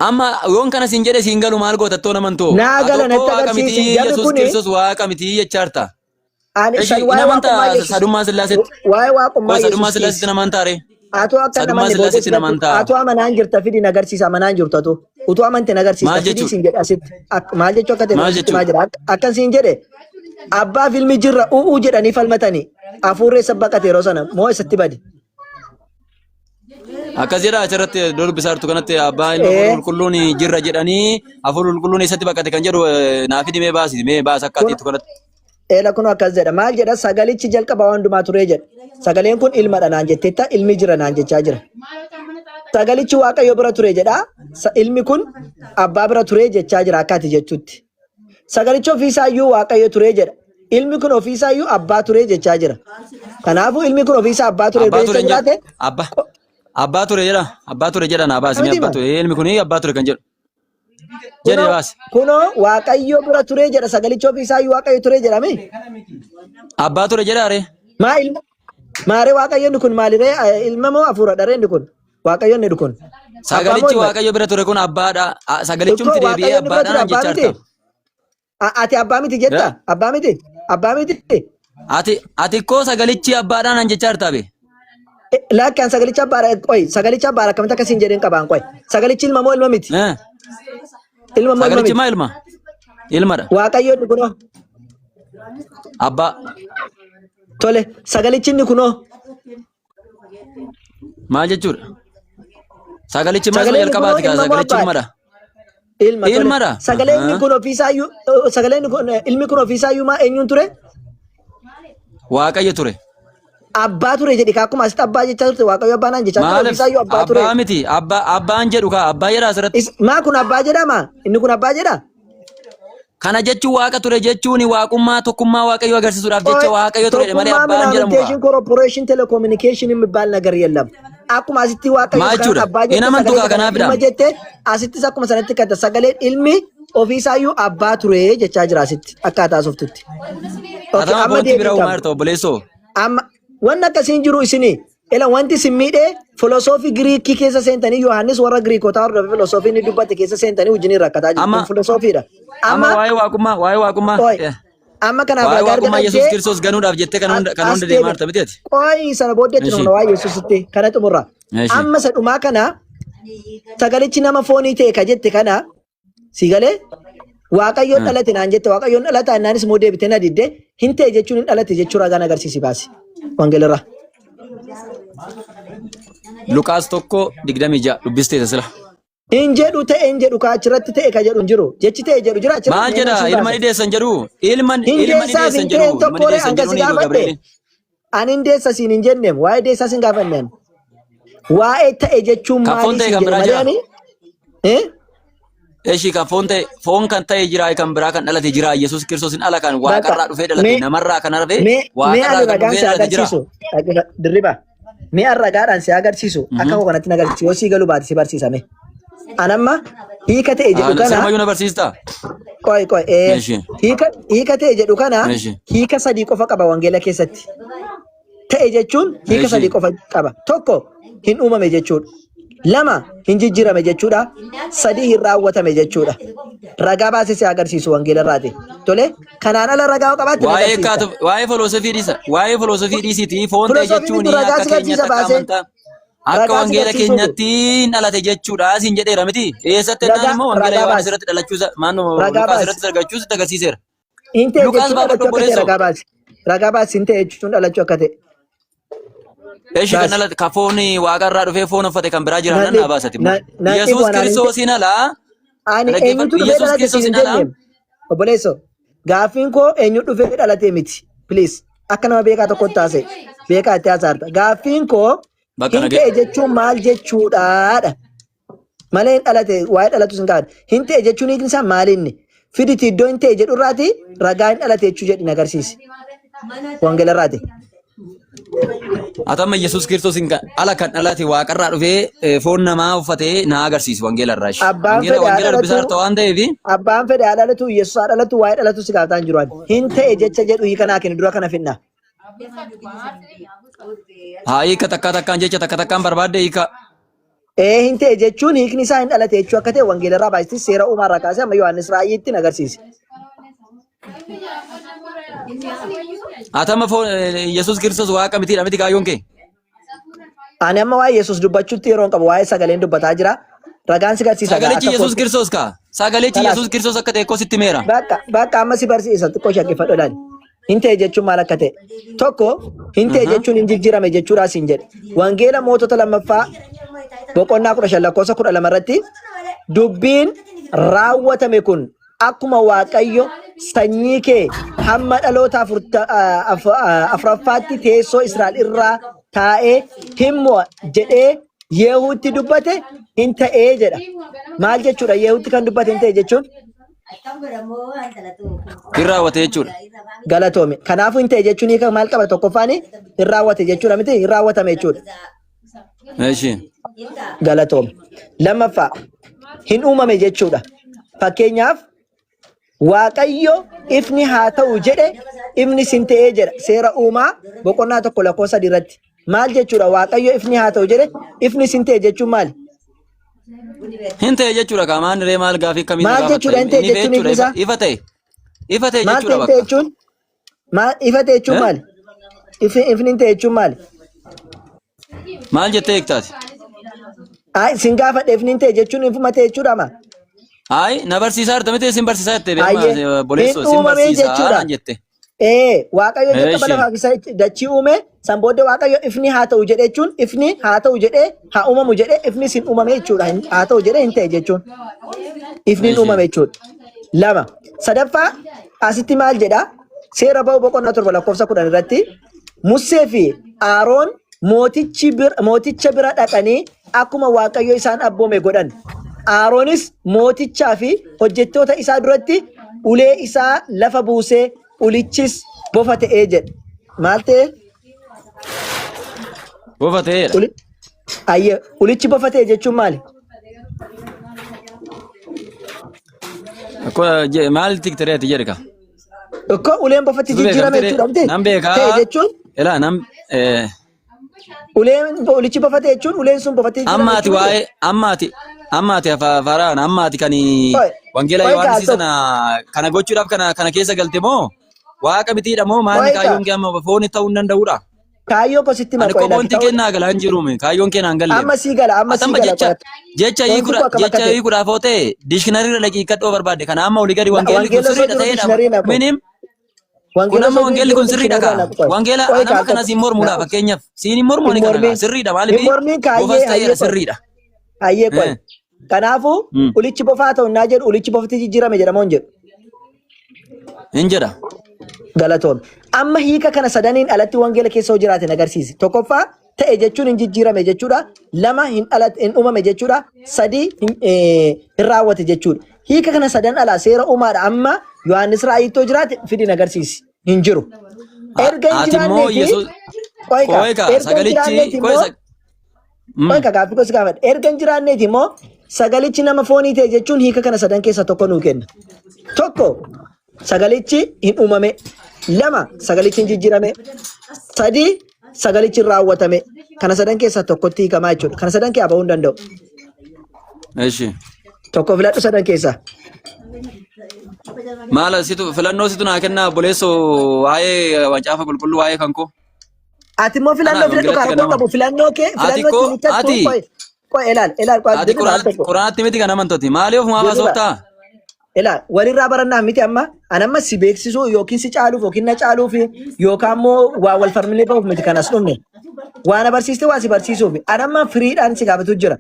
Amma yoon kana siin jedhe siin galu maal goota too naman too? Naa Ati gala okkoo natti waaqa agarsiisi miti jarri Yesuus kuni Kiristoos waaqa miti jechaarta. ani Eshi san hin waa'ee amantaa waaqummaa Yesuus sadummaa sillaasetti. waa'ee waaqummaa Qoy sadummaa Yesuus sillaasetti dhiisi. naman taare. Atuu akka Sadummaa namanne booddee sillaasetti naman sitti taa. atuu amanaan jirta fidi na agarsiisa amanaan jirtu atuu utuu amante na agarsiista Maal fidii jechuudha? siin jedhe asitti maal jechuu akka ta'e Maal sitti himaa jechuudha? jira akkan siin jedhe abbaa filmi jirra u'uu jedhanii falmatanii hafuurri eessa baqate yeroo sana moo eessatti bade? Akkas jedha achirratti iddoo dubbisaa jirtu kanatti abbaa ilma hafuura Ee qulqulluun jirra jedhanii hafuurri qulqulluun eessatti baqate kan jedhu naa fidi mee baasi mee baasi akka kun atiitu kanatti. eela kun akkas jedha maal jedha sagalichi jalqaba waan hundumaa turee jedha sagaleen kun ilmadha naan jetteetta ilmi jira naan jechaa jira. Sagalichi Waaqayyo bira ture jedha ilmi kun abbaa bira ture jechaa jira akka ati jettutti. Sagalichi ofiisaayyuu Waaqayyo ture jedha. Ilmi kun ofiisaayyuu abbaa ture jechaa jira. Kanaafuu ilmi kun ofiisaa abbaa ture Abbaa erga ture jecha hin jedhu. jiraate Abbaa abbaa ture jedha. Abbaa ture jedha naa baasi mee miti abbaa ma? ture. Ilmi kun abbaa ture kan jedhu. Jedhe Kunoo baasi. kunoo Waaqayyo bira ture jedha sagalichi ofiisaayyuu Waaqayyo ture jedhame. Abbaa ture jedha ree. Maa ilma maaree Waaqayyo inni kun maaliree ilma moo hafuura dharee inni kun? Waaqayyo inni kun. Abbaa moo Sagalichi ilma? Waaqayyo bira ture kun abbaadha. Ikkoo Sagalichumti deebi'ee Waaqayyo inni bira abbaadha ture naan abbaa jechaa miti? jirta. Ati abbaa miti jetta? Abbaa miti? Abbaa miti? Ati koo sagalichi abbaadha naan jechaa jirta be. Lakki an sagalicha abbaadha qoy sagalicha abbaadha akkamitti akkasiin jedheen qabaan qoy sagalichi ilma moo ilma miti? Ilma moo ilma Sagalichi miti? maa ilma? Ilmadha. Waaqayyo inni kunoo Abbaa. tole sagalichi inni kunoo Maal jechuudha? Sagalichi maal Sagaleen kun jalqabaati kaa ilma moo sagalichi abbaadha? ilmadha. Ilma tole. Ilmadha. Sagaleen inni kun ofiisaayyuu sagaleen kun ilmi kun ofiisaayyuu maa eenyuun ture? Waaqayyo ture. Abbaa ture jedhi kaa akkuma asitti abbaa jechaa turte Waaqayyo abbaa naan jechaa ture Maaliif ofiisaayyuu abbaa ture. abbaa miti abbaa abbaan jedhu kaa abbaa jedha asirratti. Maa kun abbaa jedhama? Inni kun abbaa jedha? Kana jechuun waaqa ture jechuun waaqummaa tokkummaa Waaqayyoo agarsiisuudhaaf jecha Qoy Waaqayyo turedha malee tokkummaa abbaan jedhamu ምናምንቴሽን kaa. ኮርፖሬሽን ቴሌኮሙኒኬሽን የሚባል ነገር የለም። Akkuma asitti Waaqayyo Maal kana jechuudha? abbaa Hin jette amantu sagalee kaa kana kanaafidha. ilma jette asittis akkuma sanatti kata sagaleen ilmi ofiisaayyuu abbaa ture jechaa jira asitti akkaataa haasoftutti. Okay, Atama amma pointii deebii biraa uumaa qabna. jirta obboleessoo. Amma wanni akkasiin jiru isinii ila wanti isin miidhee filosoofii Giriikii keessa seentanii Yohaannis warra Giriikotaa hordofee filosoofii inni dubbate keessa seentanii wajjin rakkataa jiru. Amma Kun filosoofiidha. amma Amma waa'ee waaqummaa waa'ee waaqummaa qoy amma kanaaf waa'ee ragaa erga waaqummaa Yesuus dhabdee Kiristoos ganuudhaaf jettee kan hunda kan as hunda deemaa deebi'a. jirta miti ati. Qoy sana booddeetti Eshi dhumna waa'ee Yesuusitti kana xumurra. eshi Amma isa dhumaa kana sagalichi nama foonii ta'e ka jette kana si galee Waaqayyoon dhalate naan jette Waaqayyoon dhalata naanis immoo deebitee na didde hin ta'e jechuun hin dhalate jechuu ragaan agarsiisi baasi. Wangeelarraa. Luqaas 1:26 dubbisteeta sila. Hin jedhu ta'e hin jedhu ka achirratti ta'e ka jedhu hin jiru. Jechi ta'e jedhu jira achirratti Maal mee jedha nan ilma baasa. ni deessan jedhu ilma Hin ilma ni deessaaf deessan hin jedhu ta'een ilma ni tokkoree deessan hanga jedhu si ni jedhu gaafadhe. Gabri'eelin. Ani hin deessa siin hin jenneem waa'ee deessaa siin gaafanne ani. Waa'ee ta'e jechuun Kan foon maalii ta'e siin kan jedhe biraa malee jira. ani? Eh? Eshi kan foon ta'e foon kan ta'e jira kan biraa kan dhalate jira Yesuus Kiristoosin ala kan Bakka waaqarraa dhufee dhalate mee namarraa kan hafe mee mee waaqarraa ani kan ragaan dhufee si dhalate jira. agarsiisu dirriba mee ani ragaadhaan si agarsiisu akka koo kanatti na agarsiisu yoo sii galuu baate si barsiisame. Anamma hiika ta'e jedhu kana Sirumayyuu na barsiista. qoy qoy Eshi hiika ta'e jedhu kana eshi hiika sadii qofa qaba wangeela keessatti. Ta'e jechuun hiika eshi sadii qofa qaba. Tokko hin uumame jechuudha. Lama hin jijjiirame jechuudha. Sadii hin raawwatame jechuudha. Ragaa baasee si agarsiisu wangeela irraati. Tole kanaan ala ragaa yoo qabaatte na Waa'ee agarsiista. kaatu waa'ee filoosofii dhiisa waa'ee filoosofii dhiisiiti foon ta'e Filoosofii jechuun miti ragaa akka si keenyatti agarsiisa akka baasee. amantaa akka Ragaa si wangeela agarsiisuutu. keenyatti hin dhalate jechuudha siin jedheera miti eessatti jennaan Ragaa immoo wangeela ragaa Yohaannis baasi. irratti dhalachuu maannoo Ragaa Luqaas baasi. irratti argachuu sitti agarsiiseera. Hin ta'e Luqaas jechuun baafadhu dhalachuu akka ta'e obboleessoo. ragaa baasi. Ragaa baasi hin ta'e jechuun dhalachuu akka ta'e. Eshi kan Baasi. dhalate ka foon waaqarraa dhufee foon uffate kan biraa jira Nan nan naa baasati immoo. nan dhibu Yesuus anaan hin ta'e. Kiristoosiin alaa Ani dhaggeeffadhu eenyutu dhufee Yesuus dhalate siin hin Kiristoosiin alaa jenneem. Obboleesso gaaffiin koo eenyu dhufee dhalate miti. Please akka nama beekaa tokkotti haasa'e. Beekaa itti haasa'arta. Gaaffiin koo bakka hin nagee. ta'e jechuun maal jechuudhaadha. Malee hin dhalate waa'ee dhalatu sin gaafadha. Hin ta'e jechuun hiikni isaa maalinni? Fiditi iddoo hin ta'e jedhu irraati ragaa hin dhalate jechuu jedhi na agarsiisi. Wangeela irraati. Atama Yesuus Kiristoosiin ala kan dhalate waaqarraa dhufee foon namaa uffatee na agarsiisi wangeela irraa ishee. Abbaan Wangeela fedhe haa wangeela dubbisaa dhalatu jirta waan ta'eef abbaan fedhe haa dhalatu Yesuus haa dhalatu waa'ee dhalatu si gaafataa hin jiru ani. Hin ta'e jecha jedhu hiika naa kenni dura kana finna. haa hiika takkaa takkaan jecha takka takkaan barbaadde hiika. Ee hin ta'e jechuun hiikni isaa hin dhalate jechuu akka ta'e wangeela irraa baasisti seera uumaa irraa kaasee amma Yohaannis raayyiitti agarsiise. Atama foon Yesuus Kiristoos waaqa mitiidha miti kaayyoon kee. Ani amma waa'ee Yesuus dubbachuutti yeroo hin qabu waa'ee sagaleen dubbataa jira. Ragaan si garsiisa gaa Sagalichi akka Yesuus kootti. Kiristoos kaa. Sagalichi Kalaas Yesuus Kiristoos akka ta'e koo sitti meera. bakka bakka amma si barsiisa xiqqoo shakkifadhu ilaali. Hin ta'e jechuun maal akka ta'e. Tokko hin ta'e jechuun hin jijjiirame jechuudhaa siin jedhe. Wangeela mootota lammaffaa boqonnaa 15 lakkoofsa 12 irratti dubbiin raawwatame kun akkuma Waaqayyo sanyii kee hamma dhaloota afuraffaatti teessoo Israa'el irraa taa'ee hin mo'a jedhee Yehuutti dubbate hin ta'ee jedha. Maal jechuudha Yehuutti kan dubbate hin ta'e jechuun? Hin raawwate jechuudha. Galatoomi. Kanaafuu hin ta'e jechuun hiika maal qaba tokkoffaan hin raawwate jechuudha miti hin raawwatame jechuudha. Eshi. Galatoomi. Lammaffaa hin uumame jechuudha. Fakkeenyaaf Waaqayyo ifni haa ta'u jedhe ifni sin ta'ee jedha. Seera uumaa boqonnaa 1 lakkoofsa 3 irratti. Maal jechuudha Waaqayyo ifni haa ta'u jedhe ifni sin ta'e jechuun maali? Hin ta'e jechuudha kaa maan ree maal gaafii akkamii na Maal gaafatta? jechuudha hin ta'e Inni ife jechuun hiikni jechuudha ifa isaa? ifa ta'e. Ifa ta'e Maal jechuudha ta'e hin ta'e bakka. jechuun? Maal ifa ta'e jechuun Eh? maali? Ifni hin ta'e jechuun maali? Maal jettee eegtaati? Ay, sin gaafadhe ifni hin ta'e jechuun ifuma ta'e jechuudha ma? Ayi na barsiisaa jirta miti sin barsiisaa jette beekma Ayyee hin boleessoo sin uumamee barsiisaa jechuudha. naan jette. Ee, Waaqayyo jalqaba Eeshi. lafaa fi dachii uume, san booddee Waaqayyo ifni haa ta'u jedhe jechuun ifni haa ta'u jedhee haa uumamu jedhee ifni sin uumame jechuudha. Haa ta'u jedhee hin ta'e jechuun ifni hin Eeshi. uumame jechuudha. Lama. Sadaffaa asitti maal jedha? Seera ba'uu boqonnaa 7 lakkoofsa 10 irratti Musee fi Aaroon mootichi bir, mooticha bira dhaqanii akkuma Waaqayyo isaan abboome godhan. Aaroonis mootichaa fi hojjettoota isaa duratti Ulee isaa lafa buusee ulichis bofa ta'ee jedhe. Maal ta'e? Bofa ta'eedha. Uli- Ayyee ulichi bofa ta'e jechuun maali? Akkoo maal tiktiree ati jedhe ka? Ikkoo uleen bofatti Situ beeka jijjiirame miti jechuudha miti? nan beekaa. Ta'e jechuun Ilaa nan uleen ulichi bofa ta'e jechuun uleen sun bofatti jijjiirame amma ati jechuu miti? waa'ee amma ati faraan amma ati kan Qoy wangeela qoy kaa Yohaannisii tokko sana kana gochuudhaaf kana keessa galte moo waaqa mitiidha moo maanni qoy kaa kaayyoon kee amma fooni ta'uu hin danda'uudha. kaayyoo koo sitti hima Ani qoy koo lakki boontii ta'uu kennaa galaa hin jirume kaayyoon kee naan galleem. amma sii gala amma Ati sii amma gala jecha qoy jecha pointi koo hiikuudha akkam akka jecha ta'e hiikuudhaaf yoo ta'e dictionary irra dhaqii kadhoo barbaadde kana amma olii gadi wangeelli kun wangeela osoo sirriidha jiru ta'eedha dictionary na qoy minim kun wangeela amma osoo wangeelli jiru kun sirriidha dictionary kaa na qoy wangeela qoy an amma kaa kana tokko siin mormuudha na fakkeenyaaf siin hin mormu hin ani kana kaa mormiin sirriidha hin maaliif mormiin bofas kaayyee ta'eera hayyee qoy sirriidha. hayyee qoy Eh. kanaafuu ulichi bofaa ta'u naa jedhu ulichi bofatti jijjiirame jedhamoo hin jedhu Hin jedha. Galatoom. Amma hiika kana sadaniin alatti wangeela keessa hoo jiraate agarsiisi. Tokkoffaa ta'e jechuun hin jijjiirame jechuudha. Lama hin dhalate hin uumame jechuudha. Sadii hin hin raawwate jechuudha. Hiika kana sadan alaa seera uumaadha. Amma Yohaannis raayittoo jiraate fidin agarsiisi. Hin jiru. Erga hin Ati immoo jiraanneeti Yesuus qoy kaa qoy kaa erga hin sagalichi jiraanneeti qoy immoo qoy kaa gaaffii koo si gaafadha. Erga hin jiraanneeti immoo sagalichi nama foonii ta'e jechuun hiika kana sadan keessaa tokko nuu kenna. Tokko sagalichi hin uumame. Lama sagalichi hin jijjiirame. Sadii sagalichi hin raawwatame. Kana sadan keessaa tokkotti hiikamaa jechuudha. Kana sadan keessaa bahuu hin danda'u. Eshi. Tokko filadhu sadan keessaa. Maal situ filannoo situ naa kennaa obboleessoo waa'ee macaafa qulqulluu waa'ee kan koo. Ati immoo filannoo Anaa filadhu wangeelatti kaa kan rakkoon qabu amanu. filannoo kee Ati filannoo koo ittiin hiikkattu ati qoy qoy ilaal ilaal qoy ati dirriba al tokko quraanatti miti kan amantooti. Maaliif ofumaaf dirriba haasoftaa? ilaal walirraa barannaa miti amma an amma si beeksisuu yookiin si caaluuf yookiin na caaluuf yookaan immoo waa wal farminee bahuuf miti kan as dhufne waa na barsiiste waa si barsiisuuf an amma firiidhaan si gaafatu jira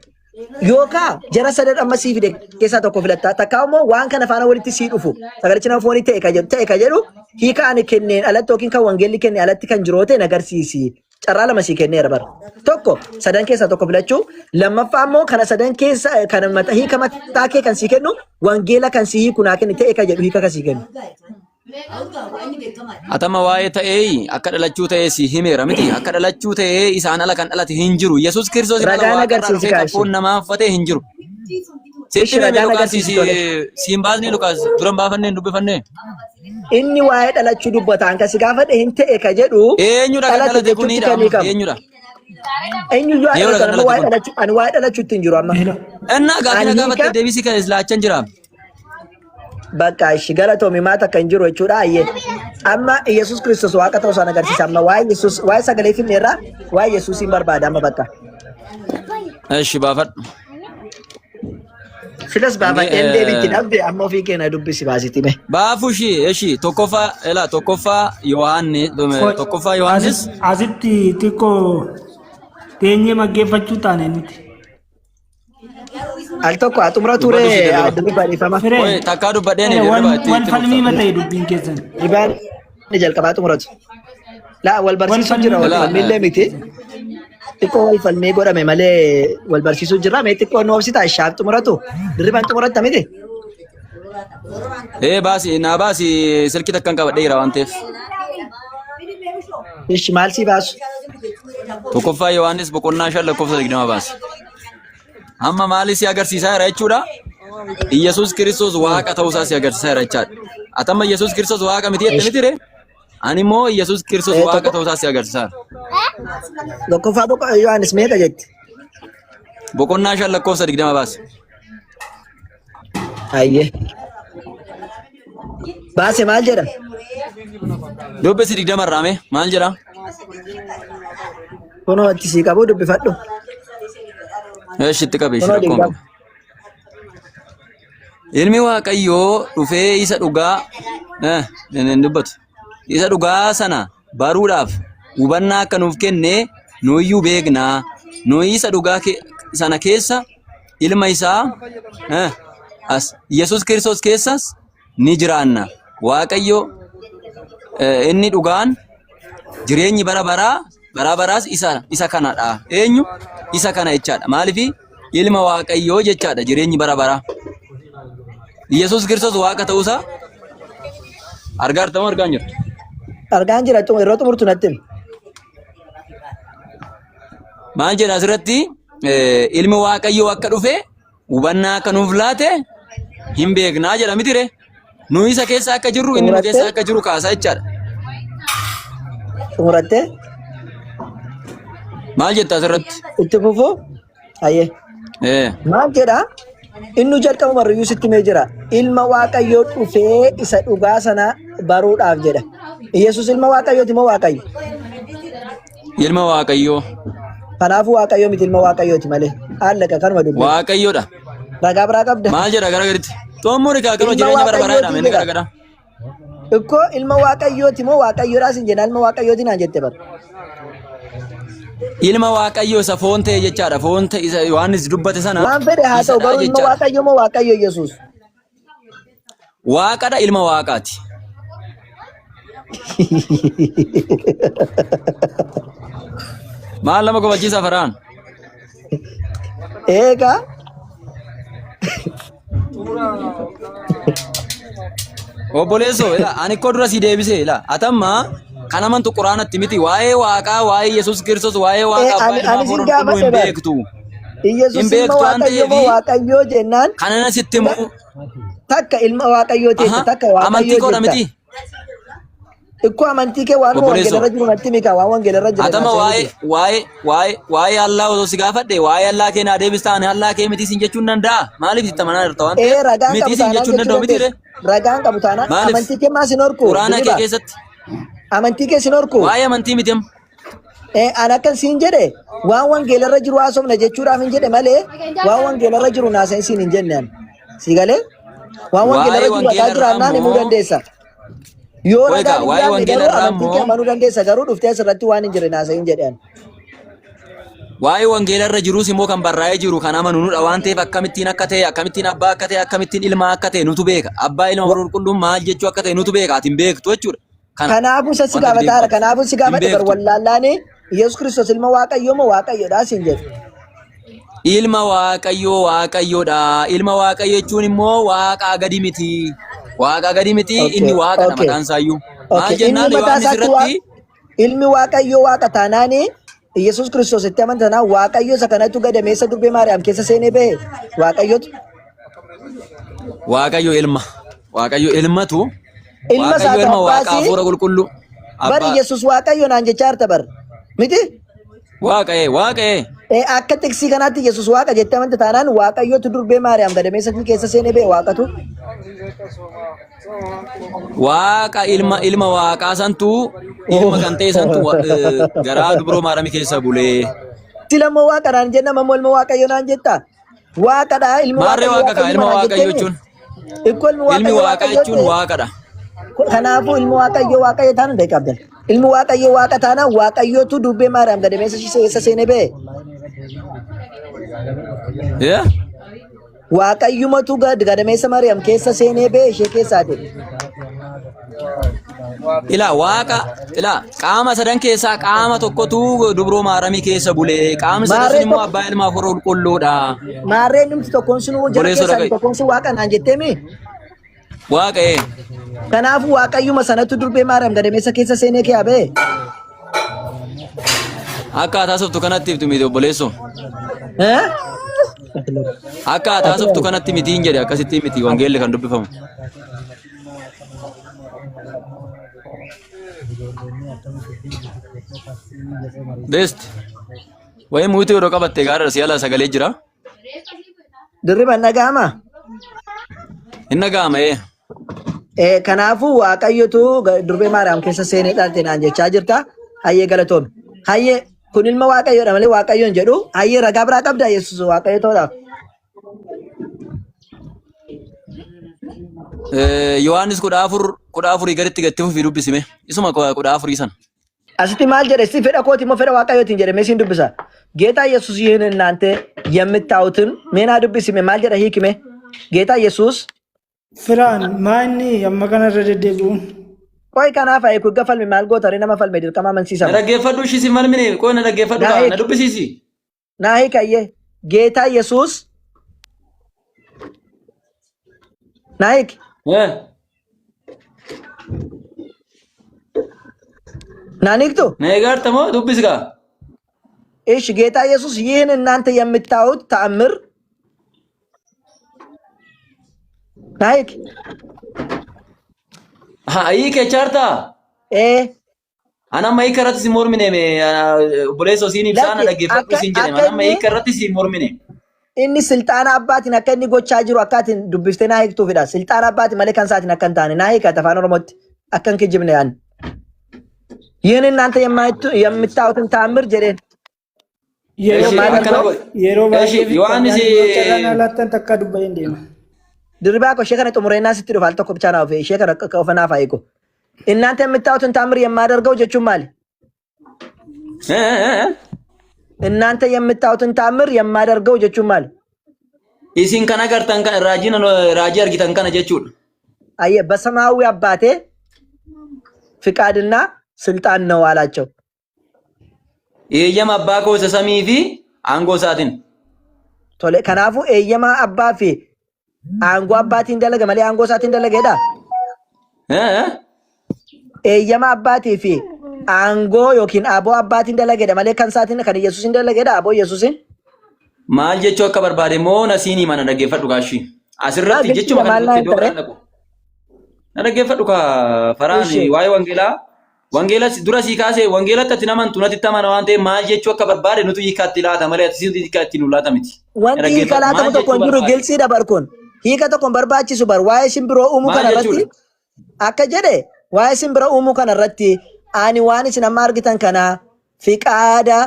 Yookaa jara sadan amma sii fide keessaa tokko filatta. Takkaa immoo waan kana faana walitti sii dhufu. Sagalichi nama foonii ta'e ka jedhu ta'e ka jedhu hiika ani kenneen alatti yookiin kan wangeelli kenne alatti kan jiru yoo ta'e na agarsiisi. Carraa lama sii kenneera bara. Tokko sadan keessaa tokko filachuu. Lammaffaa immoo kana sadan keessa kana mata hiika mataa kee kan sii kennu wangeela kan sii hiiku naa kenni ta'e ka jedhu hiika kan sii kennu. Atama waa'ee ta'ee akka dhalachuu ta'ee si himeera miti. Akka dhalachuu ta'ee isaan ala kan dhalate hin jiru. Yesuus Kiristoos ala Ragaan waaqarraa agarsiisi dhufee kan kaashi. foon namaa uffatee hin jiru. Sitti Ishi himeme ragaan Luqaas agarsiisi tole. si hin baasne Luqaas dura hin baafannee hin dubbifanne. Inni waa'ee dhalachuu dubbata. An kan si gaafadhe hin ta'e ka jedhu Eenyudha kan dhalate dhalate jechuutti kunidha kan amma hiikamu. eenyudha? Eenyuyyuu haa Eenyudha dhalatu kan amma dhalate waa'ee kun? dhalachuu ani waa'ee dhalachuutti hin jiru amma. Innaa gaaffii Ani na gaafatte hiika deebisii kan islaachan jira. bakka ishi galatoomi maa takka hin jiru jechuudha ayyee. Amma Yesuus Kiristoos waaqa ta'uu isaan agarsiisa amma waa'ee Yesuus waa'ee sagalee finne irraa waa'ee Yesuusiin barbaada amma bakka. Eshi baafadhu. Silas Wange baafadheen deebiitti dhabde amma ofii keenya dubbisi baasiti mee. Baafu ishii eshi tokkoffaa ela tokkoffaa Yohaannis tokkoffaa Yohaannis Asitti xiqqoo teenyee maggeeffachuu taane nuti. Al tokko haa xumura ture dubbadhu ishii dirriba. dirriba dhiifama. Firee Oye takkaa dubbadheen wal dirriba itti wal itti falmii fufta. mata'e dubbiin keessan. Dhibaan jalqabaa xumuratu. Laa wal Wal barsiisuu falmii jira wal Ela mata'e. falmiillee miti. Xiqqoo wal falmii godhame malee wal barsiisuu jira. Mee xiqqoo nu obsita shaaf xumuratu. Dirribaan xumuratta miti. ee baasi naa baasi silkii takkan qabadhee jira waan ta'eef. Ishi maal sii baasu? Tokkoffaa Yohaannis boqonnaa 5 lakkoofsa 20 baasi. Amma maali si agarsiisaa jira jechuudha? Iyyasuus Kiristoos Waaqa ta'uusaa si agarsiisaa jira jechaadha. Ati amma Iyyasuus Kiristoos Waaqa miti jette miti ree? Ani immoo Iyyasuus Kiristoos Waaqa Tokko ta'uusaa si agarsiisaa jira. tokkoffaa boqo Yohaannis meeqa jetti? Boqonnaa 5 lakkoofsa 20 baasi. Ayyee. Baase maal jedha? Dubbisi 20 irraa mee maal jedha? Kunoo itti sii qabu dubbifadhu. Eesh itti qabi ishee Kunoo rakkoon 20. qabu. Ilmi Waaqayyoo dhufee isa dhugaa hin dubbatu. Isa dhugaa sana baruudhaaf hubannaa akka nuuf kenne nuyiyyuu beekna. Nuyi isa dhugaa sana keessa ilma isaa as Yesuus Kiristoos keessas ni jiraanna. Waaqayyo inni dhugaan jireenyi bara baraa bara baraas isa kanadha. Eenyu? Isa kana jechaadha. Maaliif ilma Waaqayyoo jechaadha jireenyi bara baraa. Yesuus Kiristoos Waaqa ta'uusaa Argaa jirta moo argaa hin jirtu? Argaan jira yeroo xumurtu natti himi. Maal jedha asirratti ilmi Waaqayyoo akka dhufe hubannaa akka nuuf laate hin beeknaa jedha miti ree. Nu isa keessa akka jirru inni nu keessa Xumurattee? akka jiru kaasaa jechaadha. Xumurattee? Maal jetta asirratti? Itti fufuu? Hayyee. Maal jedha? Innu jalqaba barriyyuu sitti himee jira. Ilma Waaqayyoo dhufee isa dhugaa sana baruudhaaf jedha. Yesuus ilma Waaqayyooti moo Waaqayyo? Ilma Waaqayyoo. Kanaafuu Waaqayyoo miti ilma Waaqayyooti malee. Allaqa kanuma dubbii. Waaqayyoodha. Ragaa biraa qabda. Maal jedha gara gaditti? Xommoori kaa kanuma Ilma jireenya bara baraa Waaqayyooti jedhama inni jedha. gara gara. Ikkoo ilma Waaqayyooti moo Waaqayyoodhaa sin jenna ilma Waaqayyooti naan jette bara. Ilma Waaqayyoo isa foon ta'e jechaadha. Foon ta'e isa Yohaannis dubbate sana Waan fedhe haa ta'u isadha garuu ilma jechaadha. Waaqayyoo moo Waaqayyo Yesuus? Waaqadha ilma Waaqaati. Maal nama kofachiisa Farhaan? Eegaa Obboleessoo ilaa ani koo dura si deebisee ilaa atamma kan amantu quraanatti miti waa'ee waaqaa waa'ee Yesuus Kiristoos waa'ee waaqa abbaa Ani ilmaa ani sin hafuura qulqulluu gaafadhe hin bar. beektu. Iyyasuus Hin ilma beektu waan Waaqayyoo moo ta'eefi Waaqayyoo jennaan kana na sitti himu takka ilma Waaqayyoo teette aha takka amantii Waaqayyoo koodha jetta. miti Ikkoo amantii kee waanuma Obboleessoo. wangeelarra jiru natti himi kaa waan wangeelarra jiru Atama naasa'e waa'ee miti. waa'ee waa'ee waa'ee Allah osoo si gaafadhe waa'ee Allah kee naa deebistaa ani Allah kee miti siin jechuun danda'a maaliif itti amanaa jirta waan Ee ta'eef ragaan miti qabu siin taanaan jechuun jechuu danda'u miti ree dandeessa. Ragaan qabu taanaan maaliif amantii kee maa sin horku quraana kee dirriba. keessatti Amantii kee sin horku. waa'ee amantii miti amma Ee an akkan siin jedhe waan wangeelarra jiru haasofna jechuudhaaf hin jedhe malee waan wangeelarra jiru naasa'in siin hin jenne ani. Si galee? Waan wangeelarra waa'ee jiru ragaa wangeela irraa jiraannaan himuu immoo dandeessa. Yoo Qoy ragaan kaa hin waa'ee jiraanne wangeela garuu irraa amantii kee immoo amanuu dandeessa garuu dhuftee asirratti waan hin jirre naasa'in jedhe ani. waa'ee wangeela irra jirus immoo kan barraa'ee jiru kan amanu nudha waan ta'eef akkamittiin akka ta'e akkamittiin abbaa akka ta'e akkamittiin ilma akka ta'e nutu beeka abbaa ilma Wa- qulqulluun maal jechuu akka ta'e nutu beeka ati hin beektu jechuudha kana Kanaafuu isa si wanta ati beektu gaafataara. qabdu Kanaafuu si hin gaafadhe bar beektu wallaallaani Yesuus Kiristoos ilma Waaqayyoo moo Waaqayyoodha siin jedhe. Ilma Waaqayyoo Waaqayyoodha. Ilma Waaqayyo jechuun immoo Waaqaa gadi miti. Waaqaa gadi miti Okay, inni Waaqadha okay, mataan isaayyuu. Maal okay. Ilmi jennaan mataa Yohaannis isaatti waa irratti ilmi Waaqayyoo Waaqa taanaani Yesuus Kiristoos itti amantanaa Waaqayyo isa kanatu gadameessa durbee Maariyaam keessa seenee bahe Waaqayyotu Waaqayyo ilma. Waaqayyo ilmatu ilma isaa Waaqayyo ta'u ilma Waaqa abbaasi hafuura qulqulluu. bar Abbaa Yesuus Waaqayyo naan jechaa jirta bar miti Waaqa ee Waaqa ee. Ee, akka tiksii kanaatti Yesuus Waaqa jettee amanta taanaan Waaqayyotu durbee Maariyaam gadameessa keessa seenee ba'e Waaqatu. Waaqa ilma ilma Waaqaa santu ilma kan ta'e santu garaa dubroo Maariyaam keessa bulee. Sila immoo Waaqa naan jenna ammoo ilma Waaqayyo naan jetta. Waaqadha ilmi Maarree Waaqayyo Waaqa kaa Waaqayyuma ilma naan Waaqayyo jetteemi. jechuun. Ikkoo ilmi Ilmi Waaqayyo Waaqaa Waaqayyo jechuun ta'e Waaqadha. kanaafuu ilmi Waaqayyo Waaqayyo taanaan ta'e qabdan. Ilmi Waaqayyo Waaqa taanaan Waaqayyotu durbee Maariyaam gadameessa ishee keessa seenee ba'e. Yeah? Waaqayyumatu gadameessa Maariyaam keessa seenee ba'e ishee keessaa ta'e. Ilaa waaqa ilaa qaama sadan keessaa qaama tokkotu dubroo maaramii keessa bulee qaamni sadan sun Maarree immoo tokko abbaa ilmaa hafuura qulqulluudha. maarree numti tokkoon sun jara Obboleessoo keessaa inni dhaga'i. tokkoon sun Waaqa naan jettee mi? Waaqa ee. Kanaafuu Waaqayyuma sanatu durbee Maariyaam gadameessa keessa seenee kee ba'e. Akka haasoftu kanatti ibtu miti obboleessoo. Eh? Akka haasoftu kanatti miti hin jedhe akkasitti miti wangeelli kan dubbifamu. Best. Wayii muutii yeroo qabatte gaara si ala sagalee jira. Dirriban dhaga'ama? Hin dhaga'ama ee. Eh, kanaafuu Waaqayyotu durbee Maariyaam keessa seenee dhalte naan jechaa jirta. Hayyee galatoomi. Hayyee kun ilma Waaqayyoodha malee Waaqayyo hin jedhu. Hayyee ragaa biraa qabda Yesuus Waaqayyo ta'uudhaaf. Yohaannis 14 14 gaditti gatti fufii dubbisime. Isuma 14 sana. Asitti maal jedhe si fedha kooti immoo fedha Waaqayyootiin jedhe mee siin dubbisa. ጌታ ኢየሱስ ይህን እናንተ የምታዩትን ሜና dubbisime maal jedha hiikime ጌታ ኢየሱስ Firaan maa inni amma kanarra deddeebi'uun? Qoy kanaaf ayi gugga falme maal goota ree nama falme dirqama Na amansiisama. dhaggeeffadhu ishii si falmine qoy na dhaggeeffadhu Naa kaa na hiiki dubbisiisi. naa hiiki ayyee ጌታ ኢየሱስ naa hiiki Eh. Naan hiiktu? Na eegaarta moo dubbisi gaa? እሺ ጌታ ኢየሱስ ይህን እናንተ የምታዩት ተአምር ናይክ Haa hiike chaartaa? ee Ana amma hiika irratti si mormine mee obboleessa siin ibsaa na lakki dhaggeeffadhu akka siin jedhe. akka Ana amma inni hiika irratti si mormine. inni silxaana abbaatiin akka inni gochaa jiru akka atiin dubbiftee naa hiiktuufidha. Silxaana abbaatiin malee kan isaatiin akka hin taane naa hiikata afaan Oromootti akka hin kijibne yaani. ይህን እናንተ የምታዩትን ተአምር jedheen Yeroo Eshi akkana baay'ee godhe. yeroo Eshi baay'ee Yohaannis yoo carraan alaattan takka dubba'een deema. Dirribaa koo ishee kana xumureenaa sitti dhufa al tokko ብቻ naa ofe ishee kana qofa naaf haa hiiku. እናንተ የምታዩትን ተአምር የማደርገው jechuun maali? እናንተ የምታዩትን ተአምር የማደርገው jechuun maali? Isin kan agartan kan raajiin raajii argitan kana jechuudha. አየህ፣ በሰማያዊ አባቴ ፍቃድና ስልጣን ነው አላቸው። Eeyyama abbaa koo isa samii fi aangoo isaatiin. Tole, kanaafuu eeyyama abbaa fi aangoo abbaatiin dalaga malee aangoo isaatiin dalageedha. Eeyyama abbaatii fi aangoo yookiin aboo abbaatiin dalageedha malee kan isaatiin kan Yesuusin dalageedha aboo Yesuusin. Maal jechuu akka barbaade immoo na siin hima na dhaggeeffadhu kaashii. Asirratti Maal jechuma jechuudha kana maal naa iddoo hin tarree? biraan dhaqu. Na dhaggeeffadhu kaa faraan Ishi. waa'ee wangeelaa. Wangeela dura sii kaasee wangeelatti ati namantu natti itti amana waan ta'eef maal jechuu akka barbaade nutu hiikaatti laata malee ati situ hiikaatti nu laata miti. Na Wanti hiika dhaggeeffadhu laatamu maal tokko jechuu hin jiru barbaade? gilsiidha bar kun. Hiika tokko hin barbaachisu bar waa'ee simbiroo uumuu Maal kana irratti jechuudha? akka jedhe waa'ee simbira uumuu kana irratti ani waan isin amma argitan kana fiqaada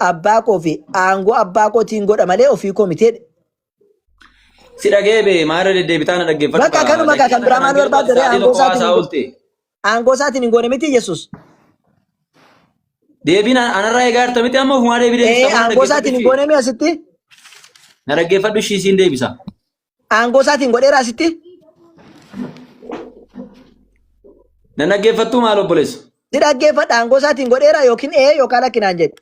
abbaa koo fi aangoo abbaa kootiin godha malee ofii koo miti jedhe. Si dhagee bee maal irra deddeebitaa na dhaggeeffadhu Bakka kaa kanuma kaa daqiiqa kan biraa kanaan maal jedhu barbaadde ree sa'aatii aangoo tokko isaatiin haasaa hin oolte. aangoo isaatiin hin goone miti Yesuus. Deebiin anarraa eegaa jirta miti amma ofumaa deebii Ee deebista moo na aangoo dhaggeeffadhu isaatiin hin ishii? goone mi asitti? Na dhaggeeffadhu ishii siin deebisa. Aangoo isaatiin godheera asitti? Na dhaggeeffattuu maal obboleessa? Si dhaggeeffadha aangoo isaatiin godheera yookiin ee yookaan lakki naan jedhe.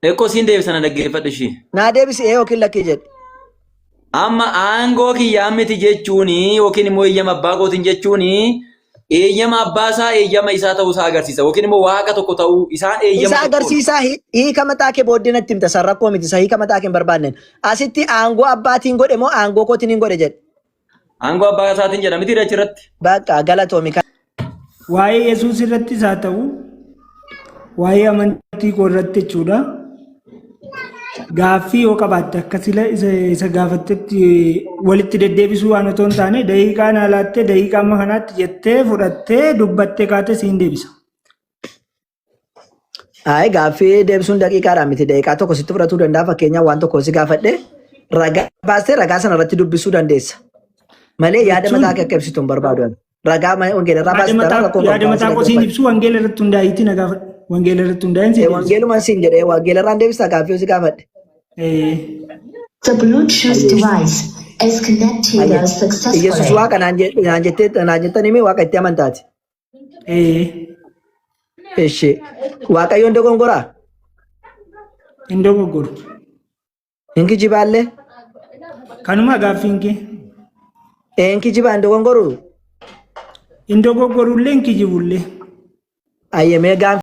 Ekkoo siin deebisa na dhaggeeffadhu ishii. Naa deebisi ee yookiin lakki jedhe. Amma aangoo kiyyaa miti jechuun yookiin immoo eeyyama abbaa kootiin jechuun eeyyama abbaa isaa eeyyama isaa ta'uu isaa agarsiisa yookiin immoo waaqa tokko ta'uu isaan eeyyama Isa tokkoon. agarsiisaa hiika mataa kee booddee natti himta san rakkoo miti isa hiika mataa kee hin barbaanneen. Asitti aangoo abbaatiin godhe moo aangoo kootiin hin godhe jedhe. Aangoo abbaa isaatiin jedha miti achirratti. Bakka galatoomi. Waa'ee Yesuus irrattis haa ta'u, waa'ee amantii koo irratti jechuudha. Gaaffii yoo qabaatte akka sila isa isa gaafattetti walitti deddeebisuu waan otoo hin taane daqiiqaa naa laattee daqiiqaa amma kanaatti jettee fudhattee dubbattee kaatee siin deebisa. Ayi gaaffii deebisuun daqiiqaadhaan miti daqiiqaa tokko sitti fudhatuu danda'a fakkeenyaaf waan tokko si gaafadhe ragaa baastee ragaa sana irratti dubbisuu dandeessa. Malee yaada Jechuun mataa kee akka ibsitu hin barbaadu. ani. Ragaa wangeela irraa yaada baastee mataa rakkoo yaada qabdu mataa si koo siin dhaggeeffadhu. ibsu wangeela irratti hundaa'iitii na gaafadhu. Wangeela irratti hundaa'een sii deebisa. Wangeelumaan siin jedhee wangeela irraan deebistaa gaaffii si gaafadhe. The Bluetooth Ayyee. device is connected Ayyee. Iyyasuus successfully. waaqa naan naan jettee naan jettanii mee waaqa itti amantaati. Ishi. Waaqayyoon dogongoraa? Hin dogoggoru. Hin kijibaallee? Kanuma gaaffiin kee. Hin kijibaa hin dogongoru? Hin dogoggorullee hin kijibullee. Ayyee mee gaanfi